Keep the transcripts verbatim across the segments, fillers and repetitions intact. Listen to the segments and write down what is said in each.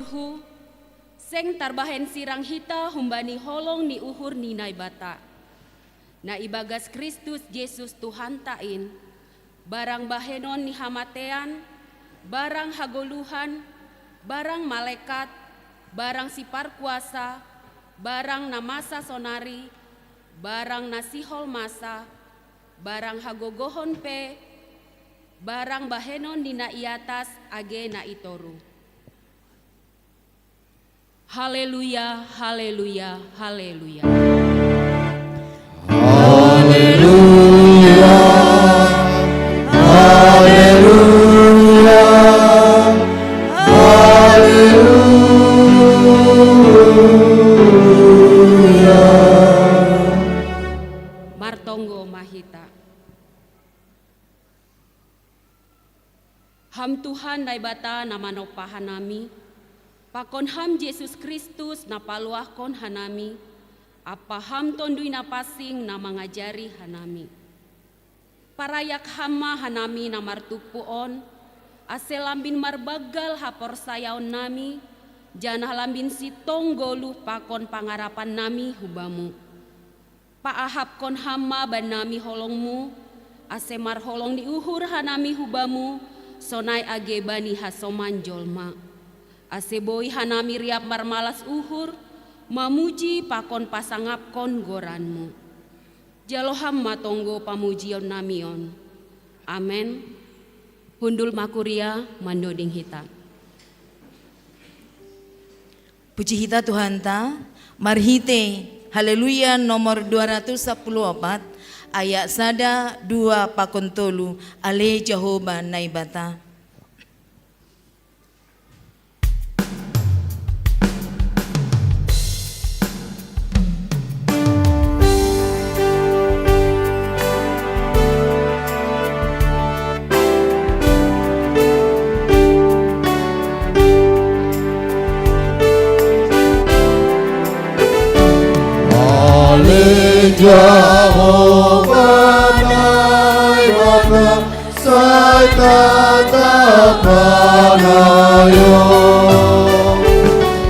Hu, seng tarbahen sirang hita humbani holong ni uhur ni Naibata. Na ibagas Kristus Jesus Tuhanta in, barang bahenon ni hamatean, barang hagoluhan, barang malekat, barang siparkuasa, barang na masa sonari, barang na sihol masa, barang hagogohon pe, barang bahenon ni na i atas age na i toru. Haleluya, haleluya, haleluya. Haleluya, haleluya, haleluya. Martonggo ma hita. Ham Tuhan Naibata na manompa hanami, pakon Ham Jesus Kristus na paluahkon hanami, ampa Ham Tonduy Napansing na mangajari hanami. Parayak Ham ma hanami na martumpu on, ase lambin marbanggal haporsayaonnami, janah lambin sintong goluh pakon pangarapannami hu Bamu. Paahapkon Ham ma bannami holong-Mu, ase marholong ni uhur hanami hu Bamu, sonai age bani hasoman jolma. Ase boi hanami riap marmalas uhur, mamuji pakon pasangapkon goran-Mu. Jalo Ham ma tonggo pamujionnami on. Amen. Hundul ma kuria mandoding hita. Puji hita Tuhanta, marhite Haleluya nomor dua ratus sapuluh opat, ayat sada, dua pakon tolu, Ale Jahoba Naibata. Ale Jahoba Naibata, sai tatap hanayon.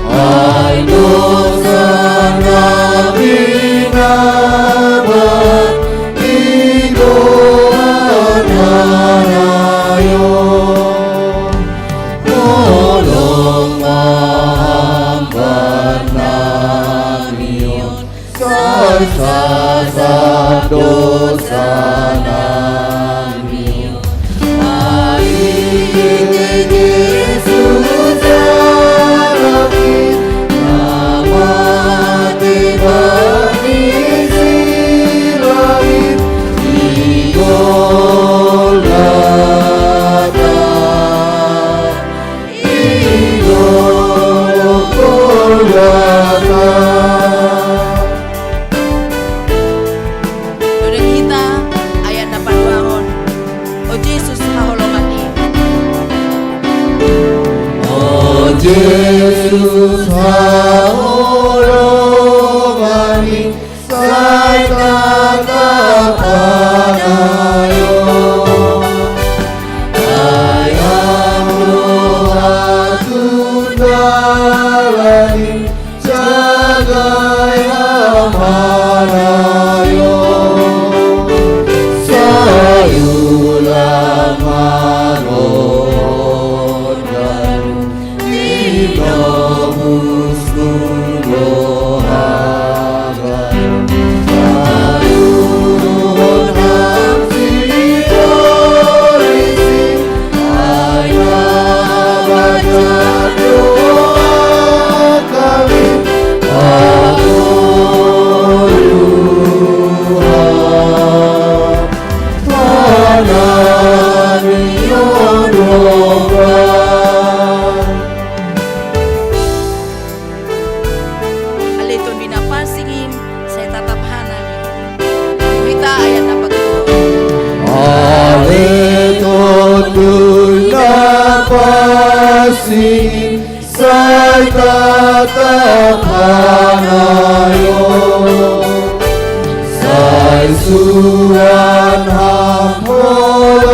Ai dosa nami na bahat, igoran hanayon. Holong ma Ham bannami on, sai sasap dosa nami on. Ai ite Jesus Anak in, na mate bani silang in di Golgota. Dodeng hita ayat na paduahon. O Jesus haholongan in. O Jesus haholongan in. Sai tatap hanayon. Ai Ham do hatun dalan in, jagai Ham hanayon. Sai ulang ma roh dalan, Ale Tonduy Napansing in, sai tatap hanayon. Hita ayat na paduahon. Ale Tonduy Napansing in, sai tatap hanayon. Sai suan Ham roh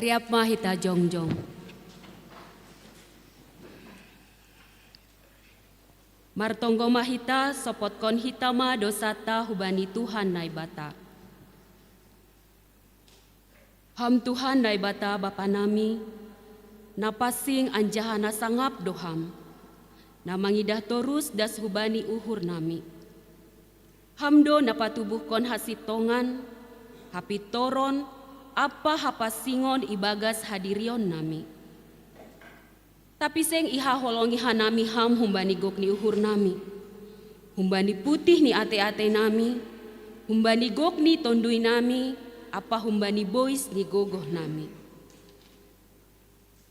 Riap ma hita jongjong. Martonggo ma hita, sopotkon hita ma dosata hubani Tuhan Naibata. Ham Tuhan Naibata Bapa nami, na pansing anjaha na sangap do Ham, na mangidah torus das hubani uhur nami. Ham do na patubuhkon hasintongan, hapintoron, ampa hapansingon ibagas hadirion nami. Tapi seng ihaholongi hanami Ham humbani gok ni uhur nami, humbani putih ni ate-ate nami, humbani gok ni tonduy nami, ampa humbani bois ni gogoh nami.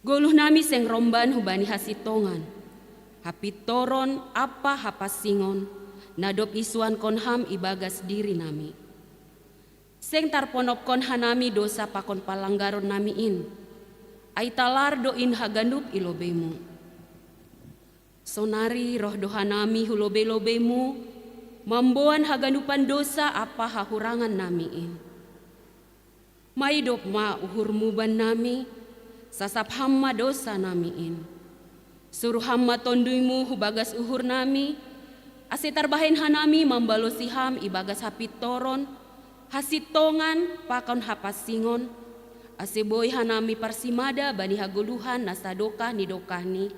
Goluh nami seng romban hubani hasintongan, hapintoron ampa hapansingon, na dob isuankon Ham ibagas diri nami. Seng tarponopkon hanami dosa pakon palanggaron nami in, ai talar do in haganup i lobeiMu. Sonari roh do hanami hu lobei-lobeiMu, mamboan haganupan dosa ampa hahurangan nami in. Maidop ma uhurMu bannami, sasap Ham ma dosa nami in. Suruh Ham ma TonduyMu hubagas uhur nami, ase tarbahen hanami mambalosi Ham ibagas hapintoron, hasintongan pakon hapansingon, ase boi hanami parsimada bani hagoluhan na sadokah ni dokahni,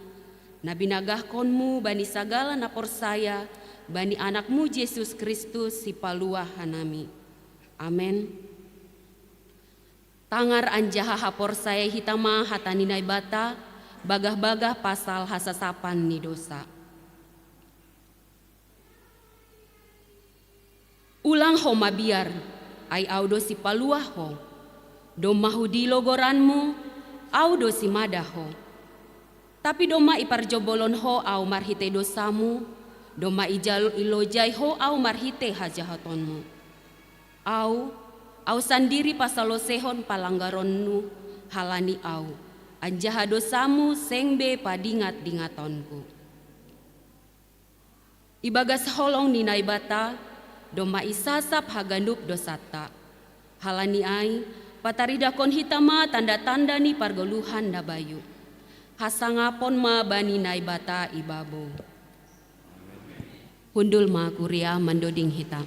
na binagahkonMu bani sagala na porsaya bani AnakMu Jesus Kristus Sipaluah hanami. Amen. Tangar anjaha haporsayai hita ma hata ni Naibata, bagah-bagah pasal hasasapan ni dosa. Ulang ho mabiar, ai Ahu do sipaluah ho. Domma hudilo goranmu, Ahu do simada ho. Tapi domma iparjobolon ho Ahu marhitei dosamu, domma ijalo ilojai ho Ahu marhitei hajahatonmu. Ahu, Ahu sandiri pasalosehon palanggaronnmu halani Ahu, anjaha dosamu seng be padingat-dingatonku. Ibagas holong ni Naibata, domma isasap haganup dosanta. Halani ai, pataridahkon hita ma tanda-tanda ni pargoluhan na bayu. Hasangapon ma bani Naibata ibabo. Hundul ma kuria mandoding hita.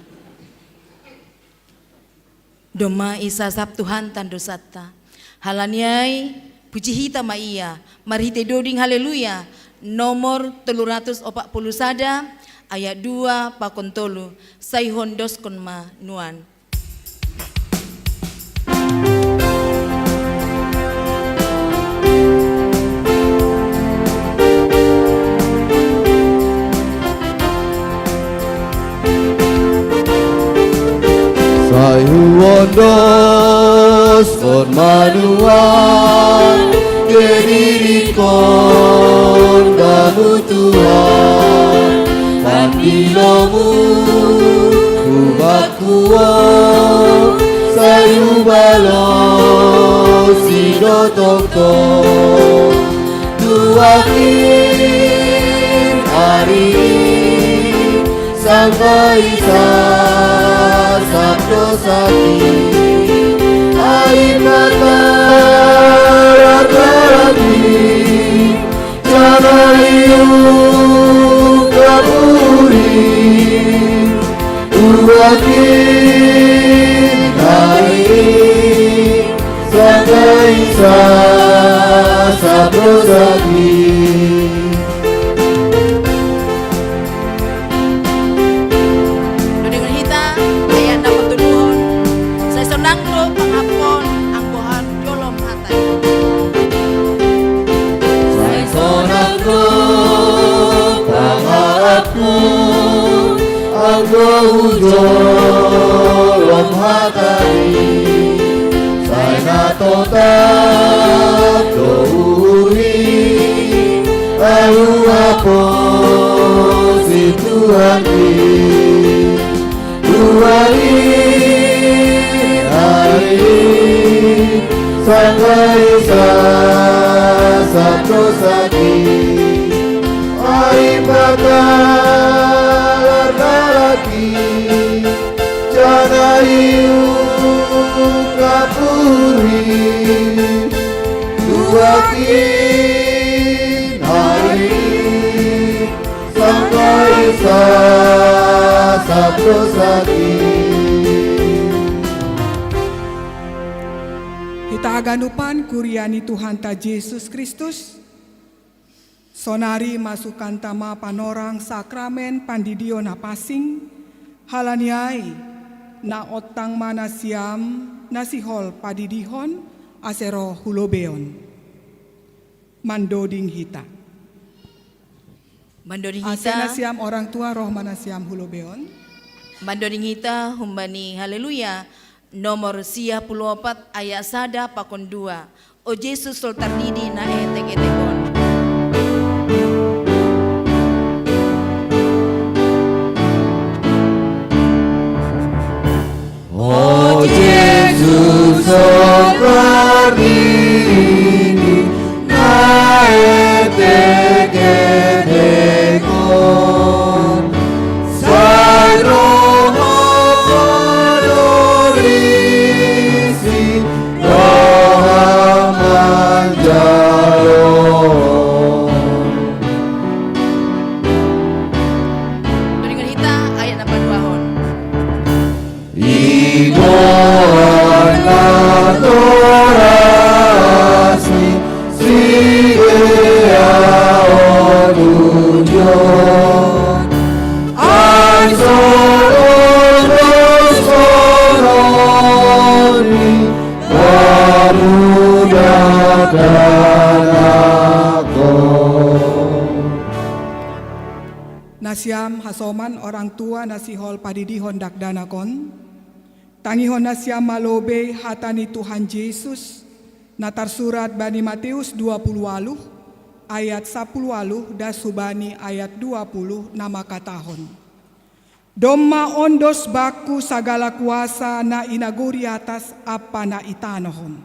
Domma isasap Tuhanta dosanta. Halani ai, puji hita ma Ia, marhitei doding Haleluya, nomor tolu ratus opat puluh sada, ayat dua pakon tolu, sai hondoskon ma nuan. Sai huondoskon ma nuan, gediritkon Bamu Tuhan, pandilomu hubaku, sai hubalosi do tongtong. Tu akhir ari, sampai sasap dosaki, ai mata rarati, jangan iu kaburi, tu akhir ari, sampai sasap dosaki. Dodingon hita ayat na patuduhon. Sai sonang do pangapon anggo hu jolom hata i. Sai sonang do pangapon anggo hu jolom hata i. Sai na totap do uhur i, ai huhaposi Tuhan i. Tu akhir ari, sampai sasap dosaki, ai mata rarati, Kana iu kapuri duakin ai sangkai sa sabdo saki. Hita haganupan kuria ni Tuhanta Jesus Kristus, sonari masukanta ma panorang sakramen pandidion na passing, halani ai naontang ma nasiam na sihol padidihon ase roh hu lobeion. Mandoding hita. Mandoding hita. Ase nasiam orang tua roh ma nasiam hu lobeion. Mandoding hita humbani Haleluya nomor sia puluh opat ayat sada pakon dua. O Jesus, so tardidi na etek-etek on. O Jesus, so tardidi na etek-etek on. Sai roha, roha isi, roha manjalo. Dodingkon hita ayat na paduahon. Igoan na torasni, si Dea odujon. Ai soron do sononni, pamuda danakon. Nasiam hasoman orang tua na sihol padidihon dakdanakon, tangihon nasiam ma lobei hata ni Tuhan Jesus, na tarsurat bani Mateus dua puluh waluh, ayat sapuluh waluh das hubani ayat dua puluh na mangkatahon: Domma ondos bangku sagala kuasa na i nagori atas ampa na i tanoh on.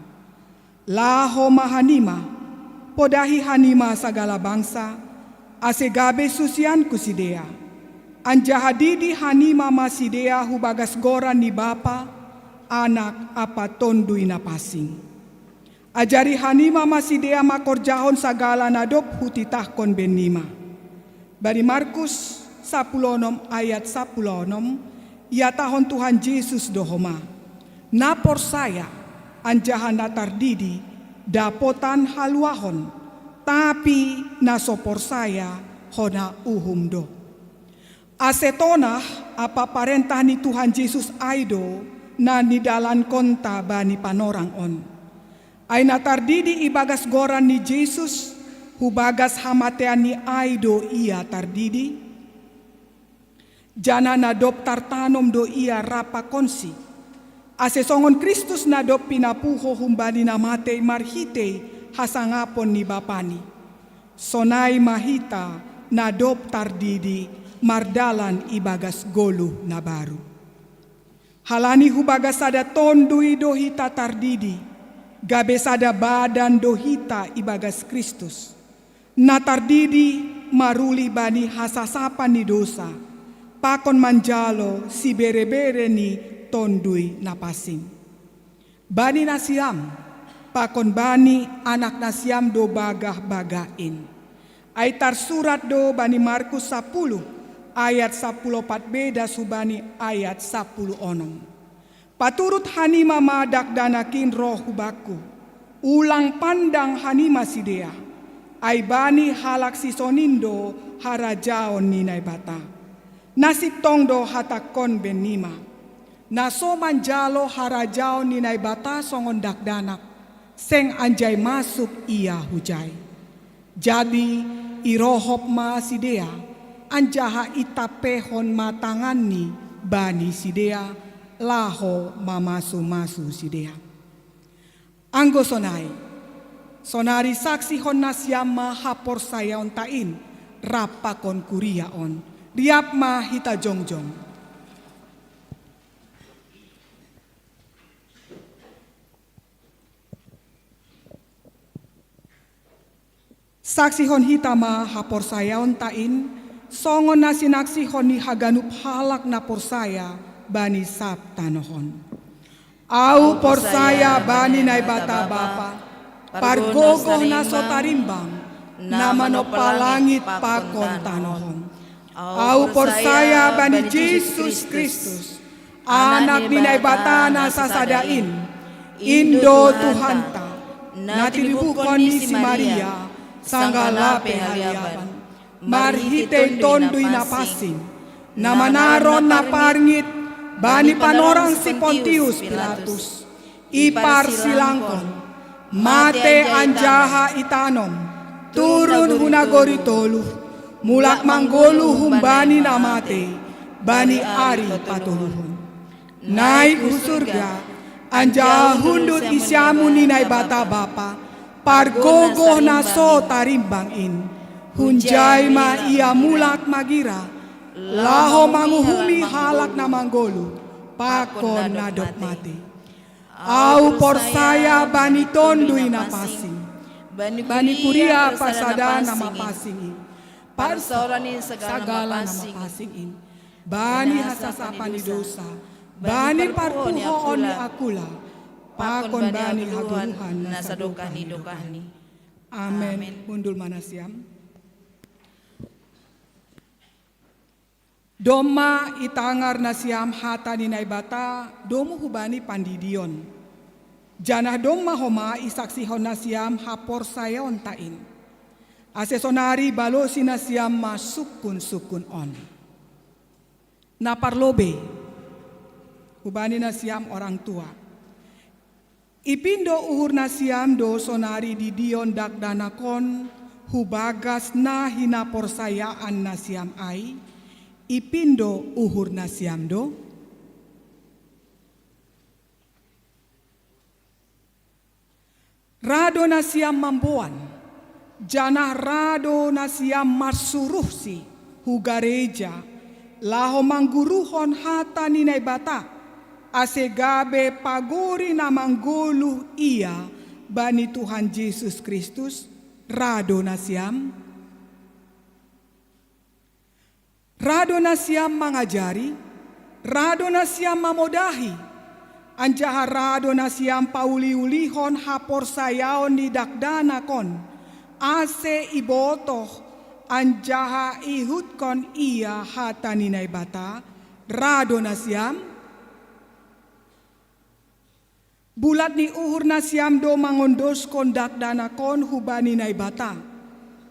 Laho ma hanima, podahi hanima sagala bangsa, ase gabe susianku sidea. Anjaha didi hanima ma sidea hu bagas goran ni Bapa, Anak ampa Tonduy Napansing. Ajari hanima ma sidea mangkorjahon sagala na dob hutitahkon bennima. Bani Markus sapuluh onom ayat sapuluh onom, ihatahon Tuhan Jesus do homa: Na porsaya anjaha na tardidi dapotan haluahon, tapi na so porsaya hona uhum do. Ase tonah ampa parentah ni Tuhan Jesus ai do na nidalankonta bani panorang on. Ai na tardidi ibagas goran ni Jesus, hu bagas hamateanni ai do ia tardidi? Janah na dob tartanom do ia rap pakonsi, ase songon Kristus na dob pinapuho humbani na matei marhitei hasangapon ni Bapani, sonai ma hita na dob tardidi mardalan ibagas goluh na baru. Halani hu bagas sada tonduy do hita tardidi, gabe sada badan do hita ibagas Kristus. Na tardidi marulih bani hasasapan ni dousa, pakon manjalo siberebere ni Tonduy Napansing. Bani nasiam, pakon bani anak nasiam do bagah-bagah in. Ai tarsurat do bani Markus sapuluh ayat sapuluh opat be das hubani ayat sapuluh onom: Paturut hanima ma dakdanak in roh hu bangku, ulang pandang hanima sidea, ai bani halak sisonin do harajaon ni Naibata. Na sintong do hatangkon bennima: Na so manjalo harajaon ni Naibata songon dakdanak, seng anjai masuk ia hujai. Jadi irohop ma sidea, anjaha itampehon ma tanganni bani sidea, laho mamasu-masu sidea. Anggo sonai, sonari saksihon nasiam ma haporsayaonta in rap pakon kuria on. Riap ma hita jongjong. Saksihon hita ma haporsayaonta in, songon na sinaksihon ni haganup halak na porsaya bani sab tanoh on. Au porsaya bani Naibata Bapa, pargogoh na so tarimbang, na manompa langit pakon tanoh on. Au porsaya bani Jesus Kristus, Anak ni Naibata na sasada in, in do Tuhanta, na tinibuhkon ni si Maria, sanggah lape haliaban, marhitei Tonduy Napansing, na manaron na parngit bani panorang si Pontius Pilatus, iparsilangkon, matei anjaha itanom, turun hu nagori toluh, mulak manggoluh humbani na matei bani ari patoluhon. Naik hu surga, anjaha hundul hu siamun ni Naibata Bapa, pargogoh na so tarimbang in. Hunjai ma Ia mulak magira, laho manguhumi halak na manggoluh pakon na dob matei. Au porsaya bani Tonduy Napansing, bani kuria pasada na mapansing in, parsaoran ni sagala na mapansing in, bani hasasapan ni dousa, bani parpuhoon ni akula, pakon bani hagoluhan na sadokah ni dokahni. Amen. Hundul ma nasiam. Domma itangar nasiam hata ni Naibata domu hubani pandidion. Janah domma homa isaksihon nasiam haporsayaonta in. Ase sonari balosi nasiam ma sungkun-sungkun on. Na parlobei, hubani nasiam orang tua. Ipindo uhur nasiam do sonari didion dakdanak on hu bagas na hinaporsayaan nasiam ai? Ipindo uhur nasiam do? Ra do nasiam mamboan, janah ra do nasiam marsuruhsi hu gareja, laho mangguruhon hata ni Naibata, ase gabe pagori na manggoluh ia bani Tuhan Jesus Kristus? Ra do nasiam? Ra do nasiam mangajari, ra do nasiam mamodahi, anjaha ra do nasiam pauli-ulihon haporsayaon ni dakdanak on, ase ibotoh anjaha iihutkon ia hata ni Naibata? Ra do nasiam? Bulat ni uhur nasiam do mangondoskon dakdanak on hubani Naibata,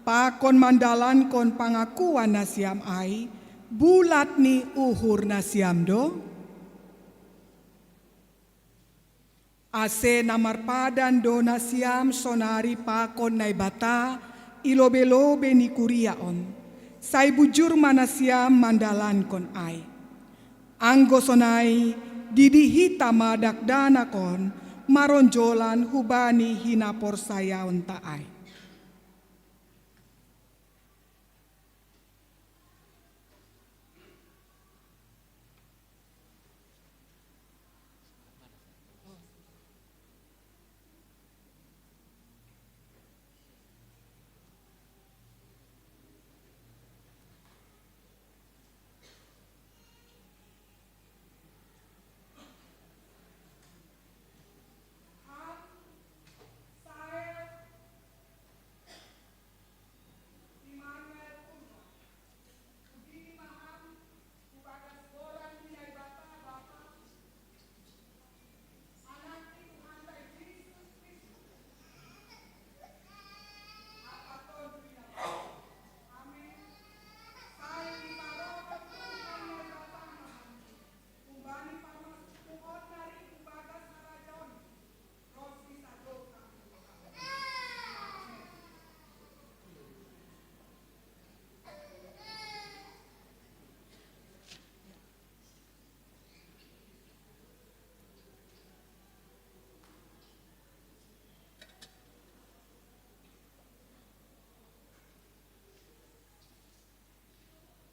pakon mandalankon pangakuan nasiam ai? Bulat ni uhur nasiam do? Ase na marpadan do nasiam sonari pakon Naibata i lobei-lobei ni kuria on, sai bujur ma nasiam mandalankon ai. Anggo sonai, didi hita ma dakdanak on maronjolan hubani hinaporsayaonta ai.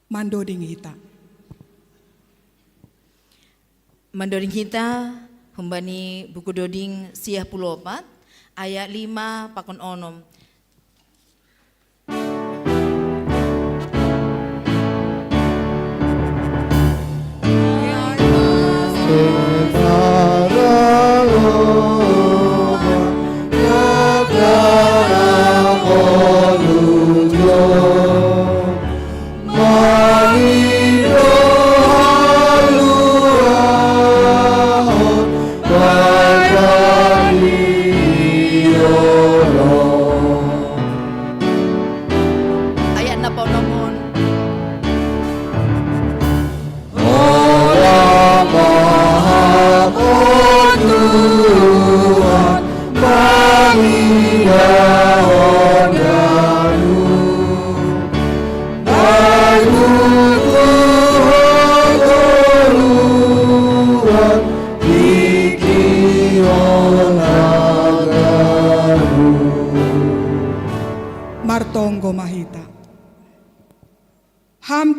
Mandoding hita. Mandoding hita humbani buku Doding siah puluh opat, ayat lima pakon onom.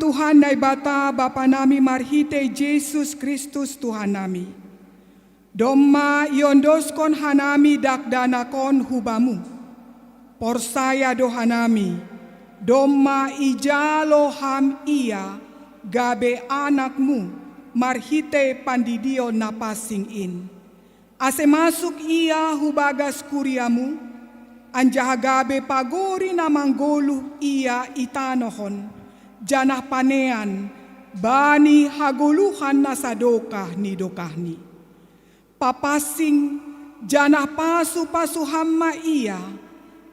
Tuhan Naibata Bapa nami marhitei Jesus Kristus Tuhan nami. Domma iondoskon hanami dakdanak on hu Bamu. Porsaya do hanami, domma ijalo Ham Ia gabe Anak-Mu marhitei pandidion na pansing in. Ase masuk Ia hu bagas kuria-Mu, anjaha gabe pagori na manggoluh Ia i tanoh on, janah panean bani hagoluhan na sadokah ni dokahni. Papansing janah pasu-pasu Ham ma Ia,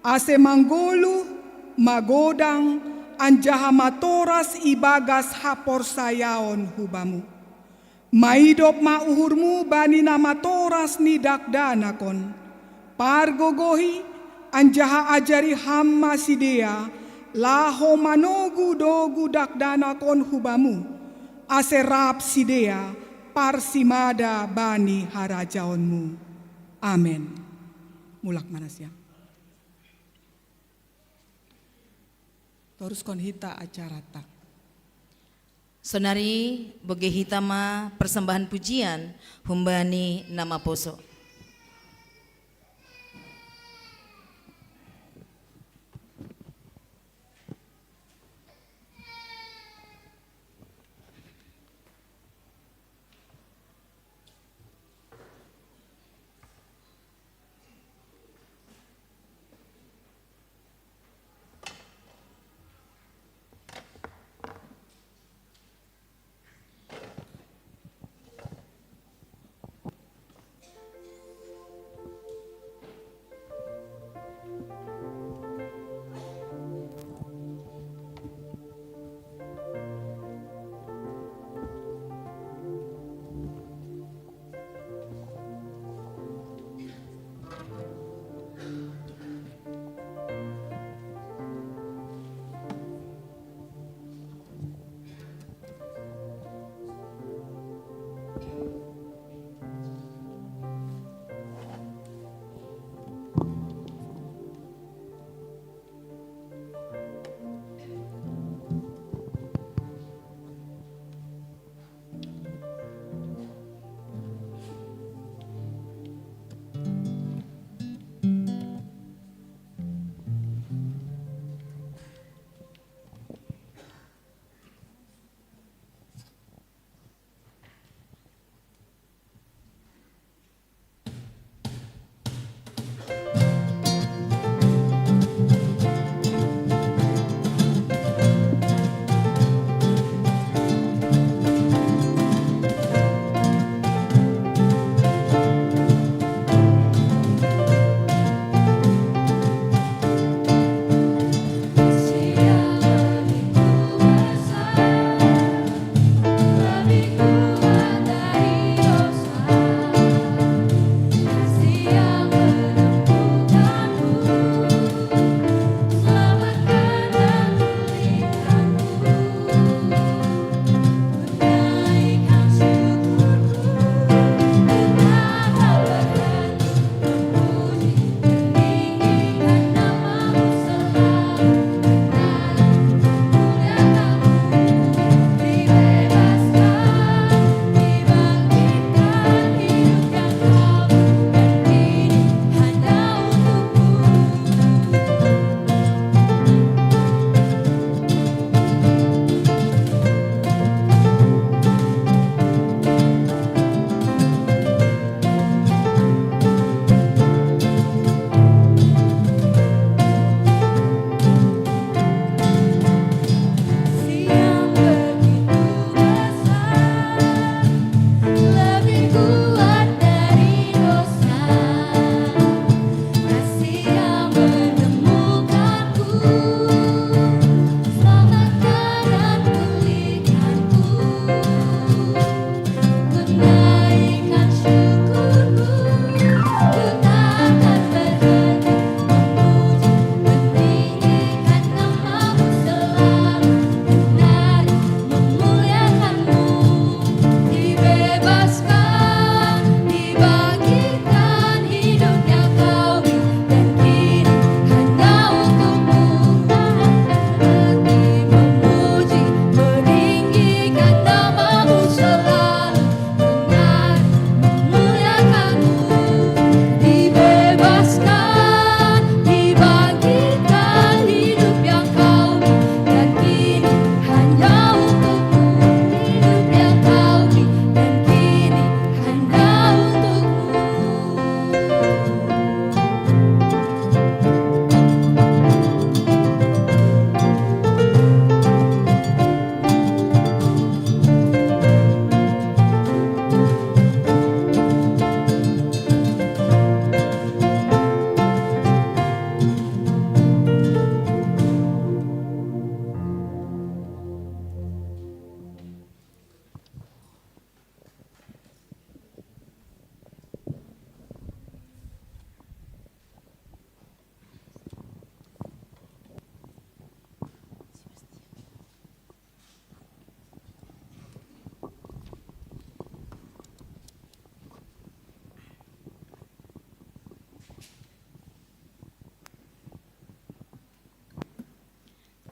ase manggoluh, magodang, anjaha matoras ibagas haporsayaon hu Bamu. Maidop ma uhur-Mu bani na matoras ni dakdanak on. Pargogohi anjaha ajari Ham ma sidea, laho manogu-dogu dakdanak on hu Bamu, ase rap sidea parsimada bani harajaon-Mu. Amen. Mulak ma nasiam. Toruskon hita acarata. Sonari bogei hita ma persembahan pujian humbani na maposo.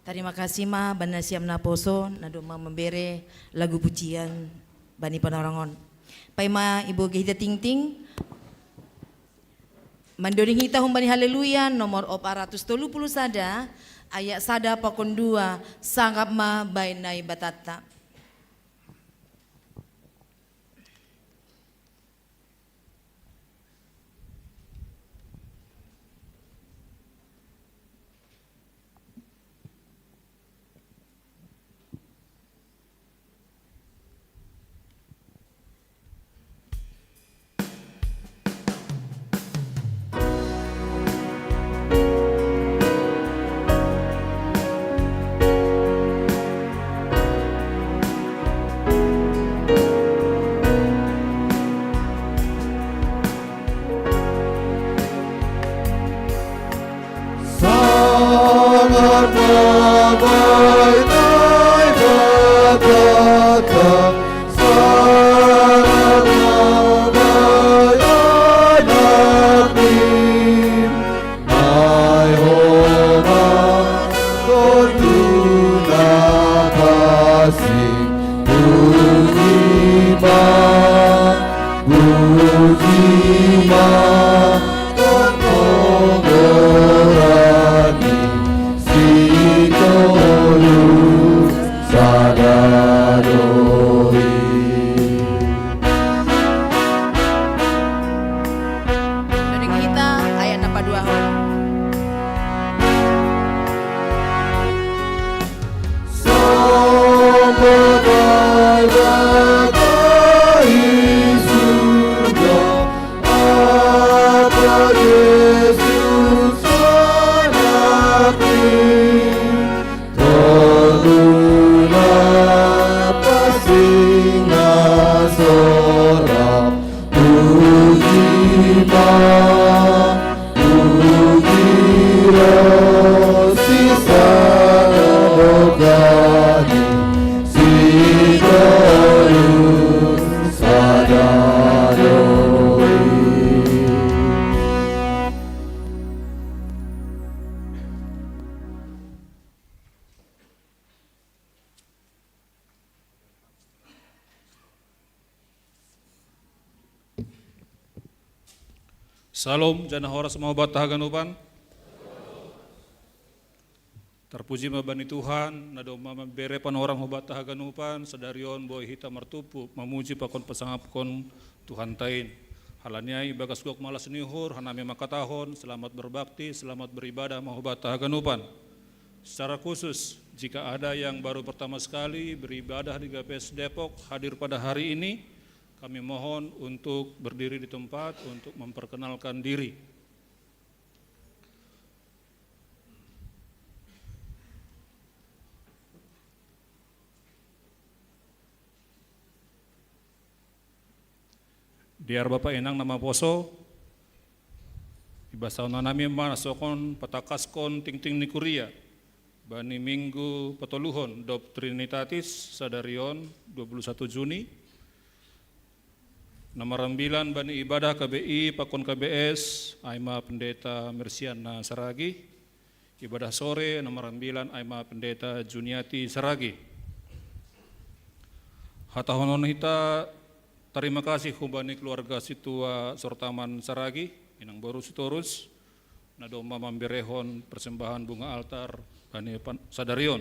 Tarima kasih ma bani nasiam naposo na domma mambere lagu pujian bani panorangon. Paima iboge hita tingting, mandoding hita humbani Haleluya nomor opat ratus tolu puluh sada, ayat sada pakon dua, sangap ma baen Naibatatta. Doding hita ayat na paduahon. Salom, janah horas ma hubanta haganupan. Tarpuji ma bani Tuhan, na domma mambere panorang hubanta haganupan, sadari on boi hita martumpu, mamuji pakon pasangapkon Tuhanta in. Halani ai ibagas gok malas ni uhur, hanami mangkatahon, selamat berbakti, selamat beribadah ma hubanta haganupan. Secara khusus, jika ada yang baru pertama sekali beribadah di G P S Depok, hadir pada hari ini, kami mohon untuk berdiri di tempat untuk memperkenalkan diri. Dear Bapa Inang na maposo, ibasahon nami ma na sokon patakaskon tingting ni kuria bani Minggu patoluhon dob Trinitatis sadari on, dua puluh satu Juni. Na marambilan bani ibadah K B I pakon K B S, ai ma Pendeta Mersiana Saragih. Ibadah sore na marambilan ai ma Pendeta Juniati Saragih. Hatahonon hita tarima kasih humbani keluarga sintua Sortaman Saragih, inang boru Sitorus, na domma mamberehon persembahan bunga altar bani pan-, sadari on.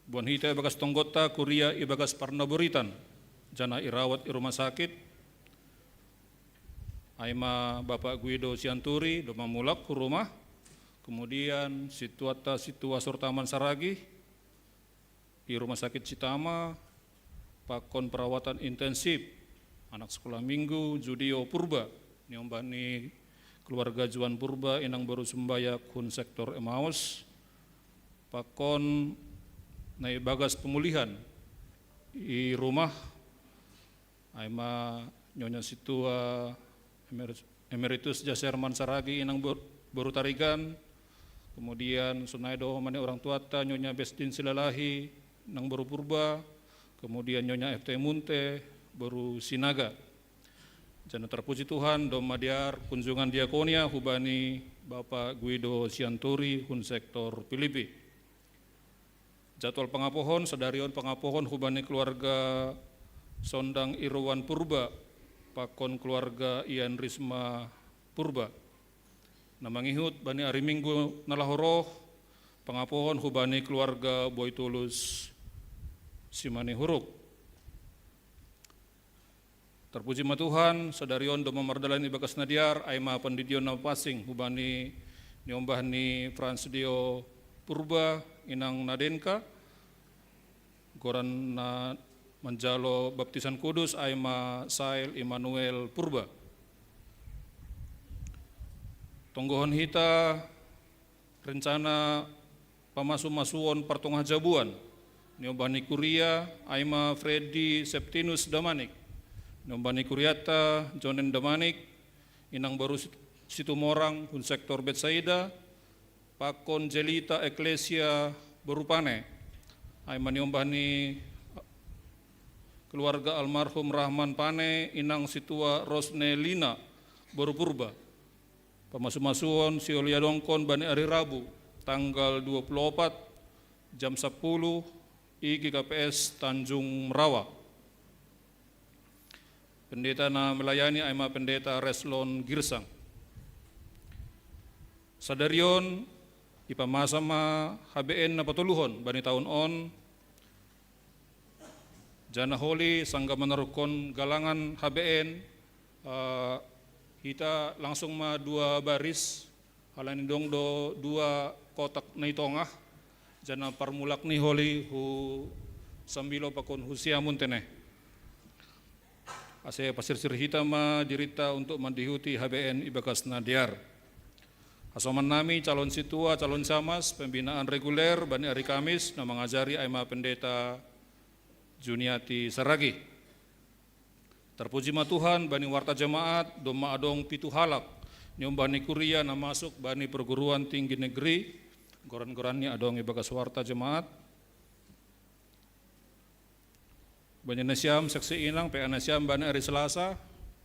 Boan hita ibagas tonggonta kuria ibagas parnaboritan, janah irawat i rumah sakit, ai ma Bapak Guido Sianturi, domma mulak hu rumah, kemudian sintuanta sintua Sortaman Saragih, i rumah sakit Sitama, pakon perawatan intensif, anak sekolah minggu, Judio Purba, niombah ni keluarga Juan Purba, inang boru Sumbayak, hun sektor Emmaus, pakon na ibagas pemulihan i rumah, ai ma nyonya sintua Emer-, Emeritus Jaserman Saragih, inang bor-, boru Tarigan, kemudian sonai do mani orang tuanta nyonya Bestin Silalahi, inang boru Purba, kemudian nyonya F T Munte, boru Sinaga. Janah tarpuji Tuhan, domma dear kunjungan diakonia hubani Bapak Guido Sianturi, hun sektor Pilipi. Jadwal pangapohon, sadarion pangapohon hubani keluarga Sondang Irwan Purba, pakon keluarga Ian Risma Purba. Na mangihut bani ari Minggu na laho roh, pangapohon hubani keluarga Boy Tulus Simanihuruk. Terpuji ma Tuhan, sadarion domma mardalan ibagas na dear, ai ma pandidion na pansing hubani niombah ni Frans Dio Purba, inang Nadenka, goran na manjalo baptisan kudus, ai ma Sail Immanuel Purba. Tonggohon hita rencana pamasumasuon partongah jabuan niombah ni kuria, ai ma Freddy Septinus Damanik, niombah ni kuriata Jonen Damanik, inang boru Situmorang, hun sektor Betsaida, pakon Jelita Eklesia boru Pane, ai ma niombah ni keluarga almarhum Rahman Pane, inang situa Rosne Lina boru Purba. Pamasumasuon siuliadongkon bani ari Rabu, tanggal dua puluh opat, jam sapuluh, i G K P S Tanjung Merawa. Pendeta na melayani ai ma Pendeta Reslon Girsang. Sadarion ipamasa ma H B N na patoluhon bani taon on, jana holi sanggah manaruhkon galangan H B N, eh, hita langsung ma dua baris, halani dong do dua kotak na i tongah, jana parmulak ni holi hu sambilo pakon hu siamun tene. Ase pasirsir hita ma dirinta untuk mandihuti H B N ibagas na dear. Hasoman nami calon situa, calon camas, pembinaan reguler bani ari Kamis, na mangajari ai ma Pendeta Juniati Saragih. Terpuji ma Tuhan, bani warta jemaat domma adong pitu halak niombah ni kuria na masuk bani perguruan tinggi negeri, goran-goranni adong ibagas warta jemaat. Bani nasiam seksi inang, P A nasiam bani ari Selasa,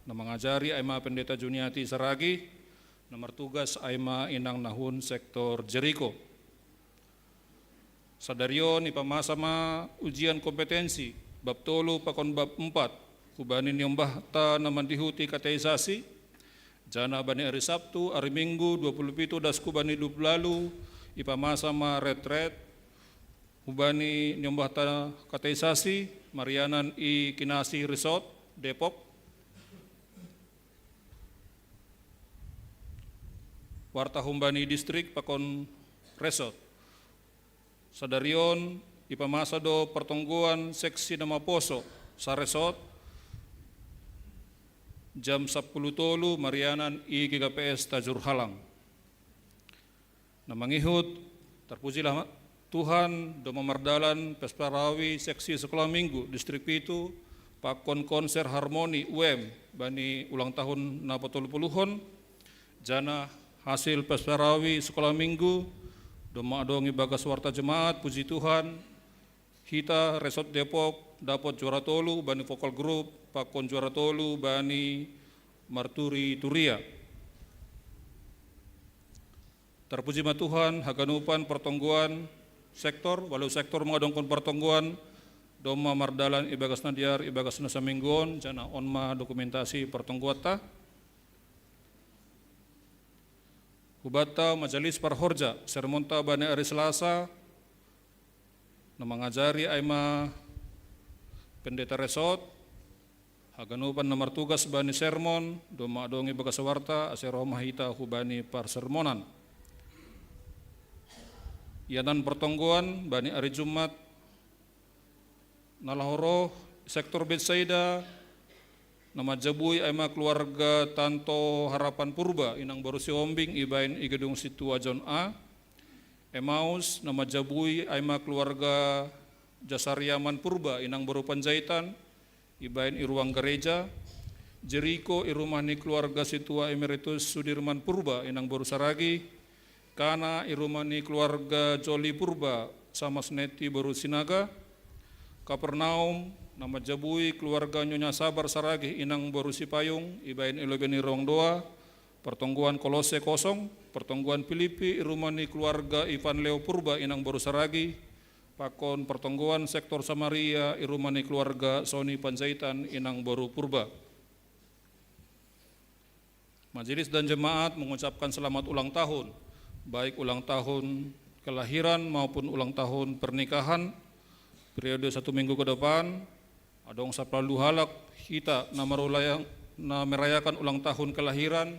na mangajari ai ma Pendeta Juniati Saragih, na martugas ai ma inang na hun sektor Jeriko. Sadarion ipamasa ma ujian kompetensi bab tolu pakon bab empat, hubani niombahta na mandihuti kateisasi, jana bani ari Sabtu, ari Minggu dua puluh pitu das hubani dua puluh ualu, ipamasa ma retret, hubani niombahta kateisasi, marianan i Kinasih Resort, Depok. Warta humbani distrik pakon resort. Sadarion ipamasa do partonggoan seksi na maposo saresort, jam sapuluh tolu marianan i G K P S Tajur Halang. Na mangihut, terpujilah Tuhan, domma mardalan pesta rawi seksi sekolah minggu distrik pitu, pakon konser harmoni U M bani ulang tahun na patolu puluhon, jana hasil pesta rawi sekolah minggu, domma adong ibagas warta jemaat, puji Tuhan, hita Resort Depok dapot juara tolu bani vokal grup, pakon juara tolu bani marturi-turia. Terpuji ma Tuhan, haganupan partonggoan sektor, ualu sektor mangadongkon partonggoan, domma mardalan ibagas na dear, ibagas na saminggu on, jana on ma dokumentasi partonggoanta. Hubanta majalis parhorja, sermonta bani ari Selasa, na mangajari ai ma pendeta resort, haganupan na martugas bani sermon, domma adong ibagas warta, ase roh ma hita hubani parsermonan. Ianan partonggoan bani ari Jumat, na laho roh sektor Betsaida, na manjabui ai ma keluarga Tanto Harapan Purba, inang boru Sihombing, ibaen i gedung situa John A. Emaus, na manjabui ai ma keluarga Jasariaman Purba, inang boru Panjaitan, ibaen i ruang gareja. Jeriko, i rumah ni keluarga situa Emeritus Sudirman Purba, inang boru Saragih. Kana, i rumah ni keluarga Joli Purba, camas Neti boru Sinaga. Kapernaum, na manjabui keluarga Nyonya Sabar Saragih, inang boru Sipayung, ibaen i lobei ni ruang doa. Pertonggoan Kolose kosong, pertonggoan Pilipi i ruma ni keluarga Ivan Leo Purba inang boru Saragi, pakon pertonggoan sektor Samaria i ruma ni keluarga Sony Panjaitan inang boru Purba. Majelis dan jemaat mengucapkan selamat ulang tahun, baik ulang tahun kelahiran maupun ulang tahun pernikahan, periode satu minggu ke depan. Adong sapuluh halak hita na marulayang, na merayakan ulang tahun kelahiran,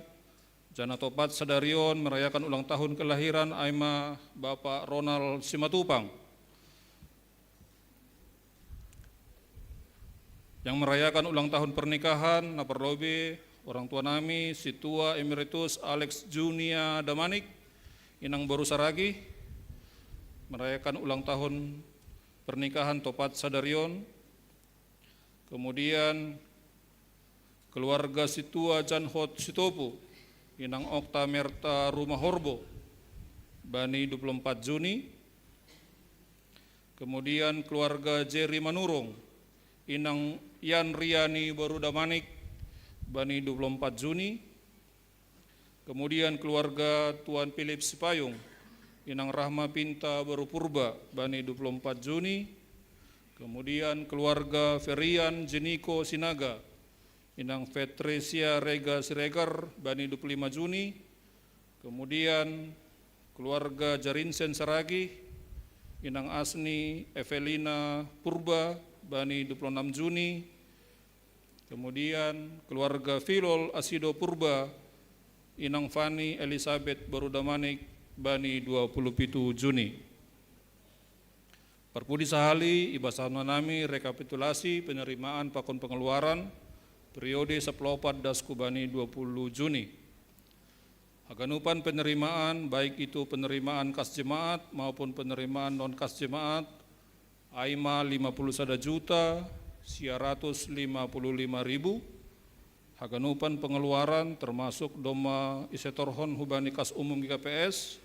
jana topat sadarion merayakan ulang tahun kelahiran ai ma Bapak Ronald Simatupang. Yang merayakan ulang tahun pernikahan, na parlobi orang tua nami, Situa Emeritus Alex Junia Damanik, inang boru Saragi, merayakan ulang tahun pernikahan topat sadarion. Kemudian keluarga Situa Janhot Sitopu, inang Okta Merta Rumahorbo, bani dua puluh empat Juni. Kemudian keluarga Jerry Manurung, inang Yan Riani boru Damanik, bani dua puluh empat Juni. Kemudian keluarga Tuan Philip Sipayung, inang Rahma Pinta boru Purba, bani dua puluh empat Juni. Kemudian keluarga Ferian Jeniko Sinaga, inang Patricia Rega Siregar, bani dua puluh lima Juni. Kemudian keluarga Jarinsen Saragi, inang Asni Evelina Purba, bani dua puluh enam Juni. Kemudian keluarga Filol Asido Purba, inang Fani Elizabeth boru Damanik, bani dua puluh pitu Juni. Parpudi sahali, ibasahon ma nami rekapitulasi penerimaan pakon pengeluaran periode sapuluh opat das ku bani dua puluh Juni. Haganupan penerimaan, baik itu penerimaan kas jemaat maupun penerimaan non kas jemaat, ai ma lima puluh sada juta sia ratus lima puluh lima ribu. Haganupan pengeluaran termasuk domma isetorhon hubani kas umum G K P S,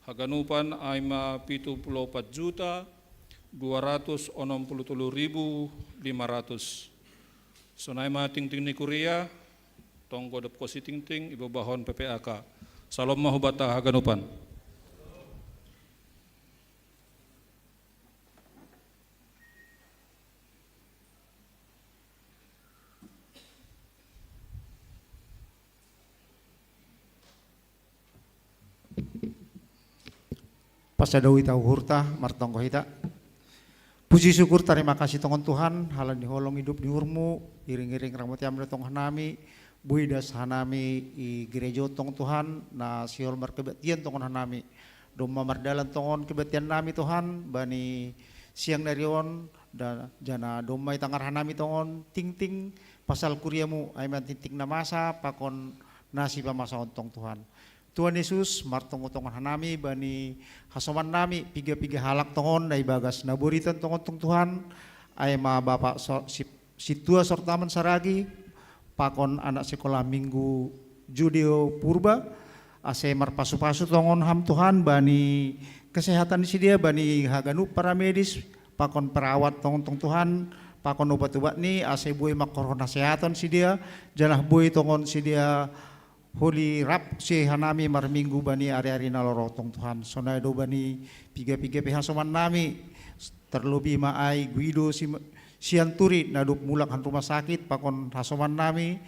haganupan ai ma pitu puluh opat juta dua ratus onom puluh tolu ribu lima ratus. Sonai ma tingting ni kuria, tong godop kosi tingting ibobahon P P A K. Salom ma hubata haganupan. Pasadao hita uhurta, martonggo hita. Puji syukur tarima kasih tongon Tuhan, halani holong hidup ni uhurmu, iring-iring ramoti Am do tongon hanami, boi das hanami i gereja tongon Tuhan, na sihol markebaktian tongon hanami. Domma mardalan tongon kebaktian nami Tuhan, bani siang ni ari on, da, jana domma itangar hanami tongon tingting pasal kuriamu, ai ma tingting na masa, pakon na sipamasaon tong Tuhan. Tuhan Yesus, martonggo tongon hanami, bani hasoman nami, piga-piga halak tongon, na ibagas na boritan tongon tong Tuhan, ai ma Bapak so, si, Situa Sortaman Saragi, pakon anak sekolah minggu Judeo Purba, ase marpasu-pasu tongon Ham Tuhan, bani kesehatan ni sidea, bani haganup paramedis, pakon perawat tongon tong Tuhan, pakon obat-obat ni, ase boi mangkorhon hasehatan sidea, janah boi tongon sidea holi rap si hanami marminggu bani ari-ari na lorotong Tuhan. Sonai do bani piga-piga pe hasoman nami, terlebih ma ai Guido si, Sianturi na dob mulak han rumah sakit, pakon hasoman nami,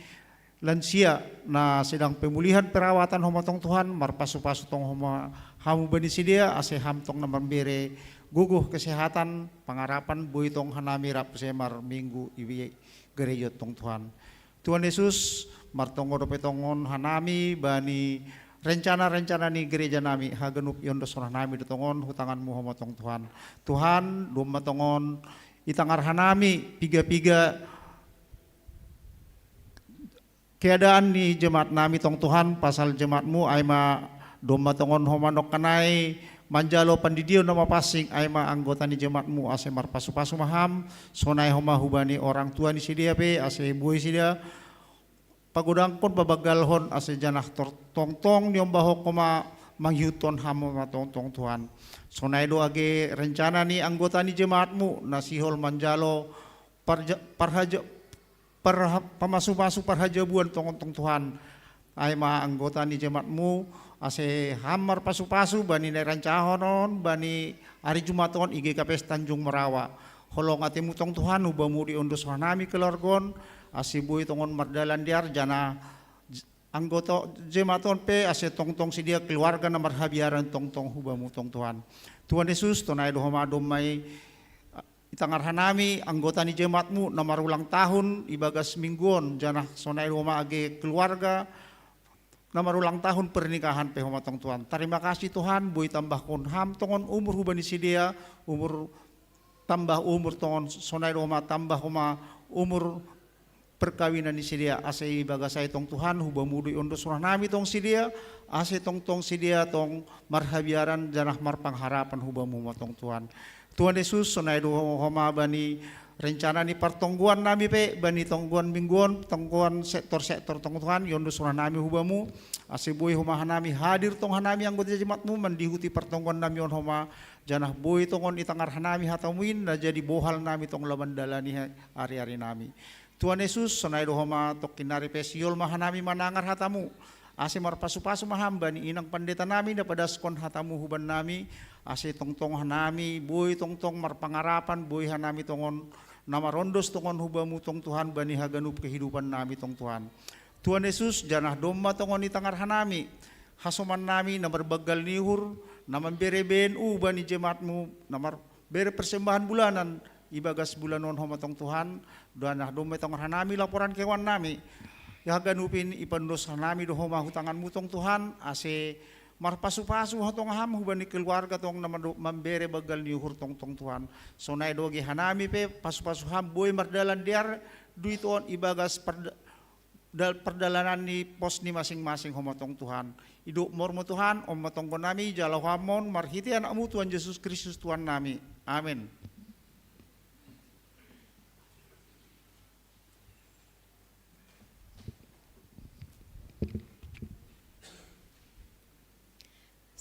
lansia na sedang pemulihan perawatan homa tong Tuhan, marpasu-pasu tong homa hamu bani sidea, ase Ham tong na mambere gogoh kesehatan, pangarapan boi tong hanami rap se marminggu i gereja tong Tuhan. Tuhan Yesus, martonggo dope tongon hanami bani rencana-rencana ni gereja nami, haganup iondoshon hanami do tongon hu tanganmu homa tong Tuhan. Tuhan, domma tongon itangar hanami piga-piga keadaan ni jemaat nami tong Tuhan, pasal jemaatmu ai ma domma tongon homa nongkan ai manjalo pandidion na mapansing, ai ma anggota ni jemaatmu, ase marpasu-pasu ma Ham, sonai homa hubani orang tua ni sidea pe, ase boi sidea pagodangkon, pabanggalhon, ase janah tor, tongtong niombahon homa mangihuthon Ham ma tongtong Tuhan. Sonai do age rencana ni anggota ni jemaatmu, na sihol manjalo parja, parhaja, parha, pamasu-masu parhajabuan tongon tong Tuhan. Ai ma anggota ni jemaatmu, ase ham marpasu-pasu bani na irancahonon bani ari Jumat on i G K P S Tanjung Marawa. Holong atemu tong Tuhan hubamu di ondos rohanami keluargon, ase boi tongon mardalan dear jana anggota jemaat on pe ase tongtong sidia keluarga na marhabiaran tongtong hubamu tong Tuhan. Tuhan Yesus, tonai do homa dommai itangar hanami anggota ni jemaatmu na marulang tahun ibagas minggu on, janah sonai do homa age keluarga na marulang tahun pernikahan pe homa tong Tuhan. Tarima kasih Tuhan, boi tambahkon ham tongon umur hubani sidea, umur tambah umur tongon sonai do homa tambah homa umur perkawinan ni sidea, ase ibagas ai tong Tuhan hubamu do iondos rohanami tong sidea, ase tongtong sidea tong marhabiaran janah marpangharapan hubamu ma tong Tuhan. Tuhan Yesus, sonai do homa bani rencana ni partonggoan nami pe bani tonggoan minggu on, tonggoan sektor-sektor tong Tuhan, iondos rohanami hubamu, ase boi homa hanami hadir tong hanami anggota jemaatmu mandihuti partonggoan nami on homa, janah boi tongon itangar hanami hatamuin na jadi bohal nami tong laban dalani ari-ari nami. Tuhan Yesus, sonai do homa tongkin nari pe sihol ma hanami manangar hatamu. Ase marpasu-pasu ma ham bani inang pandeta nami na padaskon hatamu huban nami, ase tongtong hanami boi tongtong marpangarapan, boi hanami tongon na marondos tongon hubamu tong Tuhan bani haganup kehidupan nami tong Tuhan. Tuhan Yesus, janah domma tongon itangar hanami hasoman nami na marbanggal ni uhur, na mambere B N U bani jemaatmu, na marbere persembahan bulanan, ibagas bulan on homa tong Tuhan, janah domma itangar hanami laporan kewan nami. Ia haganup in ipandos hanami do homa hutanganmu tong Tuhan, ase marpasu-pasu hatong ham hubani keluarga tong na mambere banggal ni uhur tong tong Tuhan. Sonai do age hanami pe pasu-pasu ham boi mardalan dear duit on ibagas perdalanan ni pos ni masing-masing homa tong Tuhan. Idop mormo Tuhan, on ma tonggo nami jalo hamon marhite anakmu Tuhan Yesus Kristus Tuhan nami. Amin.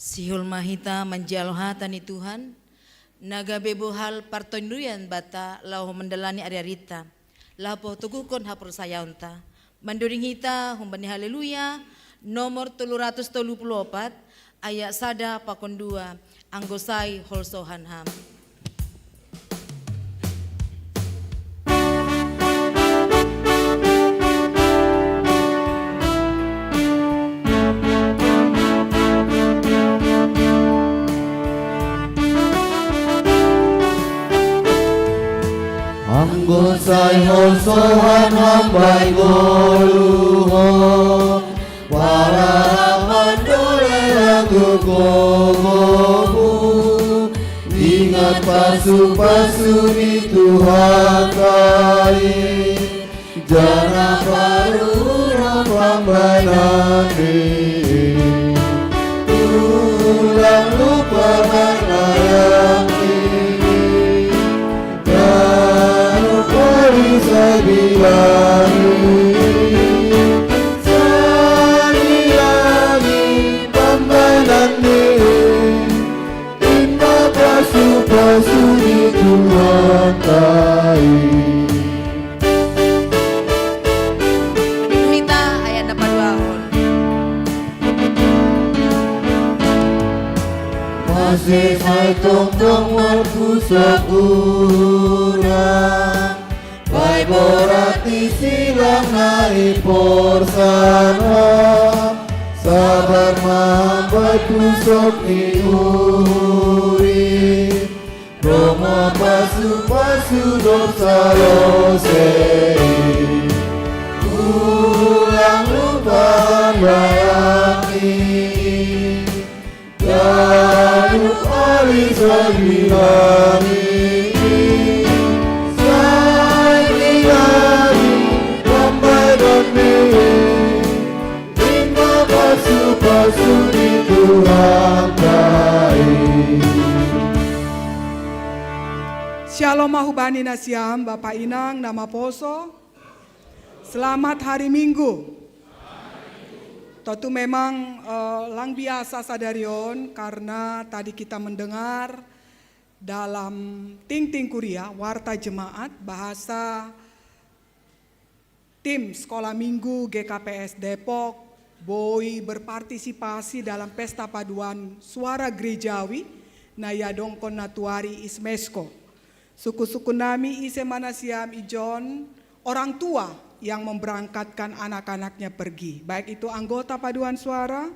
Sihol ma hita manjalo hata ni Tuhan, na gabe bohal partonduyan banta laho mandalani ari-arita, laho patoguhkon haporsayaonta. Manduring hita humbani Haleluya nomor tolu ratus tolu puluh opat, ayat sada pakon dua, anggo sai holsohan ham. Anggo sai holsohan ham bai ngolu ho, pala mandole anggo gogomu, ingat pasu-pasu ni Tuhanta i. Janah paruhur pambahenanni, ulang lupa manayangki, ganup ari sai bilangi, sai bilangi pambahenanni, in ma pasu-pasu ni Tuhanta i. Pinuhita ayat na paduahon. Mase sai tongtong marpusok urat, bai borat ni silang na iporsan ham, sabar ma bai pusok ni uhur i. Romo pasu-pasu dob salose i, ulang lupa manayangki, ganup ari sai bilangi, sai bilangi pambahenanni, in ma pasu-pasu ni Tuhanta i. Syalom ma hubani nasiam, Bapa Inang na maposo. Selamat hari Minggu. Tentu memang eh, lang biasa sadari on karena tadi kita mendengar dalam Tingting Kuria, Warta Jemaat, bahasa tim Sekolah Minggu G K P S Depok boi berpartisipasi dalam pesta paduan suara gerejawi na yadongkon na tuari i Smesko. Suku-suku nami ise ma na siam ijon orang tua yang memberangkatkan anak-anaknya pergi, baik itu anggota paduan suara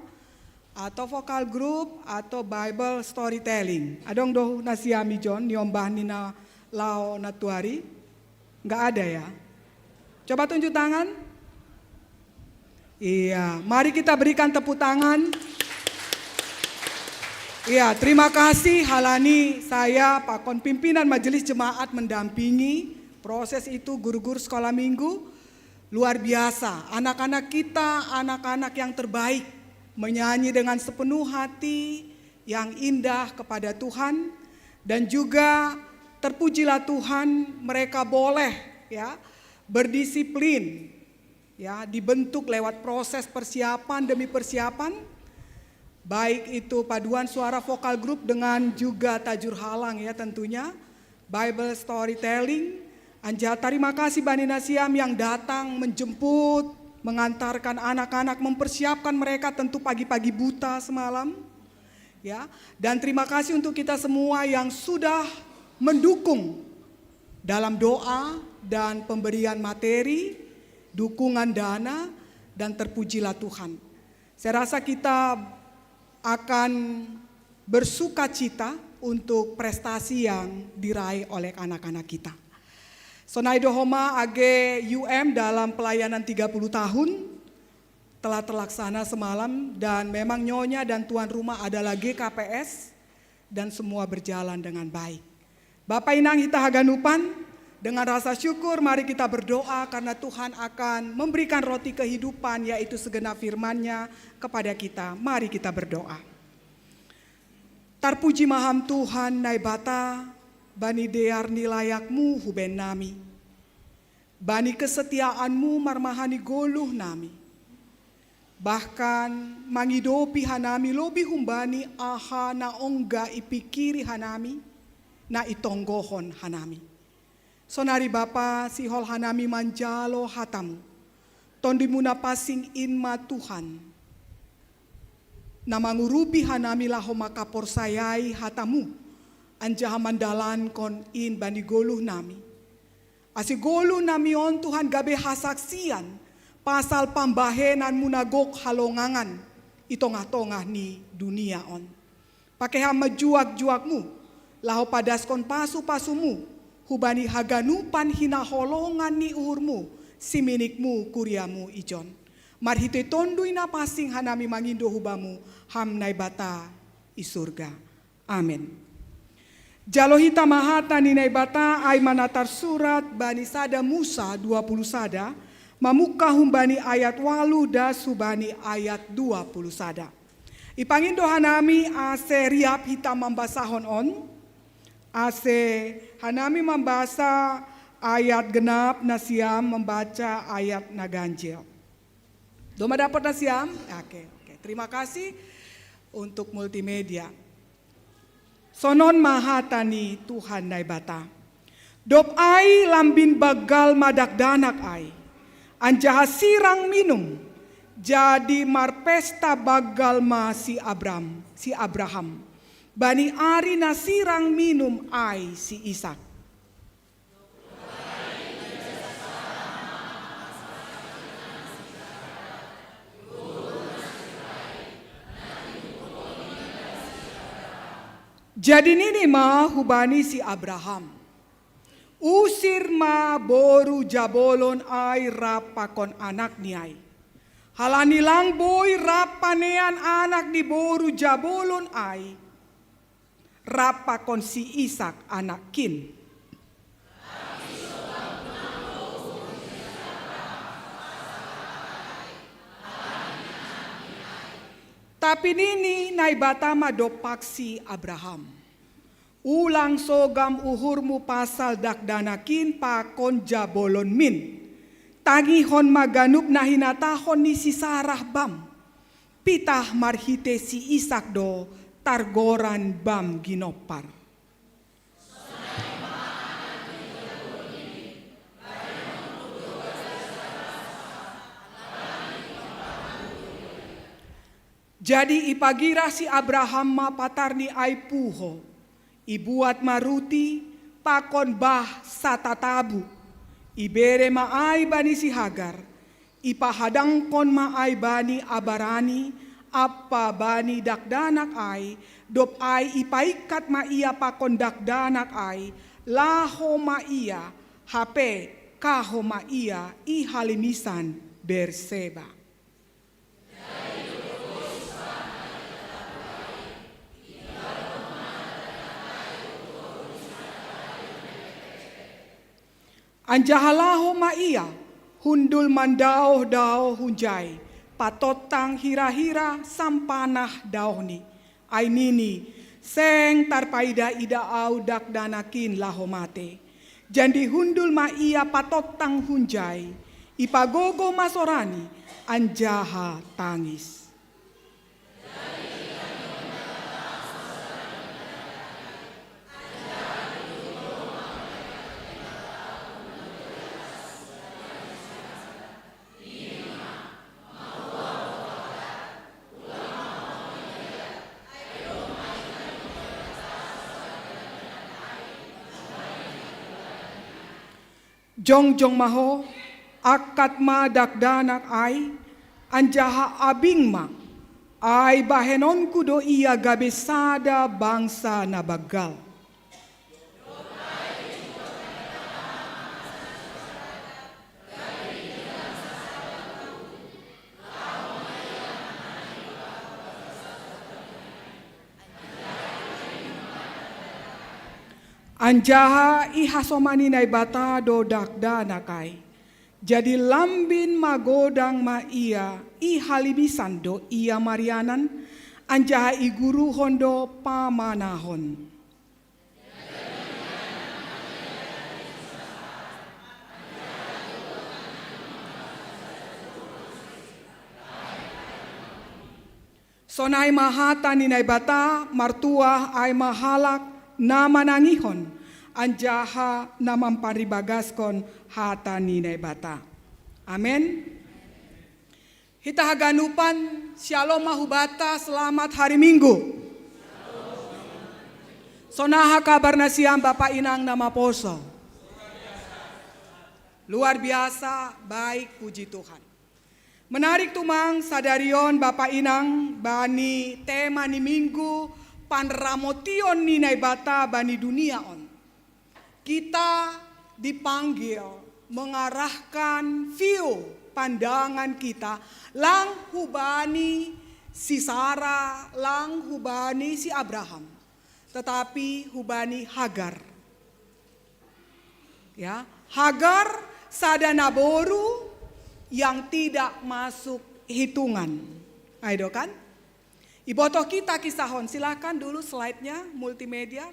atau vokal group atau Bible storytelling. Adong do na siam ijon niombah ni na laho na tuari? Nggak ada ya? Coba tunjuk tangan. Iya, mari kita berikan tepuk tangan. Iya, terima kasih halani saya pakon pimpinan majelis jemaat mendampingi proses itu, guru-guru sekolah minggu. Luar biasa, anak-anak kita, anak-anak yang terbaik, menyanyi dengan sepenuh hati, yang indah kepada Tuhan, dan juga terpujilah Tuhan, mereka boleh, ya, berdisiplin, ya, dibentuk lewat proses persiapan demi persiapan, baik itu paduan suara vokal group dengan juga tajur halang, ya, tentunya Bible storytelling. Anjaha tarima kasih bani na siam yang datang menjemput, mengantarkan anak-anak, mempersiapkan mereka tentu pagi-pagi buta semalam. Ya, dan terima kasih untuk kita semua yang sudah mendukung dalam doa dan pemberian materi, dukungan dana, dan terpujilah Tuhan. Saya rasa kita akan bersuka cita untuk prestasi yang diraih oleh anak-anak kita. Sonai do homa age U M dalam pelayanan tiga puluh tahun telah terlaksana semalam, dan memang nyonya dan tuan rumah adalah G K P S dan semua berjalan dengan baik. Bapa inang hita haganupan, dengan rasa syukur mari kita berdoa karena Tuhan akan memberikan roti kehidupan, yaitu segenap firman-Nya kepada kita. Mari kita berdoa. Tarpuji ma Ham Tuhan Naibata, bani dear ni layakmu huben nami, bani kesetiaanmu marmahani goluh nami, bahkan mangidopi hanami lobi humbani aha na ongga ipikiri hanami, na itonggohon hanami. Sonari Bapa, sihol hanami manjalo hatamu. Tondimuna pansing in ma Tuhan, na mangurupi hanami laho mangkaporsayai hatamu, anjaha mandalankon in bani goluh nami. Ase goluh nami on Tuhan gabe hasaksian pasal pambahenanmuna gok halongangan i tongah-tongah ni dunia on. Pake Ham ma juak-juakmu, laho padaskon pasu-pasumu hubani haganupan hinaholongan ni uhurmu, siminikmu, kuriamu ijon. Marhitei Tonduy Napansing hanami mangindo hu Bamu, Ham Naibata i surga. Amen. Jalo hita ma hata ni Naibata ai ma na tarsurat bani sada Musa dua puluh sada, mamungkah humbani ayat walu das hubani ayat dua puluh sada. Ipangindo hanami ase riap hita mambasahon on, ase hanami mambasa ayat genap na siam, mambaca ayat na ganjil. Doma dapot na siam? Oke, oke. Terima kasih untuk multimedia. Sonon ma hata ni Tuhan Naibata. Dob ai lambin banggal ma dakdanak ai, anjaha sirang minum, jadi marpesta banggal ma si Abram, si Abraham. Bani ari na sirang minum ai si Isak. Jadi nini ma hubani si Abraham, "Usir ma boru jabolon ai rap pakon anakni ai. Halani lang boi rap panean anak ni boru jabolon ai rap pakon si Isak anakkin." Tapi nini Naibata ma dompak si Abraham, "Ulang sogam uhurmu pasal dakdanakin pakon jabolonmin. Tangihon ma ganup na hinatahon ni si Sarah bam. Pitah marhitei si Isak do targoran bam ginompar." Jadi ipagira si Abraham ma patar ni ai puho, ibuat ma ruti pakon bah satatabu, ibere ma ai bani si Hagar, ipahadangkon ma ai bani abarani ampa bani dakdanak ai, dob ai ipaingkat ma ia pakon dakdanak ai, laho ma ia, hape kahom ma ia i halimisan Berseba. Anjaha laho ma ia, hundul mandaoh-daoh hunjai, patontang hira-hira sampanah daohni. Ai nini, seng tarpaida-ida ahu dakdanak in laho mate. Jadi hundul ma ia patontang hunjai, ipagogoh ma sorani, anjaha tangis. Jongjong ma ho, angkat ma dakdanak ai, anjaha abing ma, ai bahenonku do ia gabe sada bangsa na banggal. Anjaha ihasomani Naibata do dakdanak ai. Jadi lambin magodang ma ia, i halimisan do ia marianan, anjaha iguruhon do pamanahon. Sonai ma hata ni Naibata, martuah ai ma halak na manangihon, anjaha na mamparibagaskon hata ni Naibata. Amen. Hita haganupan, syalom ma hubanta, selamat hari Minggu. Sonaha kabar nasiam Bapa Inang na maposo? Luar biasa baik, puji Tuhan. Menarik tumang sadari on Bapa Inang bani tema ni Minggu, panramotion ni Naibata bani dunia on. Kita dipanggil mengarahkan view, pandangan kita, lang hubani si Sara, lang hubani si Abraham, tetapi hubani Hagar. Ya, Hagar sada naboru yang tidak masuk hitungan. Ai do kan? Ibotoh kita kisah on, silakan dulu slide-nya, multimedia.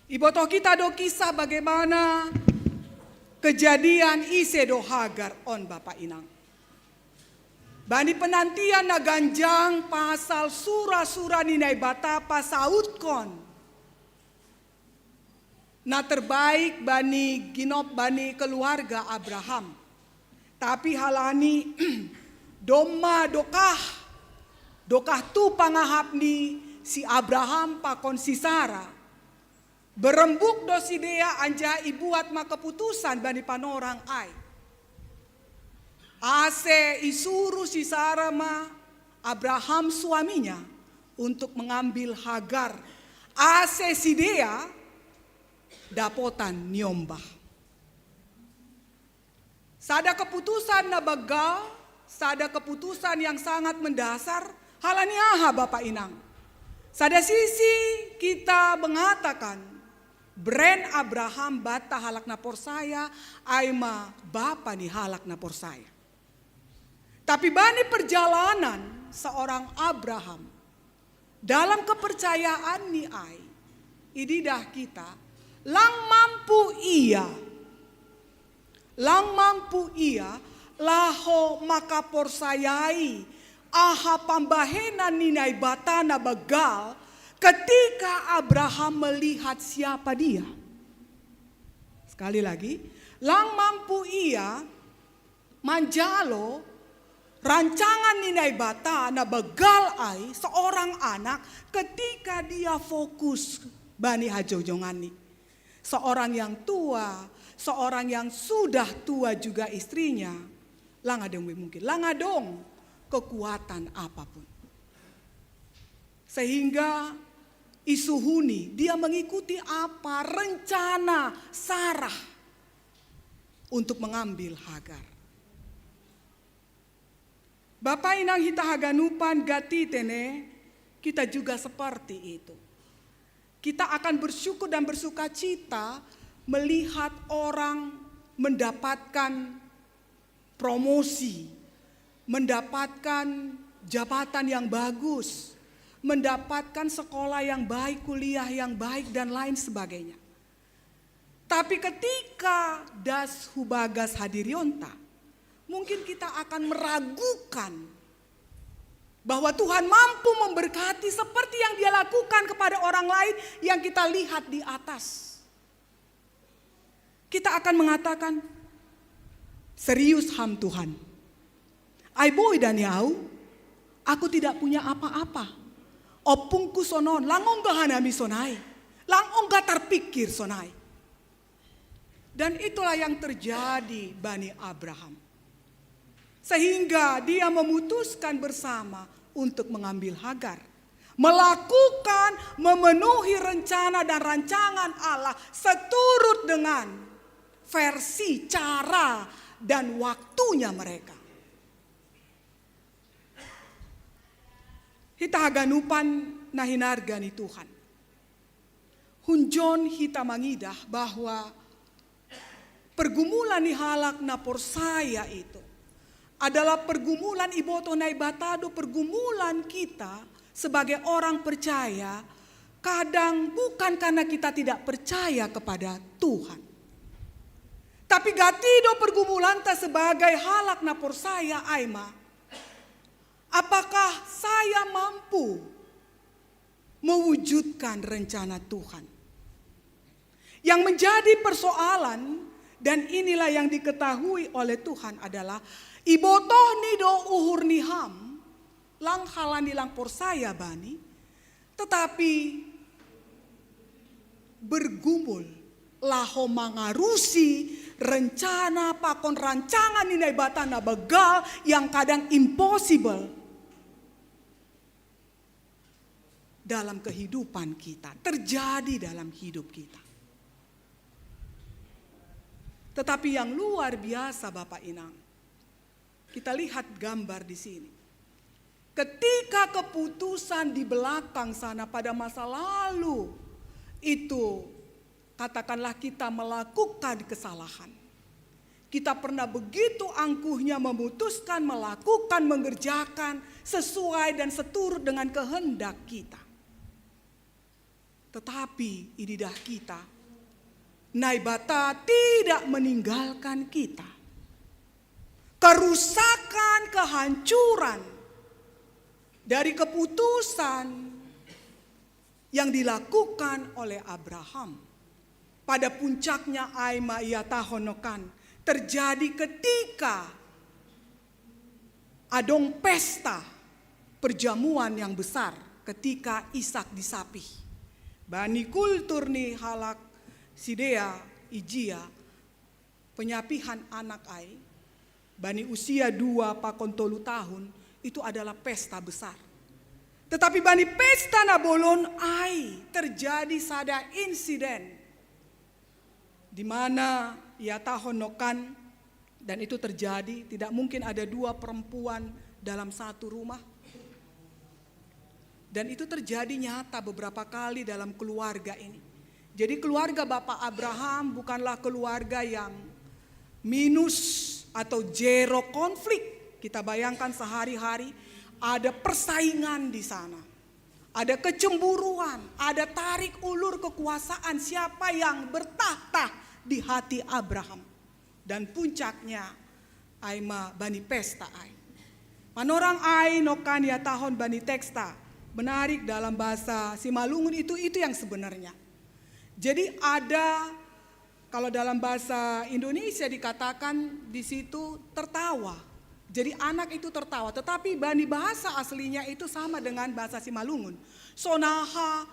Ibotoh kita do kisah bagaimana kejadian ise do Hagar on Bapa Inang. Bani penantian na ganjang pasal sura-sura ni Naibata pasautkon na terbaik bani ginop bani keluarga Abraham. Tapi halani domma dokah, dokah tu pangahap ni si Abraham pakon si Sara. Berembuk do sidea anjaha ibuat ma keputusan bani panorang ai. Ase isuruh si Sara ma Abraham suaminya untuk mengambil Hagar. Ase sidea dapotan niombah. Sada keputusan na banggal, sada keputusan yang sangat mendasar, halani aha Bapa Inang? Sada sisi kita mengatakan, brand Abraham banta halak na porsaya, ai ma bapa ni halak na porsaya. Tapi bani perjalanan seorang Abraham, dalam kepercayaan ni ai, ididah kita, lang mampu ia, lang mampu ia, laho makaporsayai aha pambahenan ni Naibata na banggal, ketika Abraham melihat siapa dia. Sekali lagi, lang mampu ia manjalo Rancangan ni Naibata na begal ai seorang anak ketika dia fokus bani hajojongan ni. Seorang yang tua, seorang yang sudah tua juga istrinya, lang adong mungkin, lang adong kekuatan apapun. Sehingga isuhuni, dia mengikuti apa rencana Sarah untuk mengambil Hagar. Bapa inang hita haganupan, gati tene, kita juga seperti itu. Kita akan bersyukur dan bersukacita melihat orang mendapatkan promosi, mendapatkan jabatan yang bagus, mendapatkan sekolah yang baik, kuliah yang baik, dan lain sebagainya. Tapi ketika das hubagas hadirionta, mungkin kita akan meragukan bahwa Tuhan mampu memberkati seperti yang Dia lakukan kepada orang lain yang kita lihat di atas. Kita akan mengatakan, "Serius ham Tuhan? Ai boi dani au, aku tidak punya apa-apa. Oppungku sonon, lang ongga hanami sonai, lang ongga tarpikir sonai." Dan itulah yang terjadi bani Abraham. Sehingga dia memutuskan bersama untuk mengambil Hagar. Melakukan, memenuhi rencana dan rancangan Allah seturut dengan versi, cara, dan waktunya mereka. Hita haganupan na hinarga ni Tuhan. Hunjon hita mangidah bahwa pergumulan ni halak na porsaya itu adalah pergumulan ibotoh Naibata do pergumulan kita sebagai orang percaya, kadang bukan karena kita tidak percaya kepada Tuhan. Tapi gati do pergumulanta sebagai halak na porsaya ai ma, apakah saya mampu mewujudkan rencana Tuhan? Yang menjadi persoalan, dan inilah yang diketahui oleh Tuhan, adalah ibotoh ni do uhur ni ham, lang halani lang porsaya bani, tetapi bergumul laho mangarusi rencana pakon rancangan ni Naibata na begal yang kadang impossible dalam kehidupan kita, terjadi dalam hidup kita. Tetapi yang luar biasa, Bapak Inang, kita lihat gambar di sini. Ketika keputusan di belakang sana pada masa lalu itu, katakanlah kita melakukan kesalahan. Kita pernah begitu angkuhnya memutuskan melakukan, mengerjakan sesuai dan seturut dengan kehendak kita. Tetapi inilah kita, Naibata tidak meninggalkan kita. Kerusakan, kehancuran dari keputusan yang dilakukan oleh Abraham pada puncaknya ai ma iatahon nokan terjadi ketika adong pesta perjamuan yang besar ketika Ishak disapih. Bani kultur ni halak Judea ijia, penyapihan anak ai bani usia dua pakon tolu tahun itu adalah pesta besar. Tetapi bani pesta na bolon ai terjadi sada insiden di mana iatahon nokan, dan itu terjadi, tidak mungkin ada dua perempuan dalam satu rumah. Dan itu terjadi nyata beberapa kali dalam keluarga ini. Jadi keluarga Bapak Abraham bukanlah keluarga yang minus atau zero konflik. Kita bayangkan sehari-hari ada persaingan di sana. Ada kecemburuan, ada tarik ulur kekuasaan siapa yang bertahta di hati Abraham. Dan puncaknya ai ma bani pesta ai. Manorang ai nokan iatahon bani teksta. Menarik, dalam bahasa Simalungun itu, itu yang sebenarnya. Jadi ada, kalau dalam bahasa Indonesia dikatakan di situ tertawa. Jadi anak itu tertawa, tetapi bani bahasa aslinya itu sama dengan bahasa Simalungun. Sonaha,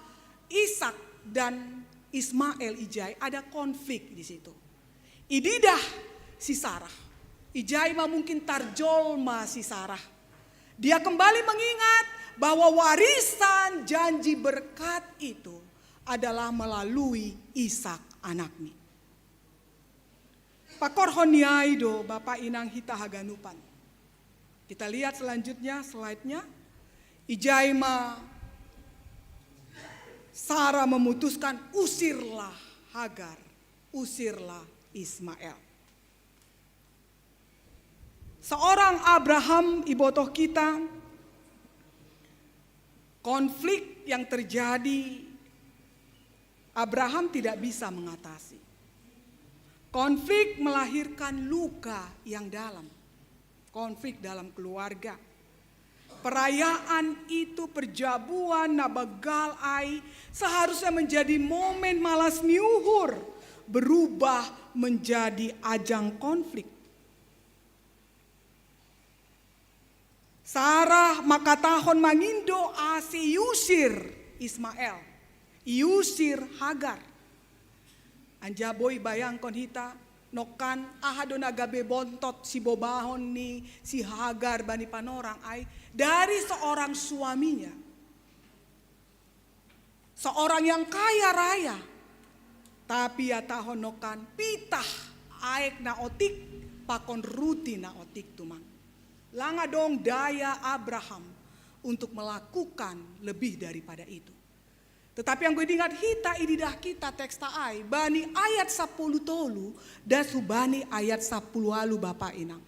Ishak dan Ismael ijai ada konflik di situ. Ididah si Sarah. Ijai ma mungkin tarjolma si Sarah. Dia kembali mengingat bahwa warisan janji berkat itu adalah melalui Ishak anakmi. Pakorhon ni ai do Bapa Inang hita haganupan. Kita lihat selanjutnya slide-nya. Ijai ma Sarah memutuskan, usirlah Hagar, usirlah Ismael. Seorang Abraham ibotoh kita, konflik yang terjadi Abraham tidak bisa mengatasi. Konflik melahirkan luka yang dalam. Konflik dalam keluarga. Perayaan itu, perjabuan na begal ai seharusnya menjadi momen malas ni uhur, berubah menjadi ajang konflik. Sarah makatahon mangindo ase iusir Ismael, iusir Hagar. Anjaha boi bayangkon hita, nongkan aha do na gabe bontot sibobahon ni si Hagar bani panorang ai dari seorang suaminya. Seorang yang kaya raya, tapi iatahon nongkan pitah aek na otik pakon ruti na otik tumang. Langa dong daya Abraham untuk melakukan lebih daripada itu. Tetapi yang gue ingat hita ididah kita teks ta ai, bani ayat sapuluh tolu das hubani ayat sapuluh ualu Bapa Inang.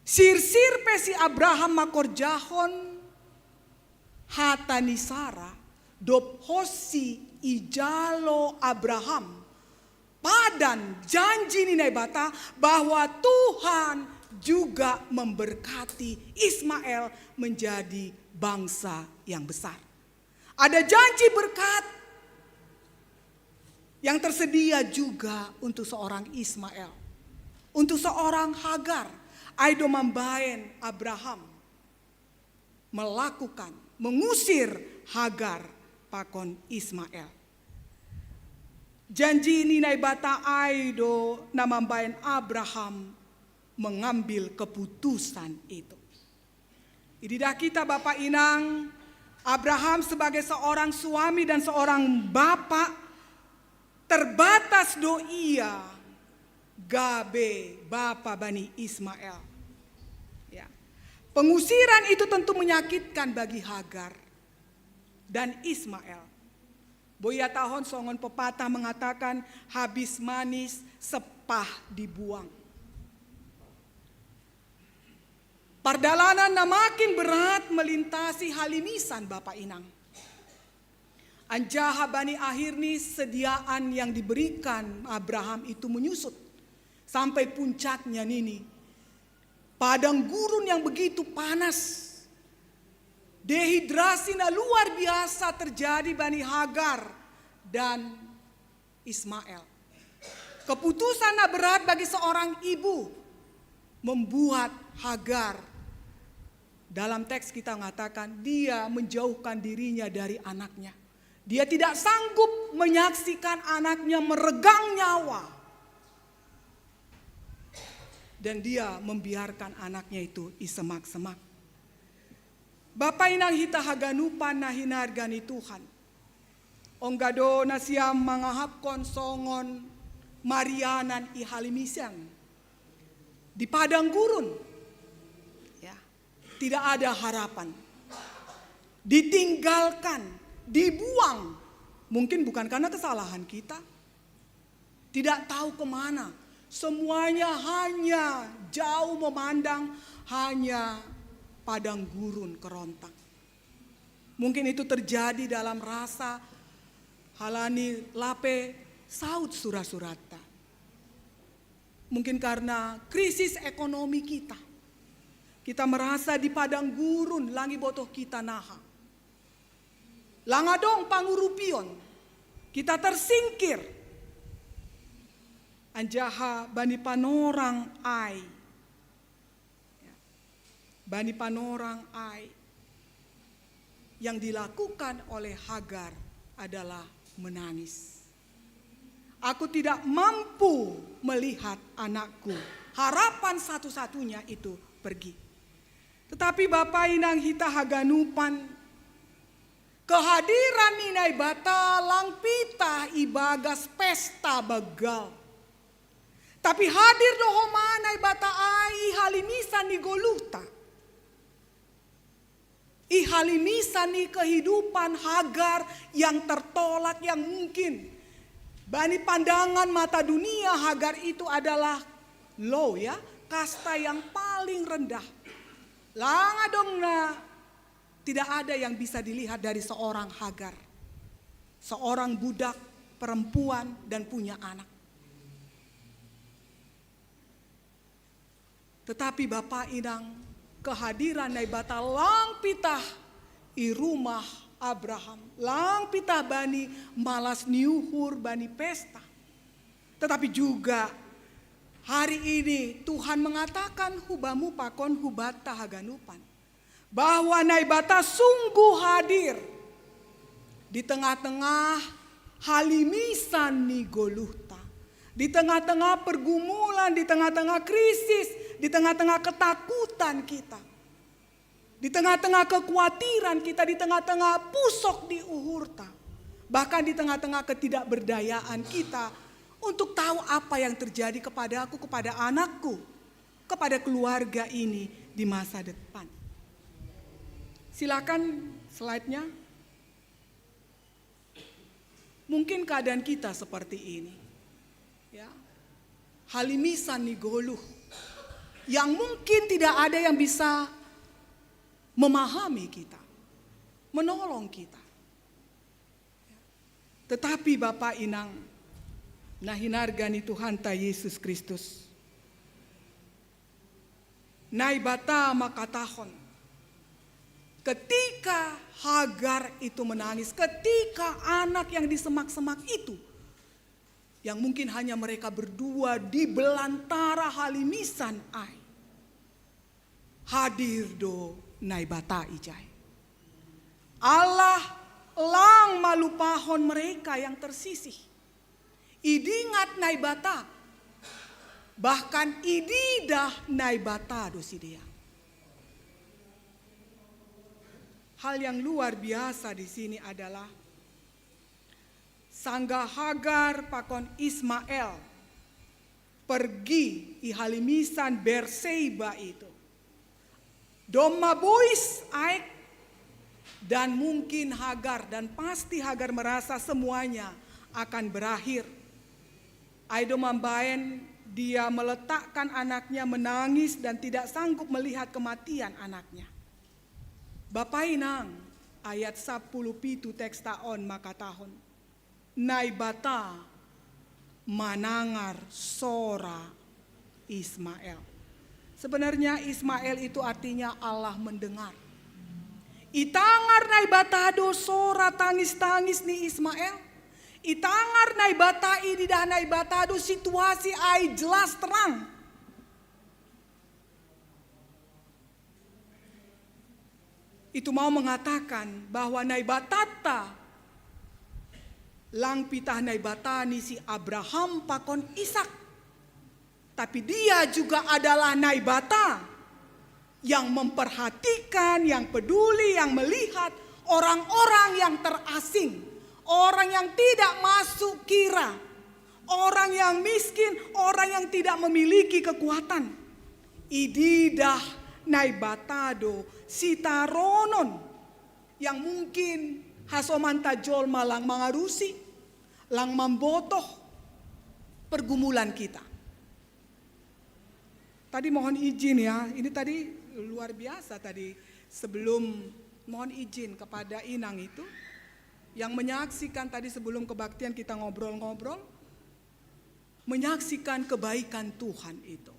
Sirsir pe si Abraham makorjahon hata ni Sarah, dob honsi ijalo Abraham padan janji ni Naibata bahwa Tuhan juga memberkati Ismael menjadi bangsa yang besar. Ada janji berkat yang tersedia juga untuk seorang Ismael, untuk seorang Hagar. Ai do mambaen Abraham melakukan, mengusir Hagar pakon Ismael. Janji ni Naibata ai do na mambaen Abraham mengambil keputusan itu. Ididah kita Bapa Inang, Abraham sebagai seorang suami dan seorang bapa, terbatas do ia gabe bapa bani Ismael. Ya. Pengusiran itu tentu menyakitkan bagi Hagar dan Ismael. Boi iatahon songon pepatah mengatakan, habis manis sepah dibuang. Pardalanan na makin berat melintasi halimisan Bapa Inang. Anjaha bani akhir ni sediaan yang diberikan Abraham itu menyusut sampai puncaknya nini. Padang gurun yang begitu panas. Dehidrasi na luar biasa terjadi bani Hagar dan Ismael. Keputusan na berat bagi seorang ibu membuat Hagar, dalam teks kita mengatakan, dia menjauhkan dirinya dari anaknya. Dia tidak sanggup menyaksikan anaknya meregang nyawa. Dan dia membiarkan anaknya itu isemak-semak. Bapa Inang hita haganupan na hinarga ni Tuhan. Ongga do nasiam mangahapkon songon marianan i halimisan. Di padang gurun. Ya, tidak ada harapan. Ditinggalkan, dibuang. Mungkin bukan karena kesalahan kita. Tidak tahu kemana. Semuanya hanya jauh memandang, hanya padang gurun kerontang. Mungkin itu terjadi dalam rasa halani lape saut sura-surata. Mungkin karena krisis ekonomi kita. Kita merasa di padang gurun, lang ibotoh kita naha. Lang adong pangurupion, kita tersingkir. Anjaha bani panorang ai, Bani panorang ai, yang dilakukan oleh Hagar adalah menangis. "Aku tidak mampu melihat anakku." Harapan satu-satunya itu pergi. Tetapi Bapa inang hita haganupan, kehadiran ni Naibata lang pitah ibagas pesta begal. Tapi hadir do homa Naibata ai i halimisan ni goluhta. I halimisan ni kehidupan Hagar yang tertolak, yang mungkin bani pandangan mata dunia Hagar itu adalah low, ya, kasta yang paling rendah. Lang adong na tidak ada yang bisa dilihat dari seorang Hagar. Seorang budak perempuan dan punya anak. Tetapi Bapa inang, kehadiran Naibata lang pitah i rumah Abraham, lang pitah bani malas ni uhur, bani pesta. Tetapi juga hari ini Tuhan mengatakan hu bamu pakon hu banta haganupan, bahwa Naibata sungguh hadir di tengah-tengah halimisan ni goluhta, di tengah-tengah pergumulan, di tengah-tengah krisis, di tengah-tengah ketakutan kita, di tengah-tengah kekhawatiran kita, di tengah-tengah pusok di uhurta, bahkan di tengah-tengah ketidakberdayaan kita untuk tahu apa yang terjadi kepadaku, kepada anakku, kepada keluarga ini di masa depan. Silakan slide-nya. Mungkin keadaan kita seperti ini. Ya. Halimisan ni goluh. Yang mungkin tidak ada yang bisa memahami kita, menolong kita. Tetapi Bapa inang, na hinarga ni Tuhanta Yesus Kristus, Naibata makatahon, ketika Hagar itu menangis, ketika anak yang disemak-semak itu, yang mungkin hanya mereka berdua di belantara halimisan ai, hadir do Naibata ijai. Allah lang malupahon mereka yang tersisih. Idingat Naibata, bahkan ididah Naibata do sidea. Hal yang luar biasa di sini adalah sanggah Hagar pakon Ismael pergi i halimisan Berseba itu, domma bois aek, dan mungkin Hagar, dan pasti Hagar merasa semuanya akan berakhir. Ai do mambaen dia meletakkan anaknya, menangis dan tidak sanggup melihat kematian anaknya. Bapa inang, ayat sapuluh pitu teksta on makatahon, Naibata manangar sora Ismael. Sebenarnya Ismael itu artinya Allah mendengar. Itangar Naibata do sora tangis-tangis ni Ismael. Itangar Naibata, ididah Naibata do situasi ai jelas terang. Itu mau mengatakan bahwa Naibatata lang pitah Naibata ni si Abraham pakon Ishak. Tapi Dia juga adalah Naibata yang memperhatikan, yang peduli, yang melihat orang-orang yang terasing, orang yang tidak masuk kira, orang yang miskin, orang yang tidak memiliki kekuatan. Ididah Naibata do sitaronon yang mungkin hasomanta jolma lang mangarusi, lang mambotoh pergumulan kita. Tadi mohon izin ya, ini tadi luar biasa tadi, sebelum, mohon izin kepada inang itu yang menyaksikan tadi sebelum kebaktian kita ngobrol-ngobrol, menyaksikan kebaikan Tuhan itu.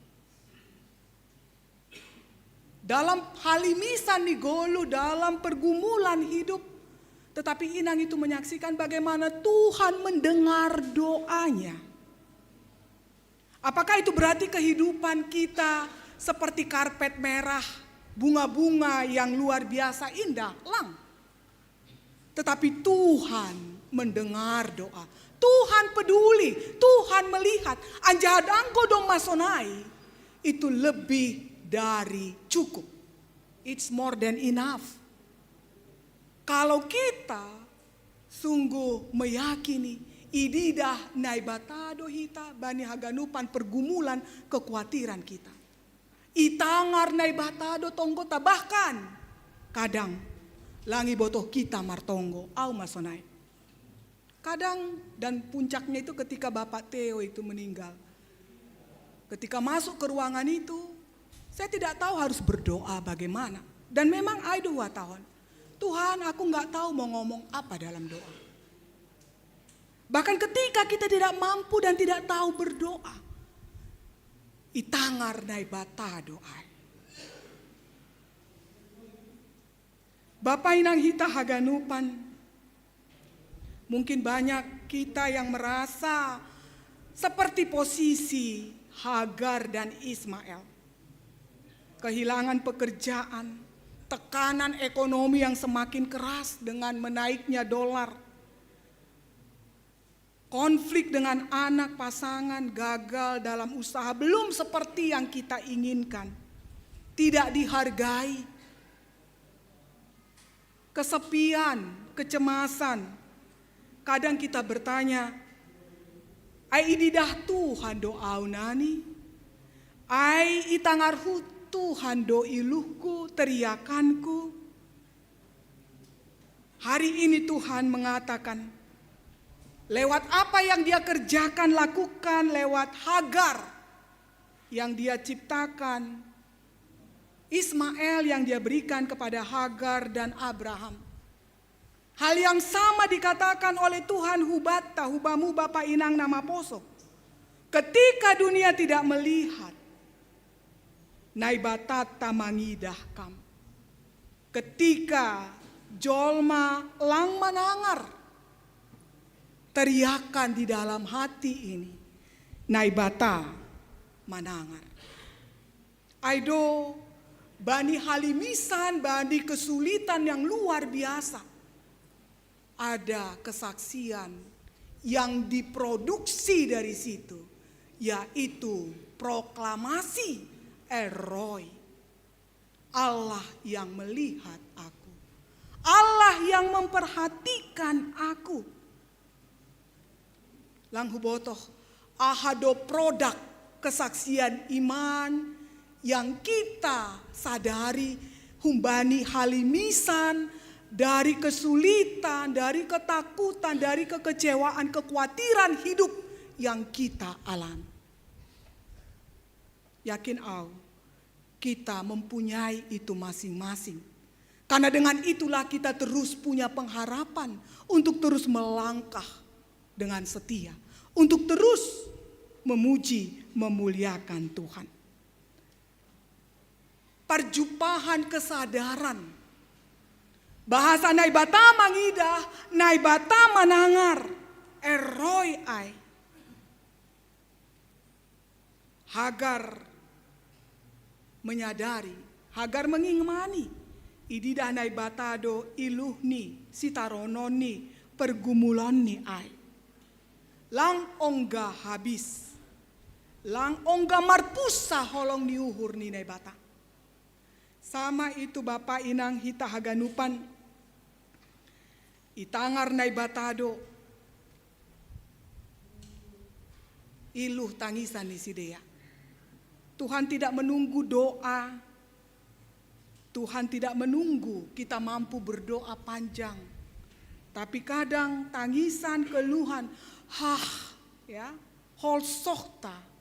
Dalam halimisan ni goluh, dalam pergumulan hidup, tetapi inang itu menyaksikan bagaimana Tuhan mendengar doanya. Apakah itu berarti kehidupan kita seperti karpet merah? bunga-bunga yang luar biasa indah, lang. Tetapi Tuhan mendengar doa. Tuhan peduli, Tuhan melihat. Anja hadangko do masonai, itu lebih dari cukup. It's more than enough. Kalau kita sungguh meyakini, ididah Naibata do hita bani haganupan pergumulan, kekuatiran kita. Itangar Naibata do tonggota, bahkan kadang lang ibotoh kita martonggo, au masonai. Kadang, dan puncaknya itu ketika Bapak Theo itu meninggal. Ketika masuk ke ruangan itu, saya tidak tahu harus berdoa bagaimana. Dan memang ai do huhatahon, "Tuhan, aku nggak tahu mau ngomong apa dalam doa." Bahkan ketika kita tidak mampu dan tidak tahu berdoa, itangar Naibata do ai. Bapa inang hita haganupan, mungkin banyak kita yang merasa seperti posisi Hagar dan Ismael. Kehilangan pekerjaan, tekanan ekonomi yang semakin keras dengan menaiknya dolar. Konflik dengan anak pasangan, gagal dalam usaha, belum seperti yang kita inginkan. Tidak dihargai. Kesepian, kecemasan. Kadang kita bertanya, "Ai ididah Tuhan do au nani? Ai itangar Tuhan do iluhku, teriakanku?" Hari ini Tuhan mengatakan, lewat apa yang Dia kerjakan, lakukan, lewat Hagar yang Dia ciptakan, Ismael yang Dia berikan kepada Hagar dan Abraham. Hal yang sama dikatakan oleh Tuhan hubata, hubamu bapa inang na maposo. Ketika dunia tidak melihat, Naibata mangidah kam. Ketika jolma lang manangar teriakan di dalam hati ini, Naibata manangar. Ai do, bani halimisan, bani kesulitan yang luar biasa, ada kesaksian yang diproduksi dari situ, yaitu proklamasi El Roi, Allah yang melihat aku, Allah yang memperhatikan aku. Lang hubotoh, aha do produk kesaksian iman yang kita sadari humbani halimisan, dari kesulitan, dari ketakutan, dari kekecewaan, kekhawatiran hidup yang kita alami. Yakin au, kita mempunyai itu masing-masing. Karena dengan itulah kita terus punya pengharapan untuk terus melangkah dengan setia, untuk terus memuji, memuliakan Tuhan. Perjumpahan kesadaran. Bahasa Naibata mangidah, Naibata manangar. El Roi ai. Hagar menyadari, Hagar mangingmani, ididah Naibata do iluhni, sitarononni, pergumulonni ai. Lang ongga habis, lang ongga marpusa holong ni uhur ni Naibata. Sama itu bapa inang hita haganupan, itangar Naibata do iluh tangisan ni sidea. Tuhan tidak menunggu doa. Tuhan tidak menunggu kita mampu berdoa panjang. Tapi kadang tangisan, keluhan, hah, ya, holsohta.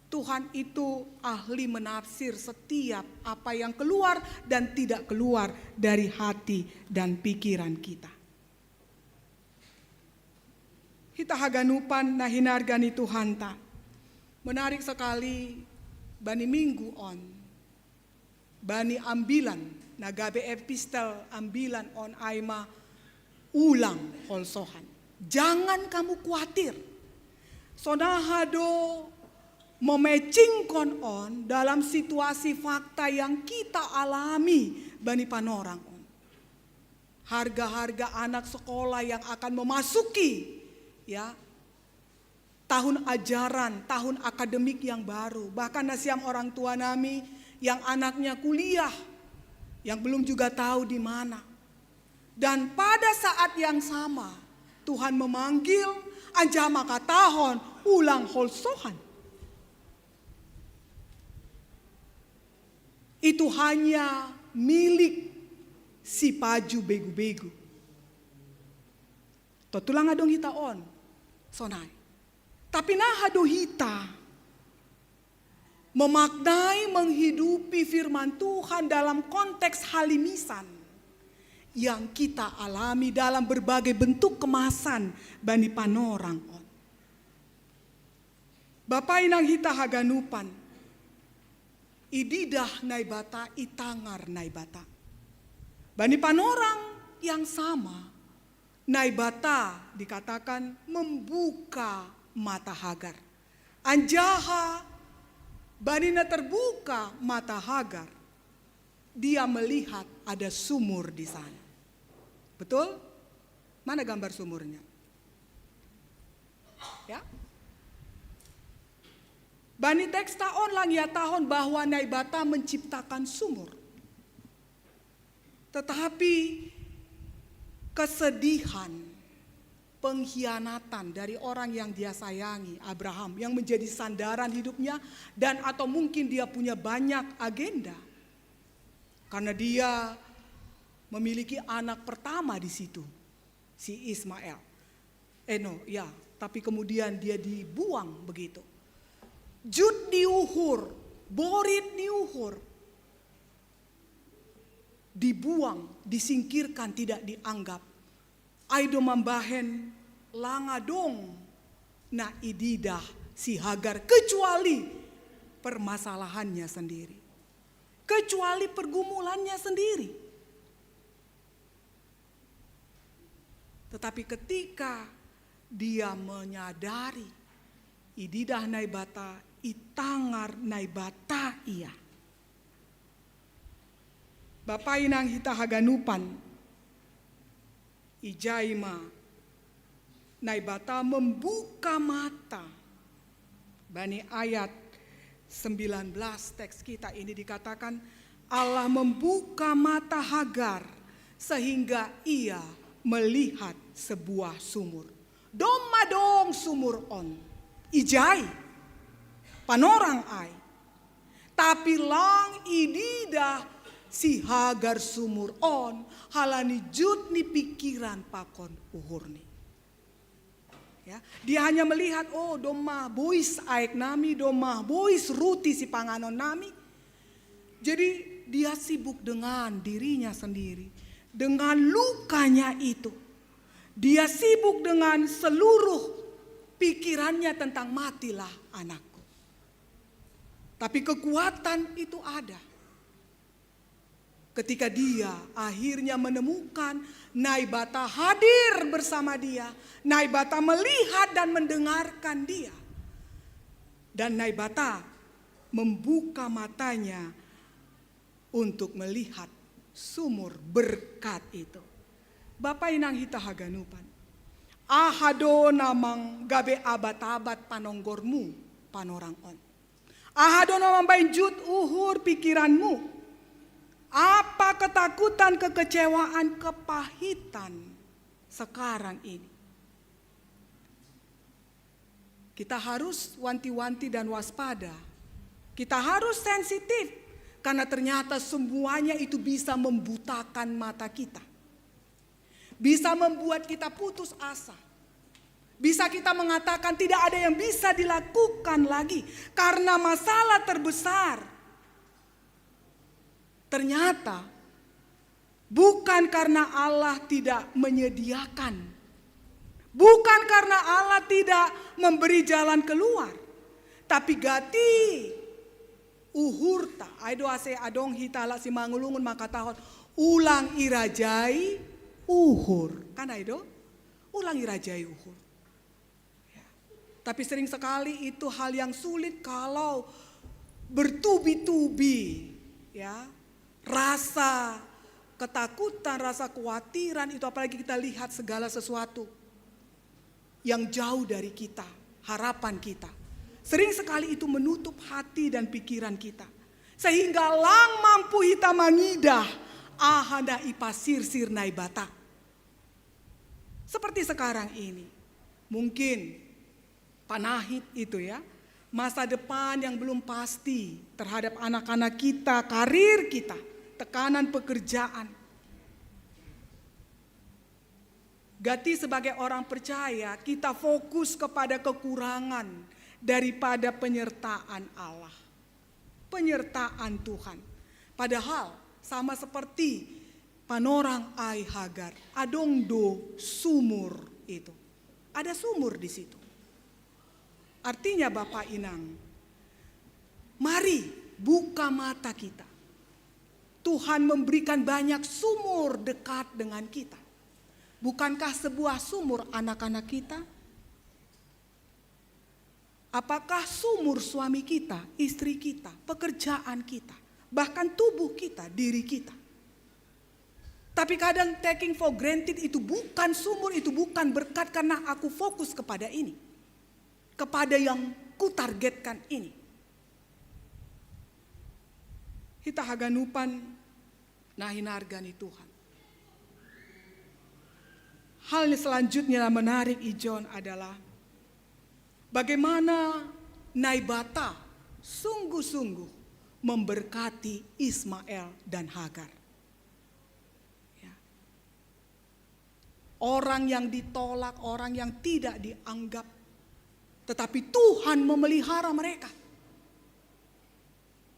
Tuhan itu ahli menafsir setiap apa yang keluar dan tidak keluar dari hati dan pikiran kita. Hita haganupan na hinarga ni Tuhanta. Menarik sekali, bani minggu on, bani ambilan, na gabe epistel ambilan on ai ma ulang holsohan. Jangan kamu khawatir. Sonaha do Memecingkon on dalam situasi fakta yang kita alami bani panorang on. Harga-harga anak sekolah yang akan memasuki, ya, tahun ajaran, tahun akademik yang baru. Bahkan nasiam orang tua nami yang anaknya kuliah, yang belum juga tahu di mana. Dan pada saat yang sama, Tuhan memanggil, anjama katahon, ulang holsohan. Itu hanya milik si paju begu-begu. Totulang adong hita on, sonai. Tapi naha do hita memaknai, menghidupi firman Tuhan dalam konteks halimisan yang kita alami dalam berbagai bentuk kemasan bani panorang on. Bapa inang hita haganupan, ididah Naibata, itangar Naibata. Bani panorang yang sama, Naibata dikatakan membuka mata Hagar. Anjaha bani na terbuka mata Hagar, dia melihat ada sumur di sana. Betul? Mana gambar sumurnya? Ya. Bani teks ta on lang iatahon bahwa Naibata menciptakan sumur. Tetapi kesedihan, pengkhianatan dari orang yang dia sayangi, Abraham, yang menjadi sandaran hidupnya, dan atau mungkin dia punya banyak agenda. Karena dia memiliki anak pertama di situ, si Ismael. Eh no, ya, tapi kemudian dia dibuang begitu. Jut ni uhur, borit ni uhur. Dibuang, disingkirkan, tidak dianggap. Ai do mambahen lang adong na ididah si Hagar kecuali permasalahannya sendiri. Kecuali pergumulannya sendiri. Tetapi ketika dia menyadari ididah Naibata, itangar Naibata ia. Bapa inang hita haganupan, ijai ma Naibata membuka mata. Bani ayat sembilan belas teks kita ini dikatakan, Allah membuka mata Hagar sehingga ia melihat sebuah sumur. Domma adong sumur on, ijai, panorang ai. Tapi lang ididah si Hagar sumur on, halani jut ni pikiran pakon uhurni. Ya, dia hanya melihat, oh, domma bois aek nami, domma bois ruti sipanganon nami. Jadi dia sibuk dengan dirinya sendiri, dengan lukanya itu. Dia sibuk dengan seluruh pikirannya tentang matilah anakku. Tapi kekuatan itu ada. Ketika dia akhirnya menemukan Naibata hadir bersama dia, Naibata melihat dan mendengarkan dia. Dan Naibata membuka matanya untuk melihat sumur berkat itu. Bapa inang hita haganupan, aha do na manggabe abat-abat panonggormu panorang on? Aha do na mambaen jut uhur pikiranmu? Apa ketakutan, kekecewaan, kepahitan sekarang ini? Kita harus wanti-wanti dan waspada. Kita harus sensitif karena ternyata semuanya itu bisa membutakan mata kita. Bisa membuat kita putus asa. Bisa kita mengatakan tidak ada yang bisa dilakukan lagi karena masalah terbesar. Ternyata bukan karena Allah tidak menyediakan, bukan karena Allah tidak memberi jalan keluar, tapi gati uhurta. Ai do ase adong hita halak Simangulungun mangkatahon, ulang irajai uhur. Kan ai do? Ulang irajai uhur. Ya. Tapi sering sekali itu hal yang sulit kalau bertubi-tubi, ya. Rasa ketakutan, rasa khawatiran itu, apalagi kita lihat segala sesuatu yang jauh dari kita, harapan kita. Sering sekali itu menutup hati dan pikiran kita. Sehingga lang mampu hita mangidah, aha na ipasirsir Naibata. Seperti sekarang ini, mungkin panahit itu, ya, masa depan yang belum pasti terhadap anak-anak kita, karir kita, tekanan pekerjaan. Gati sebagai orang percaya, kita fokus kepada kekurangan daripada penyertaan Allah. Penyertaan Tuhan. Padahal sama seperti panorang ai Hagar, adong do sumur itu. Ada sumur di situ. Artinya, Bapak Inang, mari buka mata kita. Tuhan memberikan banyak sumur dekat dengan kita. Bukankah sebuah sumur anak-anak kita? Apakah sumur suami kita, istri kita, pekerjaan kita, bahkan tubuh kita, diri kita? Tapi kadang taking for granted itu bukan sumur, itu bukan berkat karena aku fokus kepada ini. Kepada yang kutargetkan ini. Hita haganupan na hinarga ni Tuhan. Hal yang selanjutnya yang menarik ijon adalah bagaimana Naibata sungguh-sungguh memberkati Ismael dan Hagar. Ya. Orang yang ditolak, orang yang tidak dianggap, tetapi Tuhan memelihara mereka.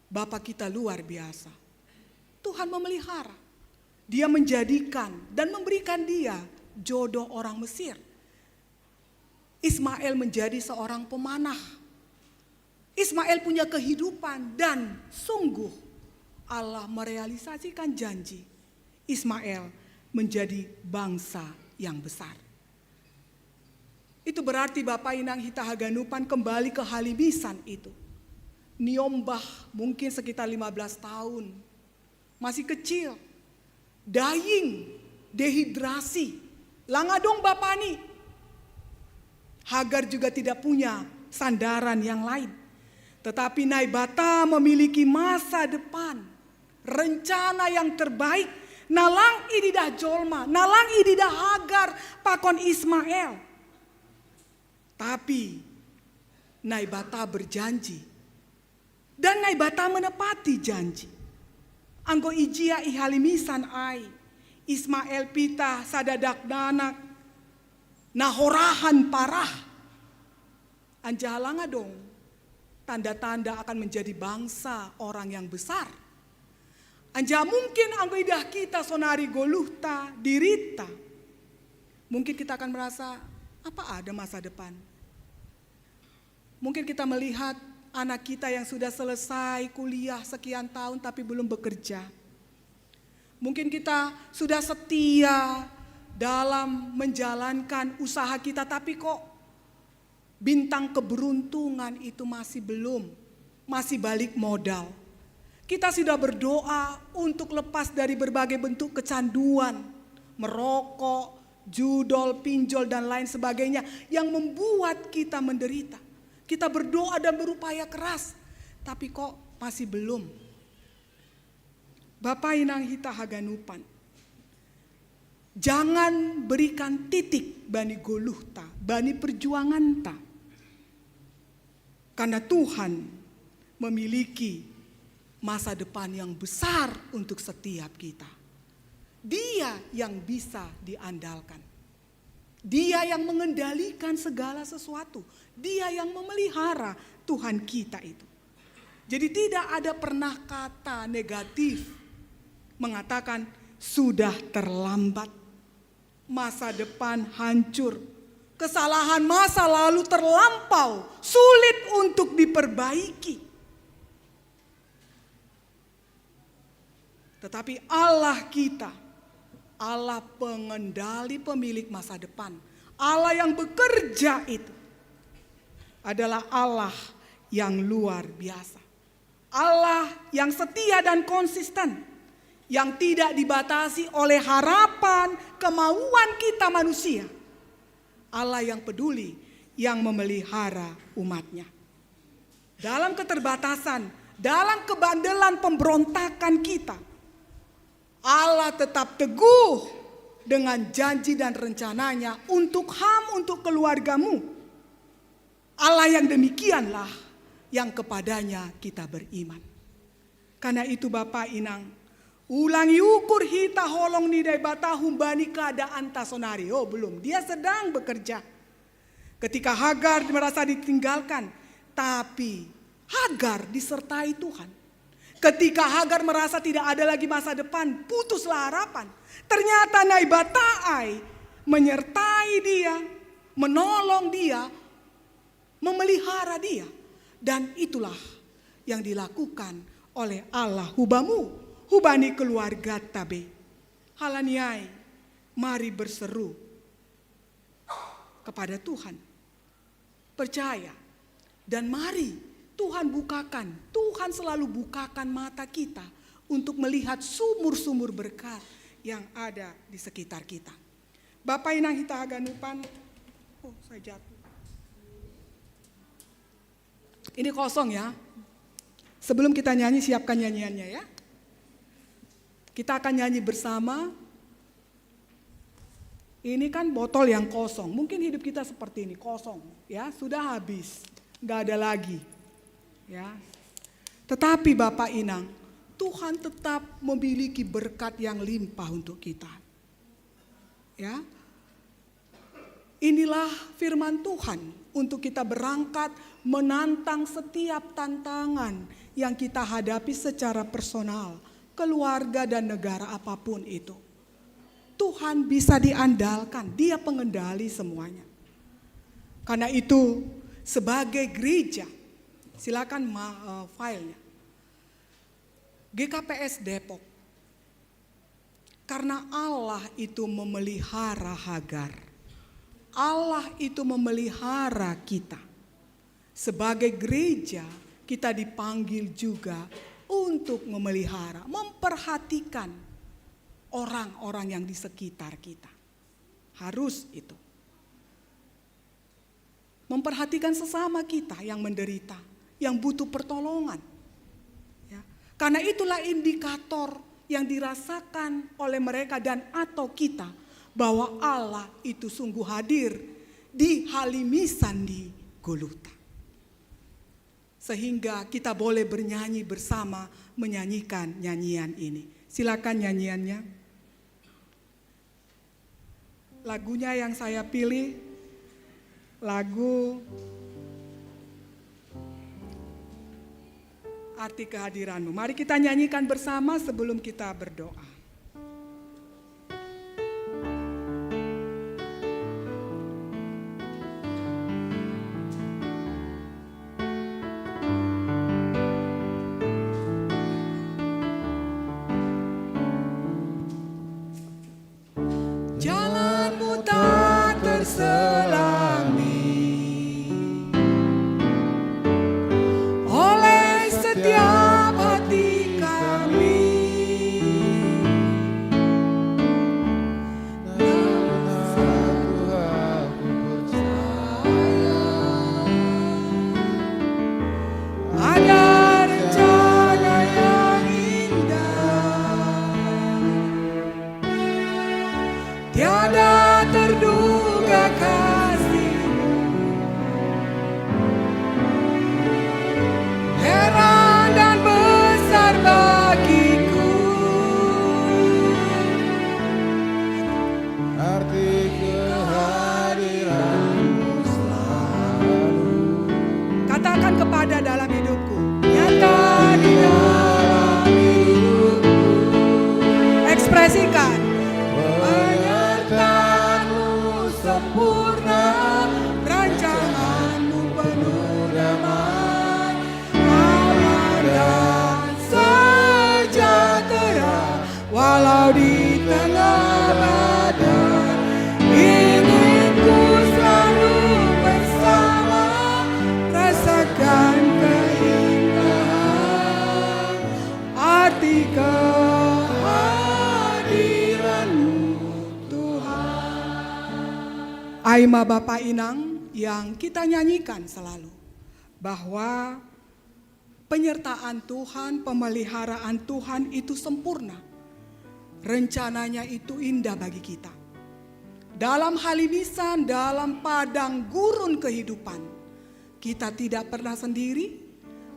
Bapa kita luar biasa. Tuhan memelihara. Dia menjadikan dan memberikan dia jodoh orang Mesir. Ismael menjadi seorang pemanah. Ismael punya kehidupan dan sungguh Allah merealisasikan janji. Ismael menjadi bangsa yang besar. Itu berarti Bapak Inang hita haganupan kembali ke halimisan itu. Niombah mungkin sekitar lima belas tahun. Masih kecil. Dying, dehidrasi. Lang adong bapa ni. Hagar juga tidak punya sandaran yang lain. Tetapi Naibata memiliki masa depan, rencana yang terbaik. Na lang ididah jolma, na lang ididah Hagar pakon Ismael. Tapi Naibata berjanji. Dan Naibata menepati janji. Anggo ijia i halimisan ai, Ismael pitah sada dakdanak na horahan parah. Anjaha lang adong tanda-tanda akan menjadi bangsa orang yang besar. Anjaha mungkin anggo idah kita sonari goluhta, dirita, mungkin kita akan merasa, apa ada masa depan? Mungkin kita melihat anak kita yang sudah selesai kuliah sekian tahun tapi belum bekerja. Mungkin kita sudah setia dalam menjalankan usaha kita, tapi kok bintang keberuntungan itu masih belum, masih balik modal. Kita sudah berdoa untuk lepas dari berbagai bentuk kecanduan, merokok, judol, pinjol, dan lain sebagainya yang membuat kita menderita. Kita berdoa dan berupaya keras, tapi kok masih belum. Bapa inang hita haganupan, jangan berikan titik bani goluhta, bani perjuanganta. Karena Tuhan memiliki masa depan yang besar untuk setiap kita. Dia yang bisa diandalkan. Dia yang mengendalikan segala sesuatu. Dia yang memelihara Tuhan kita itu. Jadi tidak ada pernah kata negatif mengatakan sudah terlambat. Masa depan hancur. Kesalahan masa lalu terlampau, sulit untuk diperbaiki. Tetapi Allah kita, Allah pengendali, pemilik masa depan, Allah yang bekerja itu, adalah Allah yang luar biasa. Allah yang setia dan konsisten, yang tidak dibatasi oleh harapan, kemauan kita manusia. Allah yang peduli, yang memelihara umatnya. Dalam keterbatasan, dalam kebandelan pemberontakan kita, Allah tetap teguh dengan janji dan rencananya untuk ham, untuk keluargamu. Allah yang demikianlah yang kepadanya kita beriman. Karena itu Bapak Inang, ulangi ukur hita holong ni Naibata humbani keadaan ta sonari. Oh, belum. Dia sedang bekerja. Ketika Hagar merasa ditinggalkan, tapi Hagar disertai Tuhan. Ketika Hagar merasa tidak ada lagi masa depan, putuslah harapan. Ternyata Naibata ai menyertai dia, menolong dia, memelihara dia. Dan itulah yang dilakukan oleh Allah hubamu, hubani keluarga tabe. Halaniai, mari berseru kepada Tuhan. Percaya. Dan mari Tuhan bukakan, Tuhan selalu bukakan mata kita untuk melihat sumur-sumur berkat yang ada di sekitar kita. Bapak Inang hita haganupan, oh, saya jatuh. Ini kosong ya. Sebelum kita nyanyi, siapkan nyanyiannya ya. Kita akan nyanyi bersama. Ini kan botol yang kosong. Mungkin hidup kita seperti ini, kosong, ya, sudah habis, nggak ada lagi, ya. Tetapi Bapak Inang, Tuhan tetap memiliki berkat yang limpah untuk kita. Ya. Inilah firman Tuhan untuk kita berangkat menantang setiap tantangan yang kita hadapi secara personal, keluarga dan negara apapun itu. Tuhan bisa diandalkan, Dia pengendali semuanya. Karena itu, sebagai gereja, silakan ma- eh, filenya. G K P S Depok. Karena Allah itu memelihara Hagar. Allah itu memelihara kita. Sebagai gereja, kita dipanggil juga untuk memelihara, memperhatikan orang-orang yang di sekitar kita. Harus itu. Memperhatikan sesama kita yang menderita, yang butuh pertolongan. Ya. Karena itulah indikator yang dirasakan oleh mereka dan atau kita bahwa Allah itu sungguh hadir di halimisan di Golgota. Sehingga kita boleh bernyanyi bersama menyanyikan nyanyian ini. Silakan nyanyiannya. Lagunya yang saya pilih, lagu Arti Kehadiranmu. Mari kita nyanyikan bersama sebelum kita berdoa. Jalanmu tak terselangi oleh setiap hati kami. Namun satu hal ku percaya, ada rencana yang indah. Tiada terduga kasihmu, heran dan besar bagiku. Arti kehadiranmu selalu. Katakan kepada dalam hidupku. Nyata di dalam hidupku. Ekspresikan. Penyertaanmu sempurna, rancanganmu penuh damai, aman dan sejahtera. Walau di tengah badai, ingin ku selalu bersama. Kehadiran-Mu, Tuhan. Ai ma Bapa Inang yang kita nyanyikan selalu, bahwa penyertaan Tuhan, pemeliharaan Tuhan itu sempurna. Rencananya itu indah bagi kita. Dalam halimisan, dalam padang gurun kehidupan, kita tidak pernah sendiri.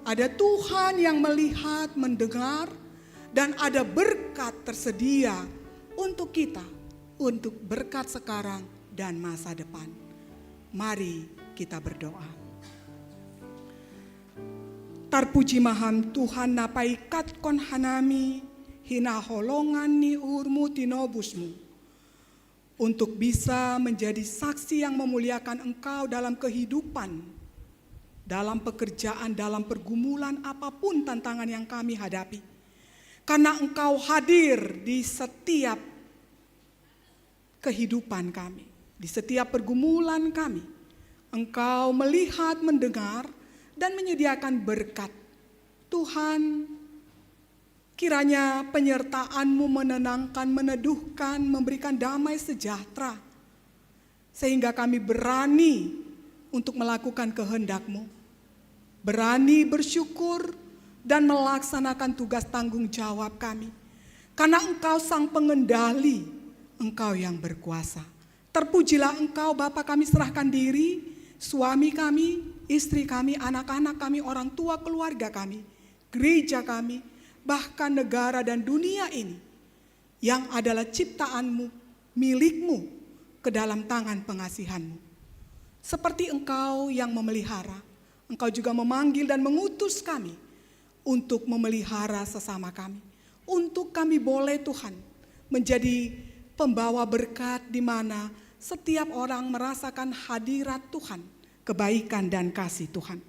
Ada Tuhan yang melihat, mendengar, dan ada berkat tersedia untuk kita, untuk berkat sekarang dan masa depan. Mari kita berdoa. Tarpuji ma Ham Tuhan, na paikkatkon hanami hinaholongan ni uhur-Mu, tinobus-Mu, untuk bisa menjadi saksi yang memuliakan Engkau dalam kehidupan, dalam pekerjaan, dalam pergumulan apapun tantangan yang kami hadapi. Karena Engkau hadir di setiap kehidupan kami, di setiap pergumulan kami. Engkau melihat, mendengar, dan menyediakan berkat. Tuhan, kiranya penyertaan-Mu menenangkan, meneduhkan, memberikan damai sejahtera, sehingga kami berani untuk melakukan kehendak-Mu, berani bersyukur, dan melaksanakan tugas tanggung jawab kami. Karena Engkau Sang Pengendali, Engkau yang berkuasa. Terpujilah Engkau, Bapa, kami serahkan diri, suami kami, istri kami, anak-anak kami, orang tua keluarga kami, gereja kami, bahkan negara dan dunia ini yang adalah ciptaan-Mu, milik-Mu, ke dalam tangan pengasihan-Mu. Seperti Engkau yang memelihara, Engkau juga memanggil dan mengutus kami untuk memelihara sesama kami. Untuk kami boleh, Tuhan, menjadi pembawa berkat di mana setiap orang merasakan hadirat Tuhan, kebaikan dan kasih Tuhan.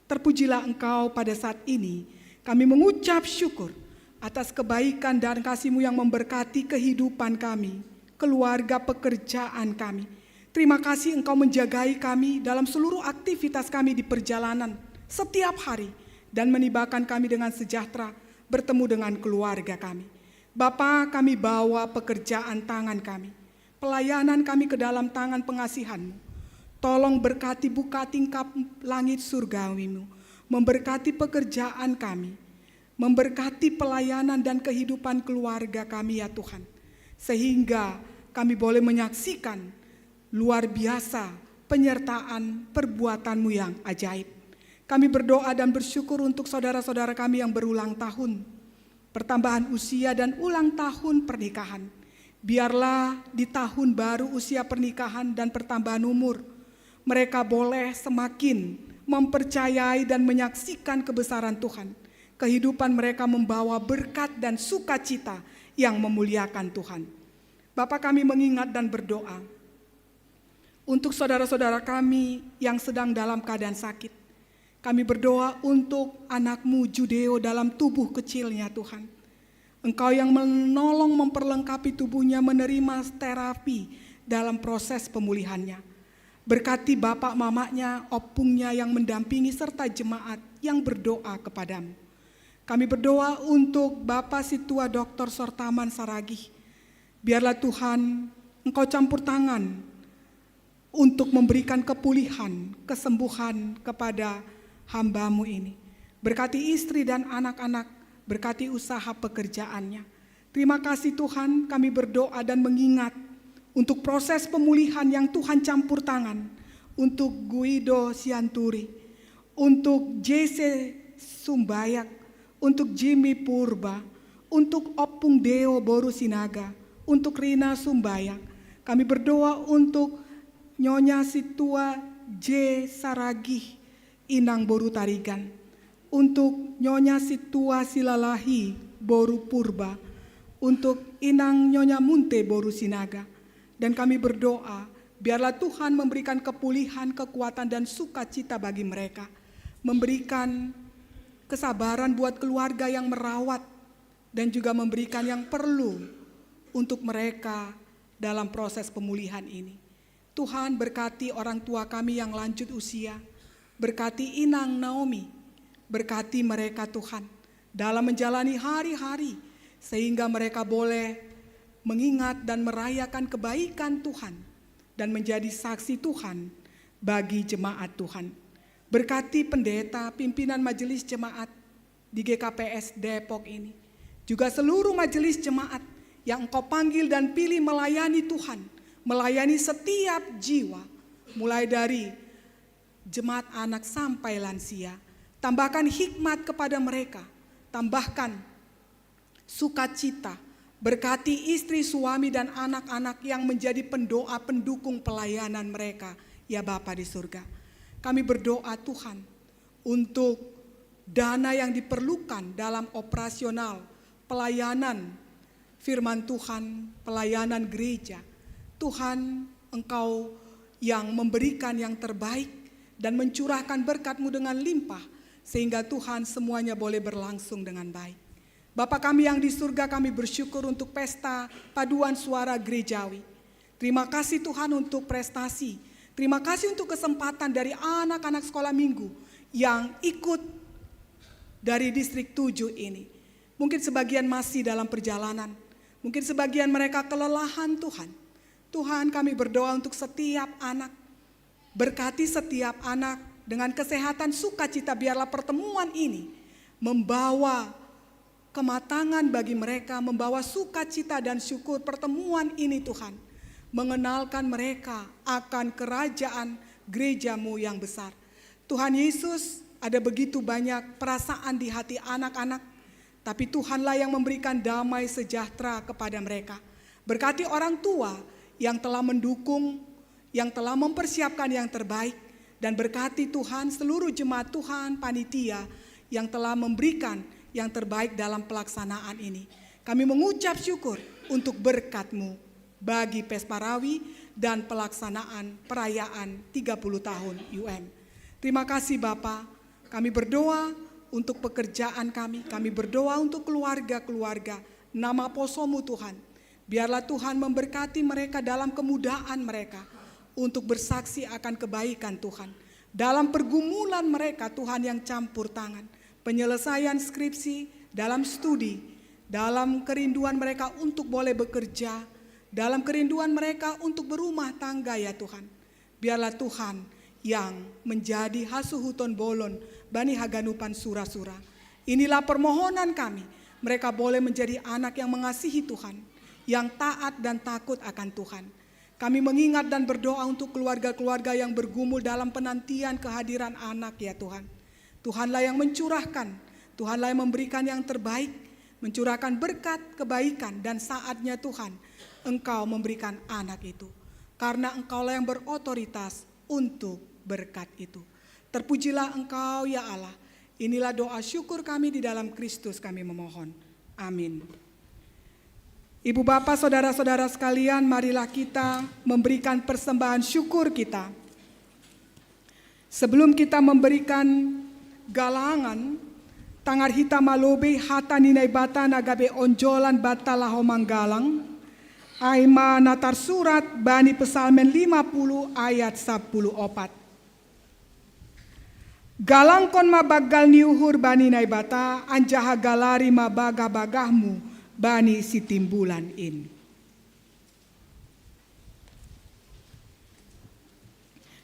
Terpujilah Engkau pada saat ini. Kami mengucap syukur atas kebaikan dan kasih-Mu yang memberkati kehidupan kami, keluarga, pekerjaan kami. Terima kasih Engkau menjagai kami dalam seluruh aktivitas kami di perjalanan setiap hari dan menibakan kami dengan sejahtera bertemu dengan keluarga kami. Bapa, kami bawa pekerjaan tangan kami, pelayanan kami ke dalam tangan pengasihan-Mu. Tolong berkati buka tingkap langit surgawi-Mu, memberkati pekerjaan kami, memberkati pelayanan dan kehidupan keluarga kami, ya Tuhan, sehingga kami boleh menyaksikan luar biasa penyertaan perbuatan-Mu yang ajaib. Kami berdoa dan bersyukur untuk saudara-saudara kami yang berulang tahun, pertambahan usia dan ulang tahun pernikahan. Biarlah di tahun baru usia pernikahan dan pertambahan umur, mereka boleh semakin mempercayai dan menyaksikan kebesaran Tuhan. Kehidupan mereka membawa berkat dan sukacita yang memuliakan Tuhan. Bapa, kami mengingat dan berdoa untuk saudara-saudara kami yang sedang dalam keadaan sakit. Kami berdoa untuk anak-Mu Judeo dalam tubuh kecilnya, Tuhan. Engkau yang menolong memperlengkapi tubuhnya menerima terapi dalam proses pemulihannya. Berkati bapak mamanya, opungnya yang mendampingi serta jemaat yang berdoa kepada-Mu. Kami berdoa untuk Bapak Situa Doktor Sortaman Saragih. Biarlah Tuhan Engkau campur tangan untuk memberikan kepulihan, kesembuhan kepada hamba-Mu ini. Berkati istri dan anak-anak, berkati usaha pekerjaannya. Terima kasih Tuhan, kami berdoa dan mengingat untuk proses pemulihan yang Tuhan campur tangan untuk Guido Sianturi, untuk J C Sumbayak, untuk Jimmy Purba, untuk Opung Deo Boru Sinaga, untuk Rina Sumbayak. Kami berdoa untuk Nyonya Situa J Saragih, Inang Boru Tarigan, untuk Nyonya Situa Silalahi Boru Purba, untuk Inang Nyonya Munte Boru Sinaga. Dan kami berdoa, biarlah Tuhan memberikan kepulihan, kekuatan, dan sukacita bagi mereka. Memberikan kesabaran buat keluarga yang merawat dan juga memberikan yang perlu untuk mereka dalam proses pemulihan ini. Tuhan, berkati orang tua kami yang lanjut usia. Berkati Inang Naomi. Berkati mereka, Tuhan, dalam menjalani hari-hari sehingga mereka boleh mengingat dan merayakan kebaikan Tuhan dan menjadi saksi Tuhan bagi jemaat Tuhan. Berkati pendeta, pimpinan majelis jemaat di G K P S Depok ini, juga seluruh majelis jemaat yang Engkau panggil dan pilih melayani Tuhan, melayani setiap jiwa, mulai dari jemaat anak sampai lansia. Tambahkan hikmat kepada mereka, tambahkan sukacita. Berkati istri, suami, dan anak-anak yang menjadi pendoa, pendukung pelayanan mereka, ya Bapa di surga. Kami berdoa, Tuhan, untuk dana yang diperlukan dalam operasional pelayanan firman Tuhan, pelayanan gereja. Tuhan, Engkau yang memberikan yang terbaik dan mencurahkan berkat-Mu dengan limpah, sehingga, Tuhan, semuanya boleh berlangsung dengan baik. Bapa kami yang di surga, kami bersyukur untuk pesta paduan suara gerejawi. Terima kasih, Tuhan, untuk prestasi. Terima kasih untuk kesempatan dari anak-anak sekolah minggu yang ikut dari Distrik tujuh ini. Mungkin sebagian masih dalam perjalanan. Mungkin sebagian mereka kelelahan, Tuhan. Tuhan, kami berdoa untuk setiap anak. Berkati setiap anak dengan kesehatan, sukacita. Biarlah pertemuan ini membawa kematangan bagi mereka, membawa sukacita dan syukur. Pertemuan ini, Tuhan, mengenalkan mereka akan kerajaan gereja-Mu yang besar. Tuhan Yesus, ada begitu banyak perasaan di hati anak-anak, tapi Tuhanlah yang memberikan damai sejahtera kepada mereka. Berkati orang tua yang telah mendukung, yang telah mempersiapkan yang terbaik, dan berkati, Tuhan, seluruh jemaat Tuhan, panitia yang telah memberikan yang terbaik dalam pelaksanaan ini. Kami mengucap syukur untuk berkat-Mu bagi Pesparawi dan pelaksanaan perayaan tiga puluh tahun U M. Terima kasih, Bapa. Kami berdoa untuk pekerjaan kami, kami berdoa untuk keluarga-keluarga. Nama poso-Mu, Tuhan. Biarlah Tuhan memberkati mereka dalam kemudahan mereka untuk bersaksi akan kebaikan Tuhan. Dalam pergumulan mereka, Tuhan yang campur tangan. Penyelesaian skripsi, dalam studi, dalam kerinduan mereka untuk boleh bekerja, dalam kerinduan mereka untuk berumah tangga, ya Tuhan. Biarlah Tuhan yang menjadi hasuhuton bolon bani haganupan sura-sura. Inilah permohonan kami. Mereka boleh menjadi anak yang mengasihi Tuhan, yang taat dan takut akan Tuhan. Kami mengingat dan berdoa untuk keluarga-keluarga yang bergumul dalam penantian kehadiran anak, ya Tuhan. Tuhanlah yang mencurahkan, Tuhanlah yang memberikan yang terbaik, mencurahkan berkat kebaikan, dan saatnya, Tuhan, Engkau memberikan anak itu. Karena Engkaulah yang berotoritas untuk berkat itu. Terpujilah Engkau, ya Allah. Inilah doa syukur kami, di dalam Kristus kami memohon. Amin. Ibu, Bapa, saudara-saudara sekalian, marilah kita memberikan persembahan syukur kita. Sebelum kita memberikan galangan, tangar hita malobi hata ni Naibata na gabe onjolan banta laho manggalang, ai ma na tarsurat bani Psalmen lima puluh ayat sapuluh opat. Galangkon ma banggal ni uhur bani Naibata, anjaha galari ma bagah-bagahmu bani sitimbulan in.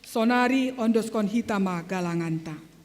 Sonari ondoskon hita ma galanganta.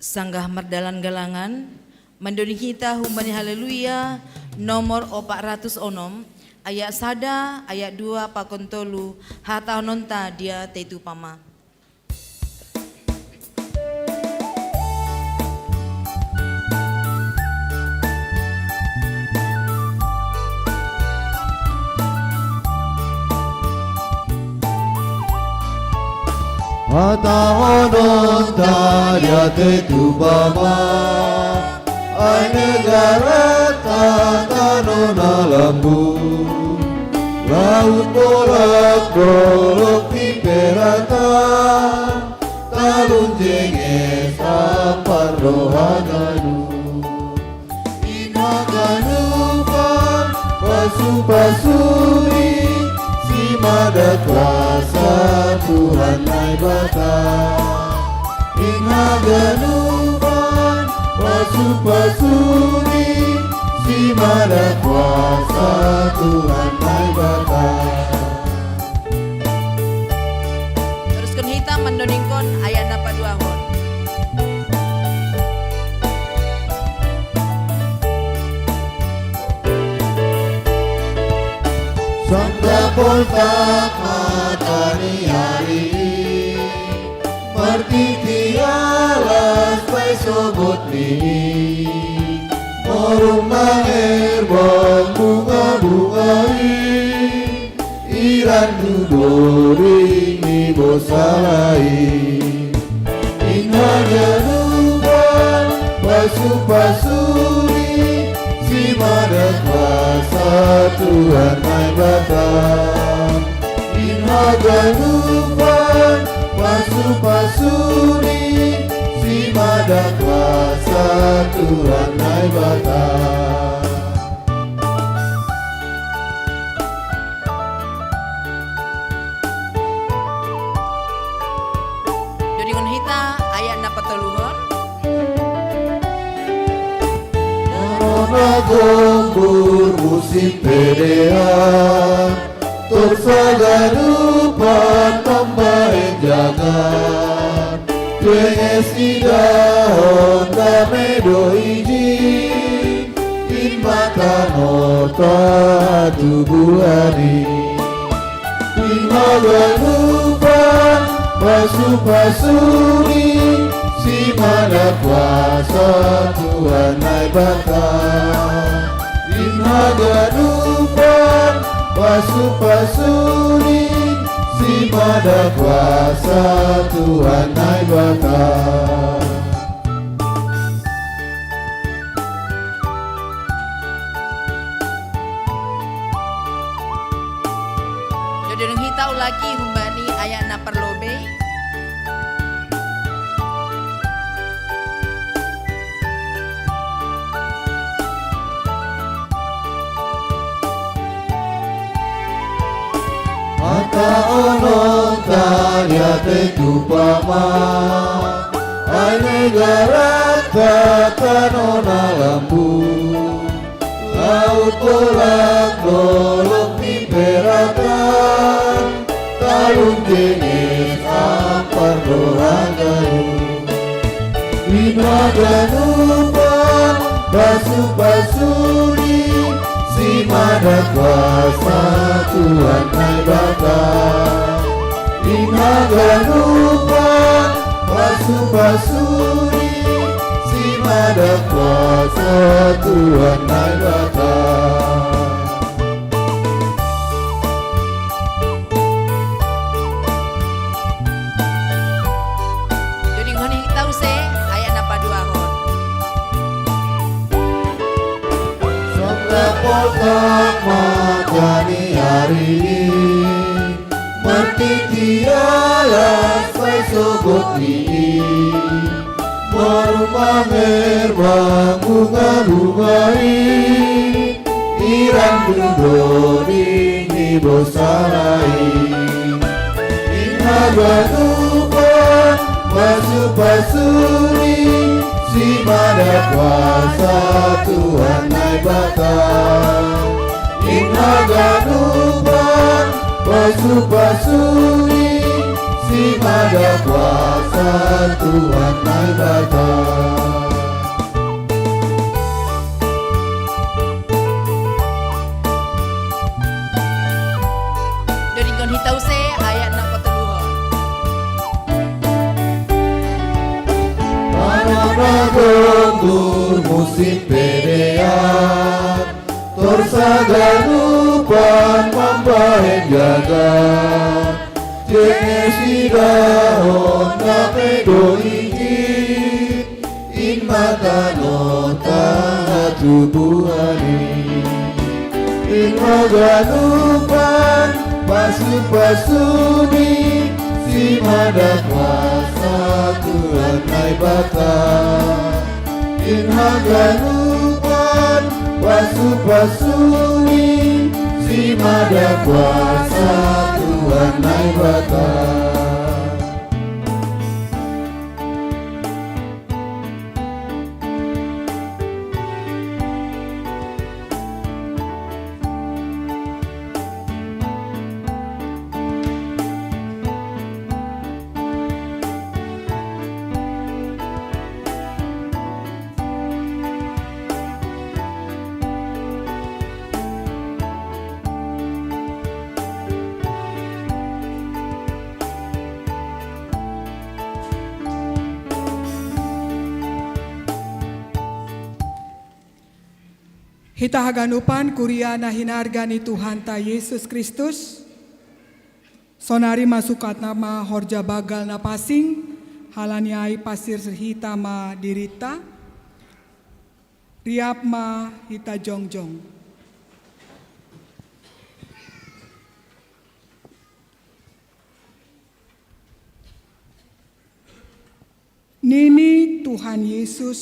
Sanggah mardalan galangan, mandoni hita humbani Haleluya nomor opat ratus onom, ayat sada, ayat dua pakon tolu, hata hononta dia te tu pama. Hata hononta dia te tu pama, ai negarata tano na lambu, laut bolak bolok di perata, talun jenges ampar doha ganu. Inha ganupan pasu-pasuni, si mada kuasa Tuhan Naibata. Inha ganupan pasu-pasuni, si mada kuasa Tuhan Naibata. Teruskan hita mandoningkon ayat na paduahon. Sanda poltak mata ni ari, martiti alas pai sobot ni, morum mangerbang bunga-bungai, iran dudori ni bosalai. Inha ganupan pasu-pasuni, si mada kuasa Tuhan Naibata. Inha ganupan pasu-pasuni, si mada kuasa Tuhan Naibata. Doningon hita ayat na patoluhon. Nona gombur musim pedean, torsa ganupan mambahen jagar, penges idahon dame do ijin, in mata nota tu bulani. Inha ganupan pasu-pasuni, si mada kuasa Tuhan Naibata. Inha ganupan pasu-pasuni, si mada kuasa Tuhan Naibata. Doningon hita ulaki humbani ayat na parlobei. Hata hononta dia te tu pama, ai negarata tano na lambu, laut bolak bolok di perata, talun jenges ampar doha ganu. Inha ganupan pasu-pasuni, si mada kuasa Tuhan Naibata. Inha ganupan pasu-pasuni, si mada kuasa Tuhan Naibata. Doningon hita use ayat na paduahon. Sanda poltak mata ni ari, martiti alas pai sobot ni, morum mangerbang bunga-bungai, iran dudori ni bosalai. Inha ganupan pasu-pasuni, si mada kuasa Tuhan Naibata. Inha ganupan pasu-pasuni, Mada kuasa Tuhan Naibata. Doringon hitau se ayat enam puluh dua. Mana nago tur musim pedean, tor saganupan mambahen jaga. Jenes idahon na pedo ingkit, in mata no tahatubuani. In haganupan pasu-pasuni, si mada kuasa Tuhan Naibata. In haganupan pasu-pasuni, si mada kuasa Tuhan Naibata. Hita haganupan kuria na hinarga ni Tuhanta Jesus Kristus, sonari ma sukatna ma horja banggal na pansing, halani ai pasirsir hita ma dirita, riap ma hita jongjong. Nini Tuhan Jesus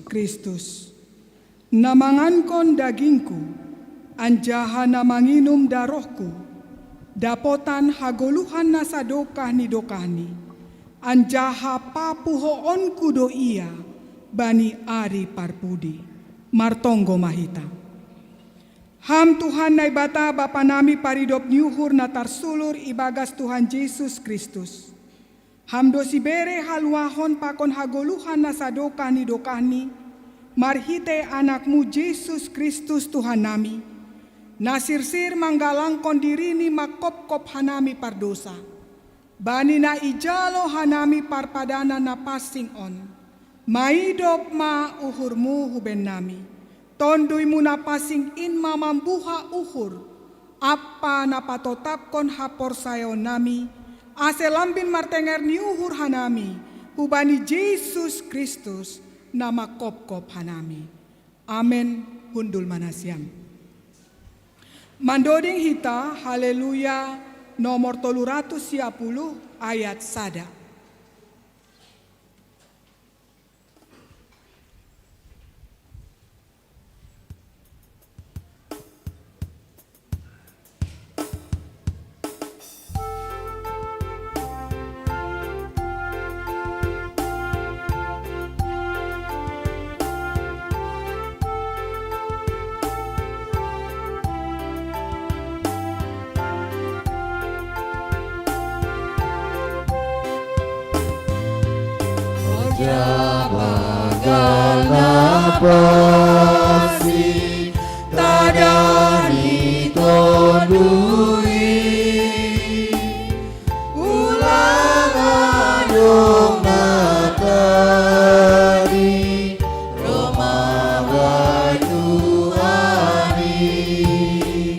Kristus, na mangankon dagingku, anjaha na manginum darohku, dapotan hagoluhan na sadokah ni dokahni, anjaha papuhoonku do ia bani ari parpudi. Martonggo ma hita. Ham Tuhan Naibata Bapa nami paridop ni uhur na tarsulur ibagas Tuhan Jesus Kristus. Ham do sibere haluahon pakon hagoluhan na sadokah ni dokahni, marhitei Anakmu Jesus Kristus Tuhan nami, na sirsir manggalangkon dirini mangkopkop hanami pardosa. Bani na ijalo hanami parpadanan na pansing on, maidop ma uhurmu huben nami. TonduyMu na pansing in ma mambuha uhur, ampa na patotapkon haporsayaon nami, ase lambin martenger ni uhur hanami, hubani Jesus Kristus, na mangkopkop hanami. Amen. Hundul ma nasiam. Mandoding hita Haleluya nomor tolu ratus sia puluh ayat sada. Horja banggal na pansing, tadani tondui. Ulang adong na tading, ro ma bai Tuhan i.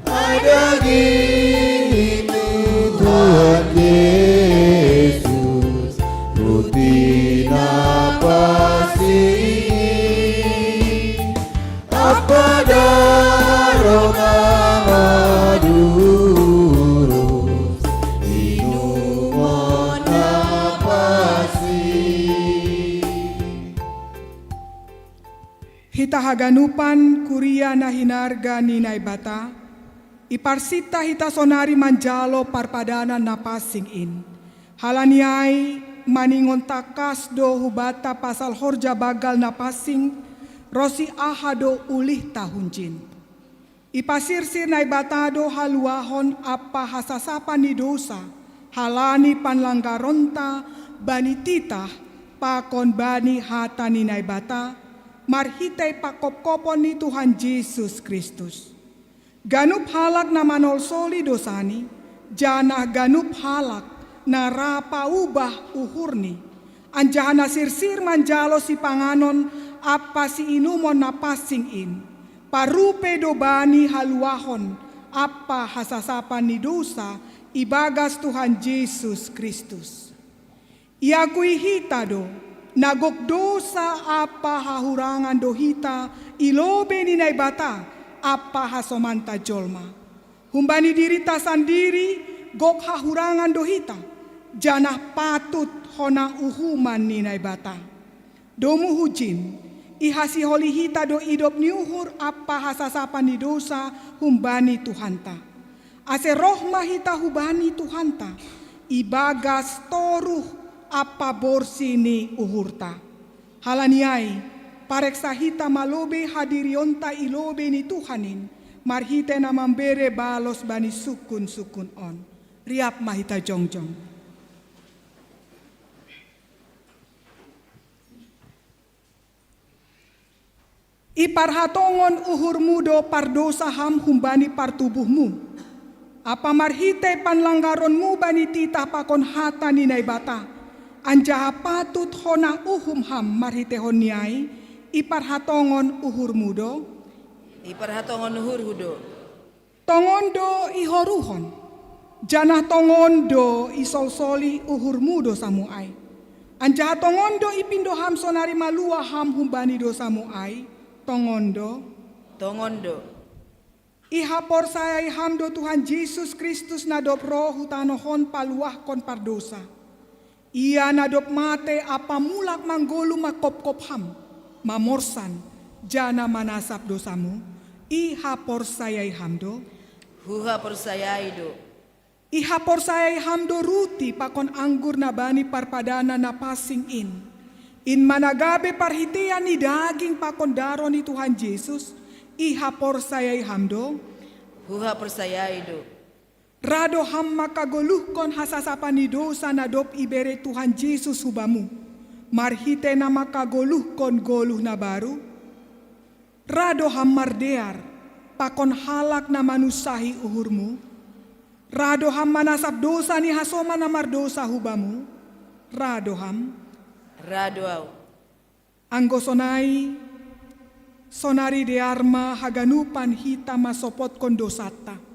Ai daging ni Tuhan Jesus, ruti na pansing i. Ampa daroh na madurus, inumon na pansing. Hita haganupan kuria na hinarga ni Naibata, iparsinta hita sonari manjalo parpadanan na pansing in. Halani ai, maningon tangkas do hubanta pasal horja banggal na pansing, ronsi aha do ulihta hunjin. Ipasirsir Naibata do haluahon ampa hasasapan ni dousa, Halani panlanggaronta bani titah pakon bani hata ni Naibata, marhitei pakopkopon ni Tuhan Jesus Kristus. Ganup halak na manolsoli dousani, janah ganup halak na ra paubah uhurni, anjaha na sirsir manjalo sipanganon ampa siinumon na pansing in, parrupei do bani haluahon ampa hasasapan ni dousa ibagas Tuhan Jesus Kristus. Iakui hita do, na gok dousa ampa hahurangan do hita i lobei ni Naibata ampa hasomanta jolma. Humbani dirinta sandiri gok hahurangan do hita, janah patut hona uhuman ni Naibata. Domu hujin, ihasiholi hita do idop ni uhur ampa hasasapan ni dousa humbani Tuhanta. Ase roh ma hita hubani Tuhanta, ibagas toruh ampa borsih ni uhurta. Halani ai, pareksa hita ma lobei hadirionta i lobei ni Tuhan in, marhitei na mambere balos bani sungkun-sungkun on. Riap ma hita jongjong. Iparhatongon uhurmu do pardousa ham humbani partubuhmu, ampa marhitei panlanggaronmu bani titah pakon hata ni Naibata, anjaha patut hona uhum ham marhiteihon ni ai, iparhatongon uhurmu do? Iparhatongon uhurhu do. Tongon do ihoruhon, janah tongon do isolsoli uhurmu dousamu ai. Anjaha tongon do ipindo ham sonari maluah ham humbani dousamu ai, tongon do. Tongon do. Ihaporsayai ham do Tuhan Jesus Kristus na dob roh hu tanoh on paluahkon pardousa. Ia na dob matei ampa mulak manggoluh mangkopkop ham, mamorsan, janah manasap dousamu, ihaporsayai ham do? Huhaporsayai do. Ihaporsayai ham do ruti pakon anggur na bani parpadanan na pansing in, in manang gabe parhiteian ni daging pakon daroh ni Tuhan Jesus, ihaporsayai ham do? Huhaporsayai do. Ra do ham mangkagoluhkon hasasapan ni dousa na dob ibere Tuhan Jesus hubamu, marhitei na mangkagoluhkon goluh na baru? Ra do ham mardear pakon halak na manunsahi uhurmu? Ra do ham manasap dousa ni hasoman na mardousa hubamu? Ra do ham? Ra do ahu. Anggo sonai, sonari dear ma haganupan hita mansopotkon dousanta.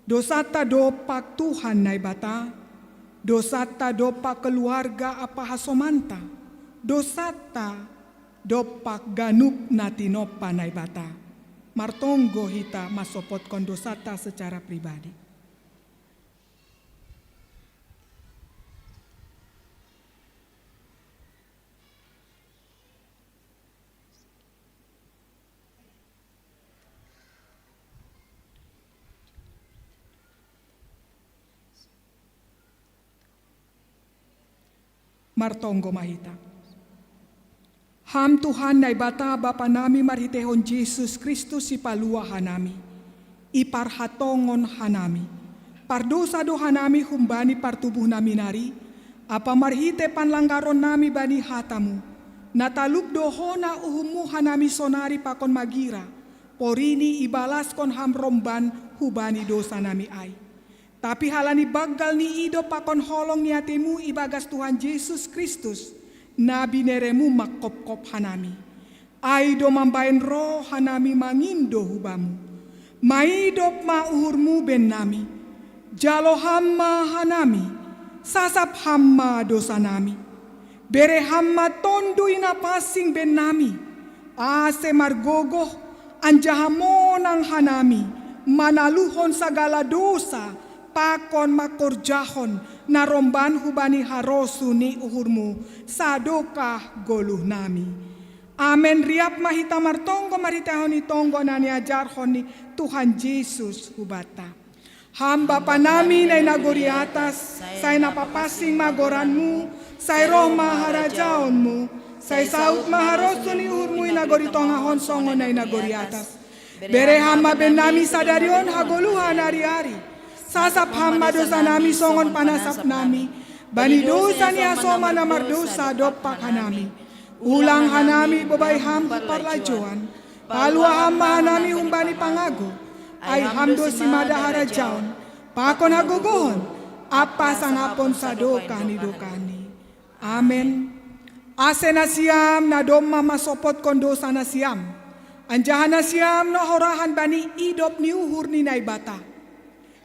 Dousanta dompak Tuhan Naibata, dousanta dompak keluarga ampa hasomanta, dousanta dompak ganup na tinompa Naibata. Martonggo hita mansopotkon dousanta secara pribadi. Martonggo ma hita. Ham Tuhan Naibata Bapa nami marhiteihon Jesus Kristus Sipaluah hanami, iparhatongon hanami. Pardousa do hanami humbani partubuh nami nari, ampa marhitei panlanggaron nami bani hatamu, na talup do hona uhummu hanami sonari pakon magira, porini ibalaskon ham romban hubani dousa nami ai. Tapi halani banggal ni idop pakon holong ni ateimu ibagas Tuhan Jesus Kristus, na bineremu mangkopkop hanami. Ai do mambahen roh hanami mangindo hubamu. Maidop ma uhurmu bennami. Jalo ham ma hanami. Sasap ham ma dousa nami. Bere ham ma Tonduy Napansing bennami, ase margogoh anjaha monang hanami manaluhon sagala dousa pakon mangkorjahon na romban hubani harosuh ni uhurmu sadokah goluhnami. Amen. Riap ma hita martonggo marhitehon ni tonggo na niajarhon ni Tuhan Jesus hubanta. Ham Bapa nami na i nagori atas, sai na papansing ma goranmu, sai roh ma harajaonmu, sai saut ma harosuh ni uhurmu i nagori tongah on songon na i nagori atas. Bere ham ma bennami sadari on hagoluhan ari-ari. Sasap Ham ma dosa nami songon panasap nami bani dosa ni hasoman na mardosa dompak hanami. Ulang hanami bobai Ham hu parlajouan, palua Ham ma hanami humbani pangago. Ai Ham do simada harajaon, pakon hagogohon, ampa sangapon sadokah ni dokahni. Amen. Ase nasiam na domma mansopotkon dosa nasiam, anjaha nasiam na horahan bani idop ni uhur ni Naibata,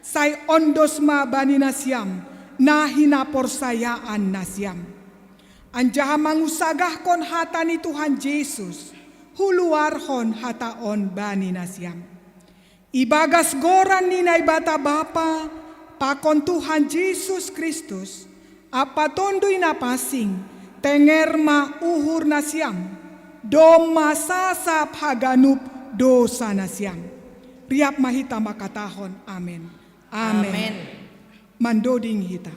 sai ondos ma bani nasiam na hinaporsayaan nasiam. Anjaha mangunsagahkon hata ni Tuhan Jesus, huluarhon hata on bani nasiam. Ibagas goran ni Naibata Bapa pakon Tuhan Jesus Kristus, ampa Tonduy Na Pansing, tenger ma uhur nasiam, domma sasap haganup dosa nasiam. Riap ma hita mangkatahon amen. Amen. Amen. Mandoding hita.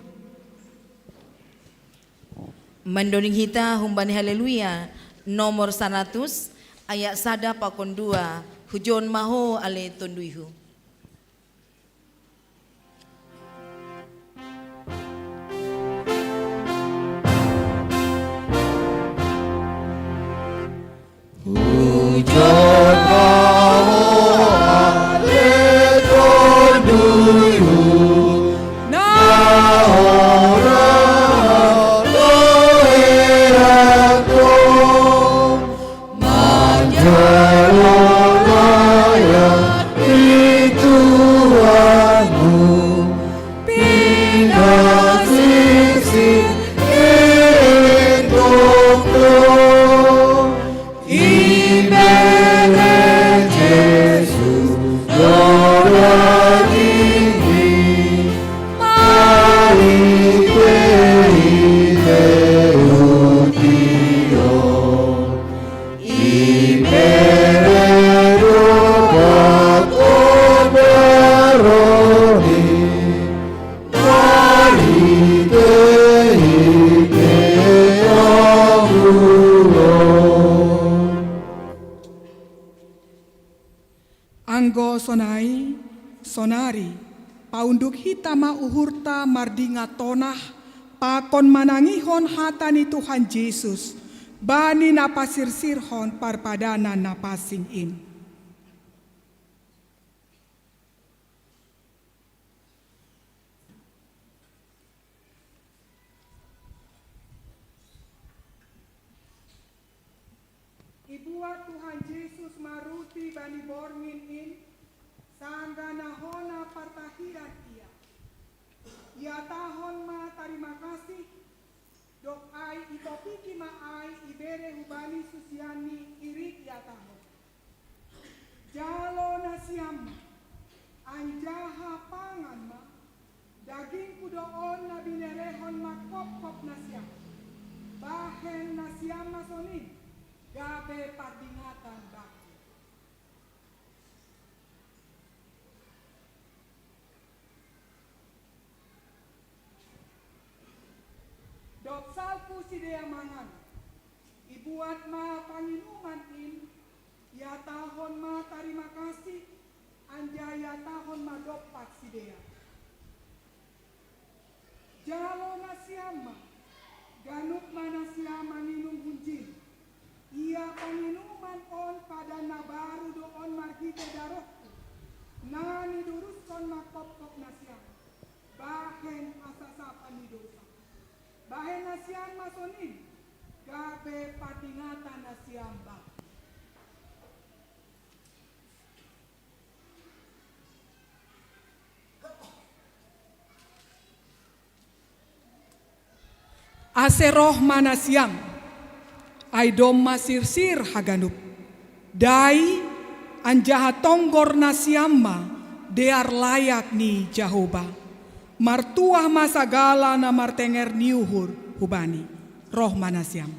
Mandoding hita humbani Haleluya nomor saratus, ayat sada pakon dua, hujon ma ho ale tonduyhu. Hujon ma ho ale tonduyhu, na horas ro heranku, manjalo layat ni Tuhanhu, pinasirsir endok do. Ibere Jesus do rohani, marhite-ite ruti on. Ibere do bakko baroni, marhite-ite ongkulon. Anggo sonai, sonari, paunduk hita ma uhurta mardingat tonah, pakon manangihon hata ni Tuhan Jesus, bani na pasirsirhon parpadanan na pansing in. Ibuat Tuhan Jesus ma ruti bani borngin in, sanggah na hona partahiran Ia. Ihatahon ma tarima kasih, dob ai itopiki ma ai ibere hubani susianni irik ihatahon: Jalo nasiam ma, anjaha pangan ma, dagingku do on na binerehon manghophop nasiam. Bahen nasiam ma sonin, gabe pardingatan bangku. Dob salpu sidea mangan, ibuat ma panginuman in, ihatahon ma tarima kasih, anjaha ihatahon ma dompak sidea: Jalo nasiam ma, ganup ma nasiam manginum hunjin. Ia panginuman on padan na baru do on marhite darohku, na niduruskon manghophop nasiam, bahen hasasapan ni dosa. Bahen nasiam ma sonin, gabe pardingatan nasiam bangku. Ase roh ma nasiam, ai domma sirsir haganup. Dai, anjaha tonggor nasiam ma dear layak ni Jahowa. Martuah ma sagala na martenger ni uhur hu-Bani. Roh ma nasiam.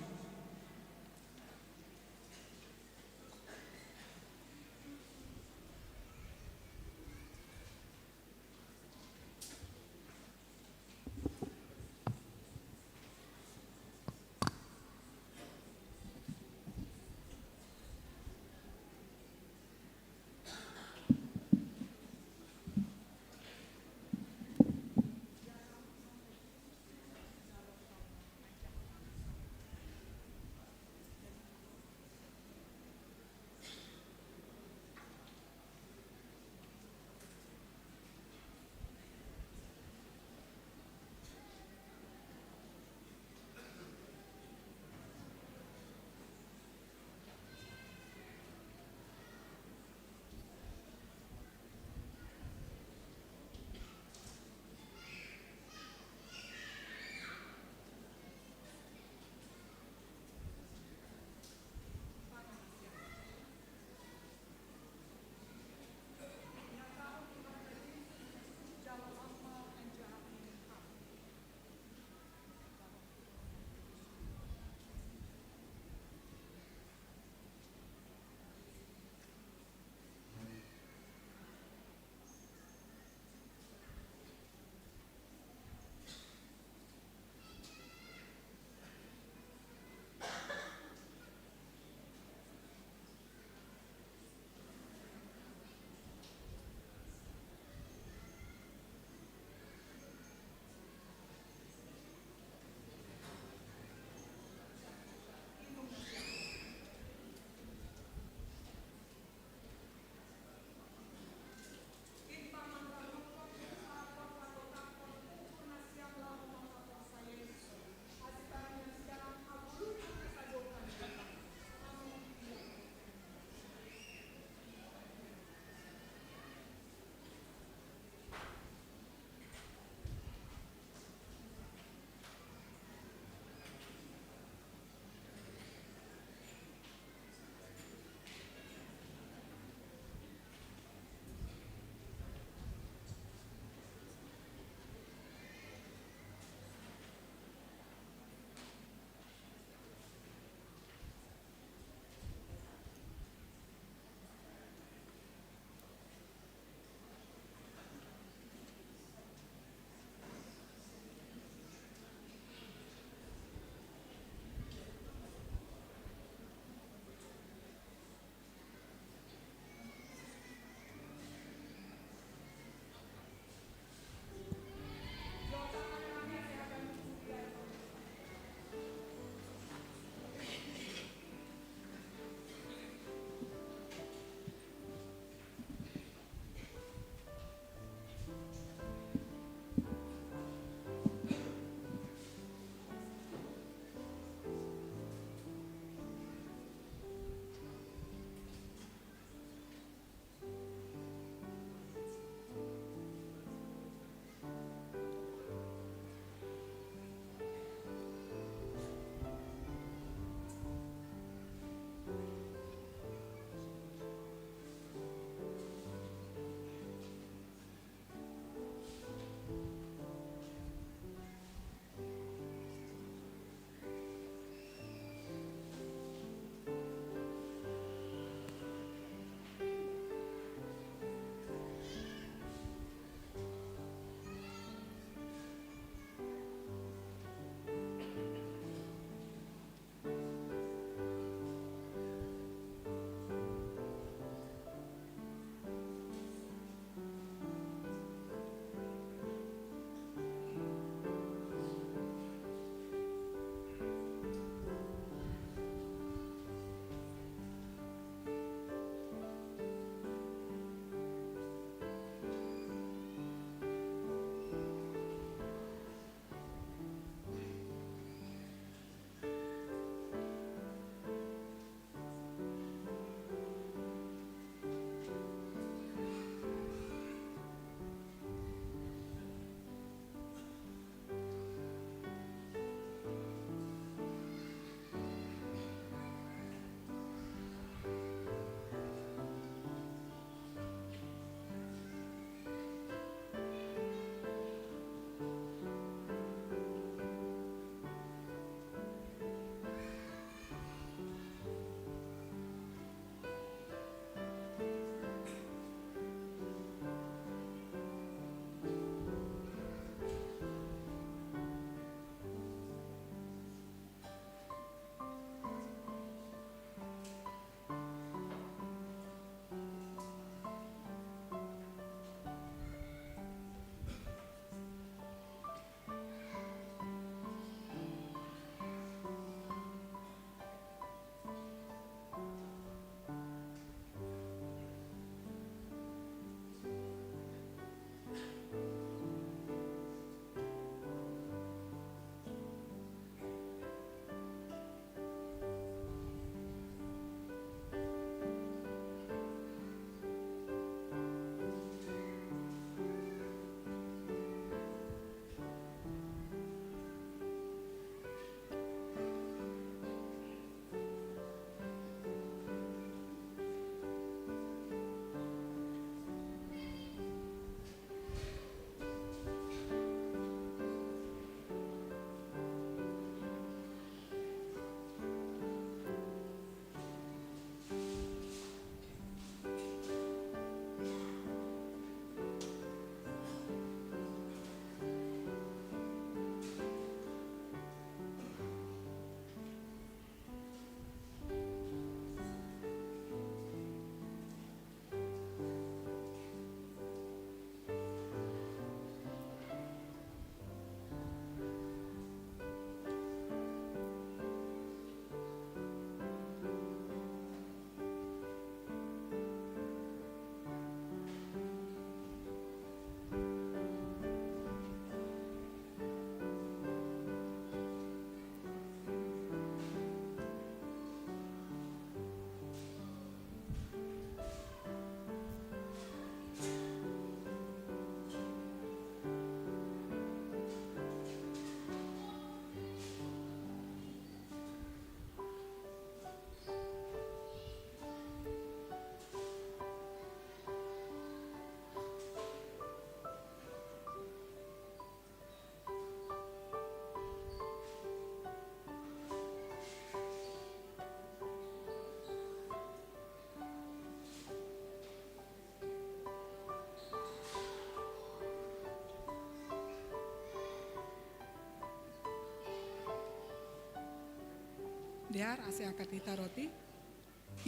Biar ase angkat hita roti.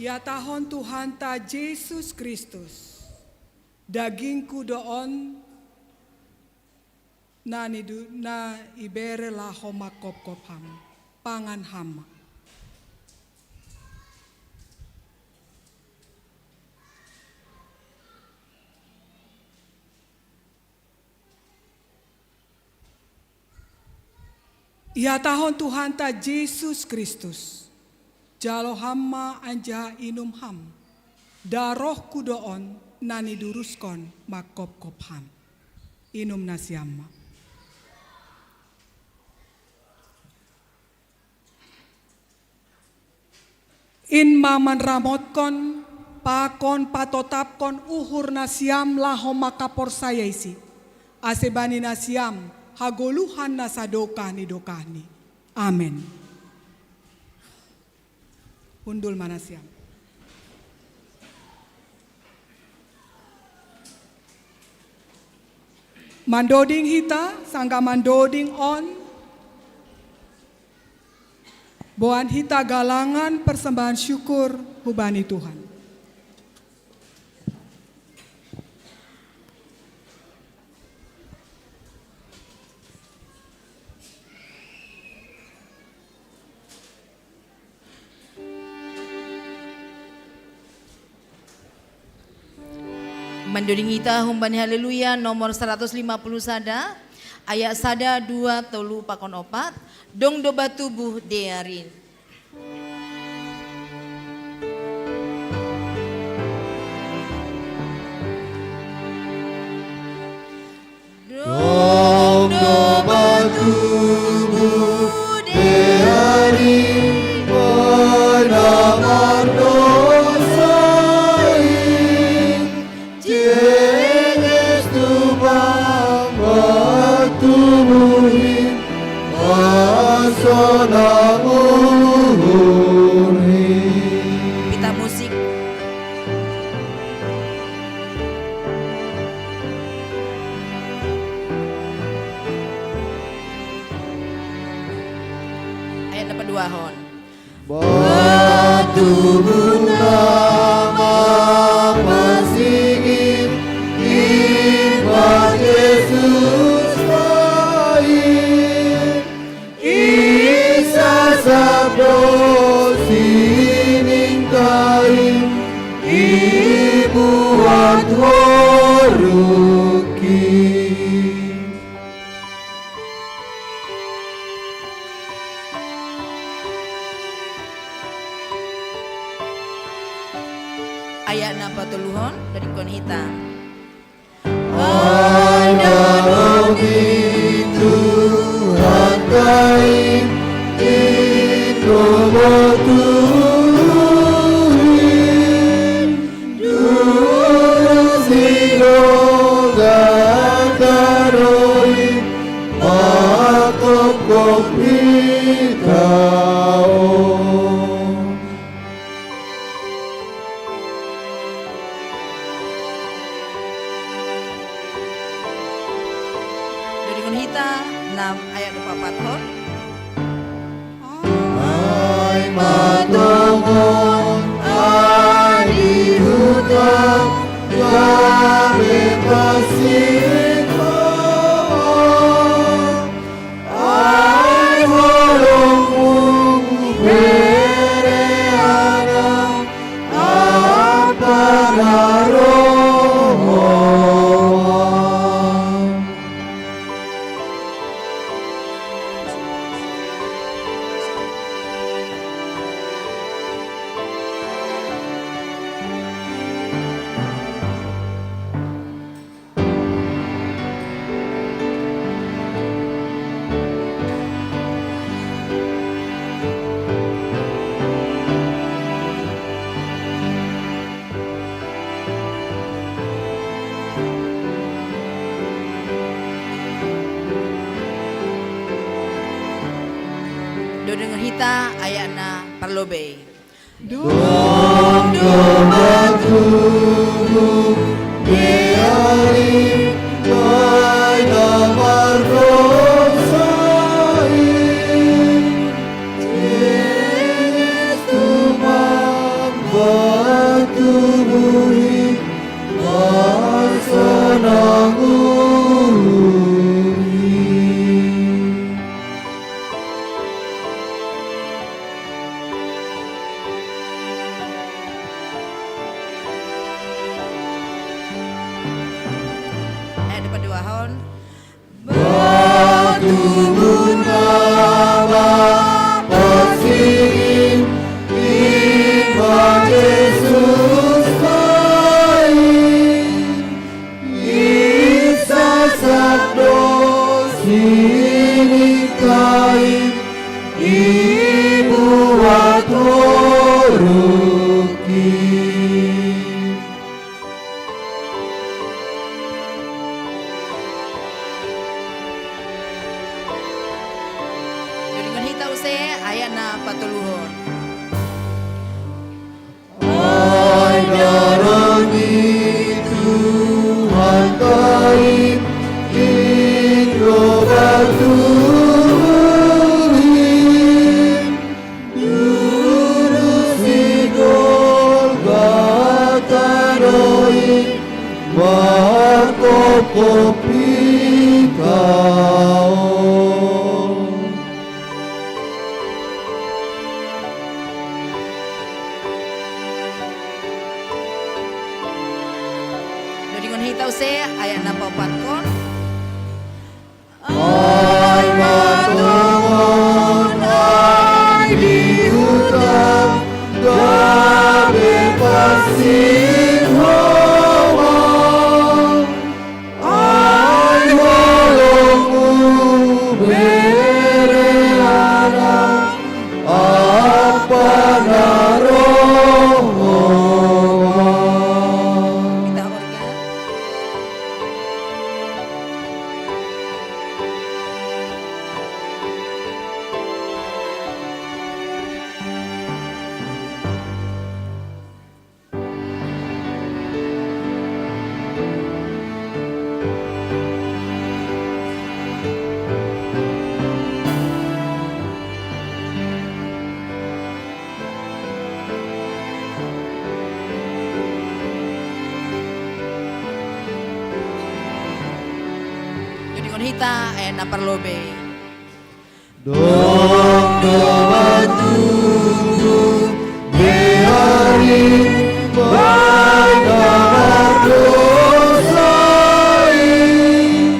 Ihatahon Tuhanta Jesus Kristus, dagingku do on na nidu-, na ibere laho mangkopkop ham, pangan ham ma. Ihatahon Tuhanta Jesus Kristus, jalo ham ma anjaha inum ham, darohku do on na niduruskon mangkopkop ham. Inum nasiam ma. In ma manramotkon pakon patotapkon uhur nasiam laho mangkaporsaya isi, ase bani nasiam hagoluhan na sadokah ni dokahni. Amen. Hundul ma nasiam. Mandoding hita, sanggah mandoding on, boan hita galangan persembahan syukur hubani Tuhan. Mandoding hita humbani Haleluya nomor saratus lima puluh sada, ayat sada, dua, tolu, pakon opat, dong do batubuh dearin. Dong do batubuh dearin, ai na mardosa i, jenges Tuhan batubuh i, pasonang uhur i. Pita musik. Ayat na paduahon. Batubuh na mapansingkir, i ma Jesus Kristus. I sasap do sining kain, i buat horuk i. Ayat na patoluhon, dodingkon hita. Ai na ro i Tuhanta i, i tolotu i, durus i do gata ro i, pakopkop hita on. Dodingkon hita, nam ayat dua puluh empat hon. Ai ma tongon, ai di huta, gabe pansingkoman. Ai holongmu bere anak, ampara roha. Dodingkon hita ayat na parlobei. Dong do batubuh dearin, ai na mardosa i, Tuhan. Batu guna bapa sini, iba Yesus kai, isa sabdo sini kai, ibu atoruki. Dodingon hita use ayat na patoluhon. Ai darani Tuhan kai, indo batuhi, dulu si Golgata doi, bakopkop ikau. Dodingon hita use ayat na paopatkon. Ai matongon ai di huta, gabe pasinghoma, ai holong hubere Anak, Apa na roh Homa. Kita organ. Dodingon hita ayat na parlobei. Dong do batubu, beari bai na mardosa i,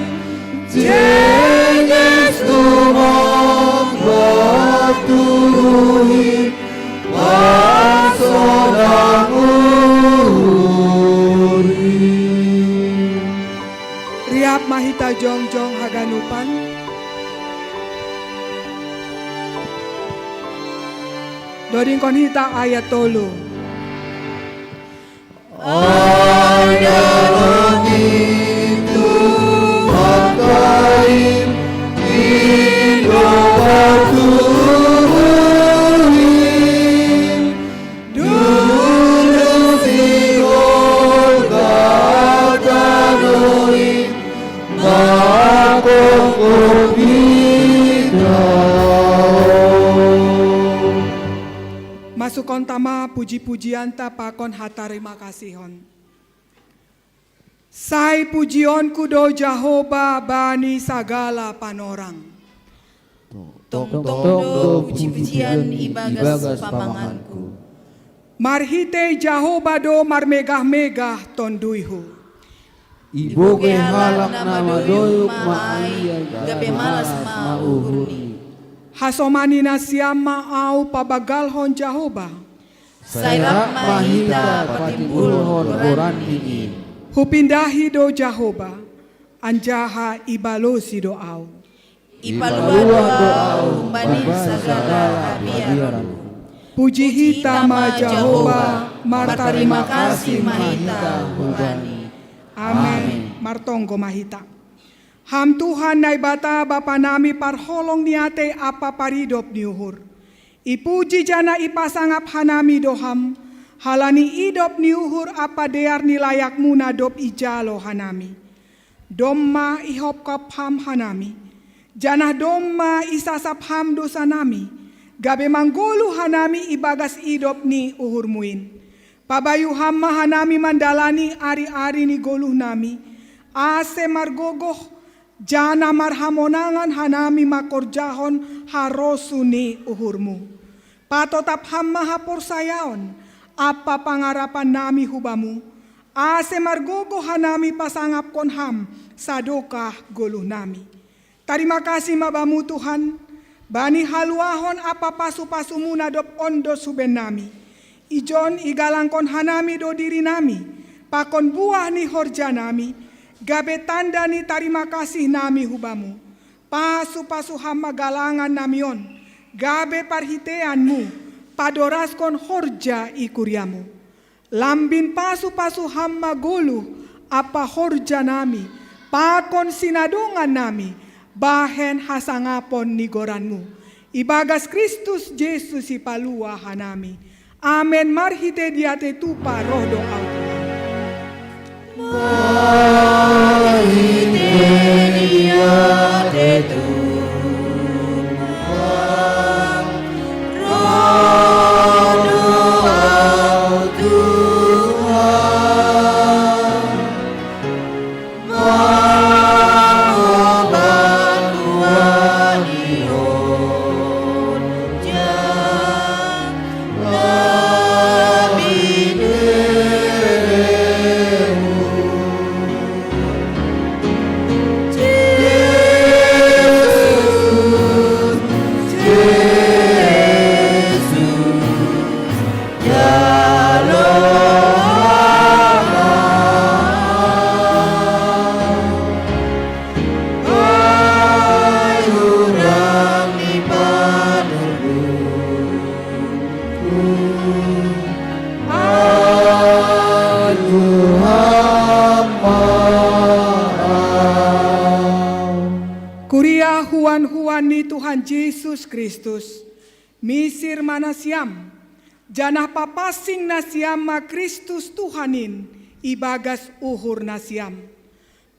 jenges tumang batubuhi, pasonang uhuri. Riap ma hita jongjong haganupan. Dodingkon hita ayat tolu. Ai dalan i Tuhan kai, indo batubuhi, dulu si Golgata doi, bakopkop ikau. Masukon ta ma puji-pujianta pakon hatarimakasihon. Sai pujionku do Jahowa bani sagala panorang. Tongtong do puji-pujian ibagas pamanganku. Marhitei Jahowa do marmegah-megah tonduyhu. Ibogei halak na madoyuk ma ai, gabe malas ma uhurni. Hasomani nasiam ma ahu pabagalhon Jahowa. Sai rap ma hita patimbulhon goranni i. Hupindahi do Jahowa, anjaha ibalosi do ahu. Ipalua do ahu humbani sagala habiaranku. Puji hita ma Jahowa, martarima kasih ma hita hubani. Amen. Martonggo ma hita. Ham Tuhan Naibata Bapa nami parholong ni atei ampa paridop ni uhur. Ipuji janah ipasangap hanami do Ham, halani idop ni uhur ampa dear ni layakmuna dob ijalo hanami. Domma ihopkop Ham hanami, janah domma isasap Ham dousanami, gabe manggoluh hanami ibagas idop ni uhurmu in. Pabayu Ham ma hanami mandalani ari-ari ni goluhnami, ase margogoh janah marhamonangan hanami mangkorjahon harosuh ni uhurmu. Patotap Ham ma haporsayaon ampa pangarapannami hu Bamu, ase margogoh hanami pasangapkon Ham sadokah goluh nami. Tarima kasih ma Bamu Tuhan, bani haluahon ampa pasu-pasuMu na dob ondos hu bennami. Ijon igalangkon hanami do dirinami, pakon buah ni horjanami, gabe tanda ni tarima kasih nami hu Bamu. Pasu-pasu Ham ma galangan nami on, gabe parhiteianMu, padoraskon horja i kuriaMu. Lambin pasu-pasu Ham ma goluh ampa horjanami, pakon sinadongannami, bahen hasangapon ni goranMu. Ibagas Kristus Jesus Sipalua hanami. Amen. Marhite diatei tupa roh do ahu Tuhan. Marhite diatei tupa roh do ahu Tuhan. Kuria huan-huan ni Tuhan Jesus Kristus, misir ma nasiam, janah papansing nasiam ma Kristus Tuhan in ibagas uhur nasiam.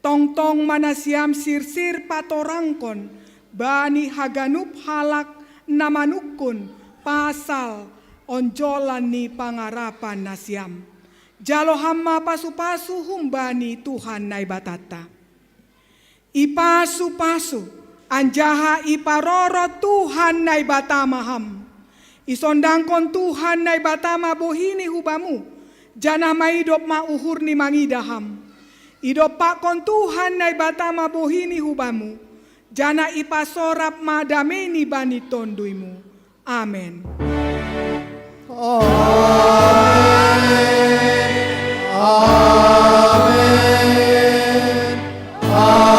Tongtong ma nasiam sirsir patorangkon bani haganup halak na manungkun pasal onjolan ni pangarapan nasiam. Jalo Ham ma pasu-pasu humbani Tuhan Naibatanta. Ipasu-pasu anjaha iparorot Tuhan Naibata ma Ham. Isondangkon Tuhan Naibata ma bohiNi hu Bamu, janah maidop ma uhurNi mangidah Ham. Idompakkon Tuhan Naibata ma bohiNi hu Bamu, janah ipasorap ma dameiNi bani TonduyMu. Amen. Amen. Amen. Amen.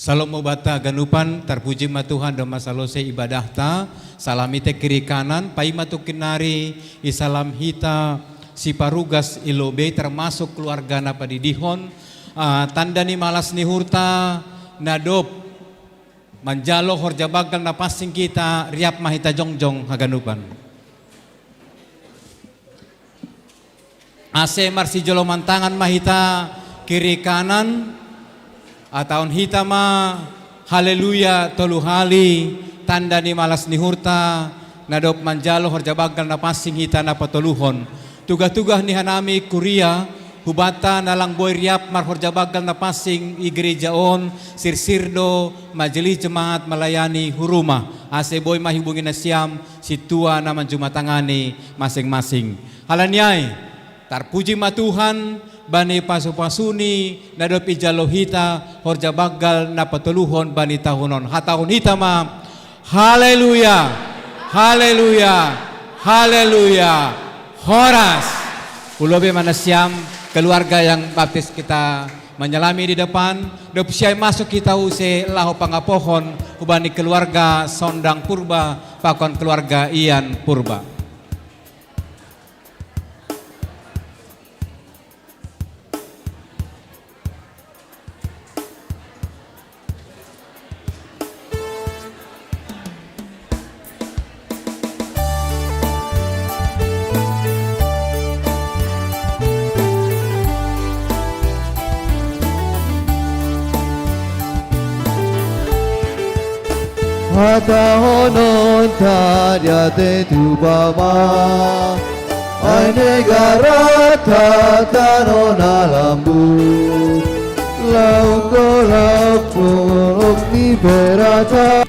Salom ma banta haganupan, tarpuji ma Tuhan domma salose ibadahta. Salam hita kiri kanan, paima tungkin nari, isalam hita siparugas i lobei, termasuk keluarga na padidihon. Ah, tanda ni malas ni uhurta, na dob manjalo horja banggal na pansing hita, riap ma hita jongjong haganupan. Ase marsijoloman tangan ma hita kiri kanan, hatahon hita ma haleluya tolu hali, tanda ni malas ni uhurta, na dob manjalo horja banggal na pansing hita na patoluhon. Tugah-tugah ni hanami kuria, hubanta na lang boi riap marhorja banggal na pansing i gereja on, sirsir do majelis jemaat melayani hu rumah, ase boi ma ihubungi nasiam sintua na manjumatangani masing-masing. Halani ai, tarpuji ma Tuhan bani pasu-pasuNi na dob ijalo hita horja banggal na patoluhon bani tahun on. Hatahon hita ma, haleluya, haleluya, haleluya, horas. Hu lobei ma nasiam, keluarga yang baptis kita menyalami di depan, dob siai masuk hita use laho pangapohon hubani keluarga Sondang Purba, pakon keluarga Ian Purba. Hatahononta diatei tupa ma, ai Negarata tano na lambung, Laungo laungo liberata.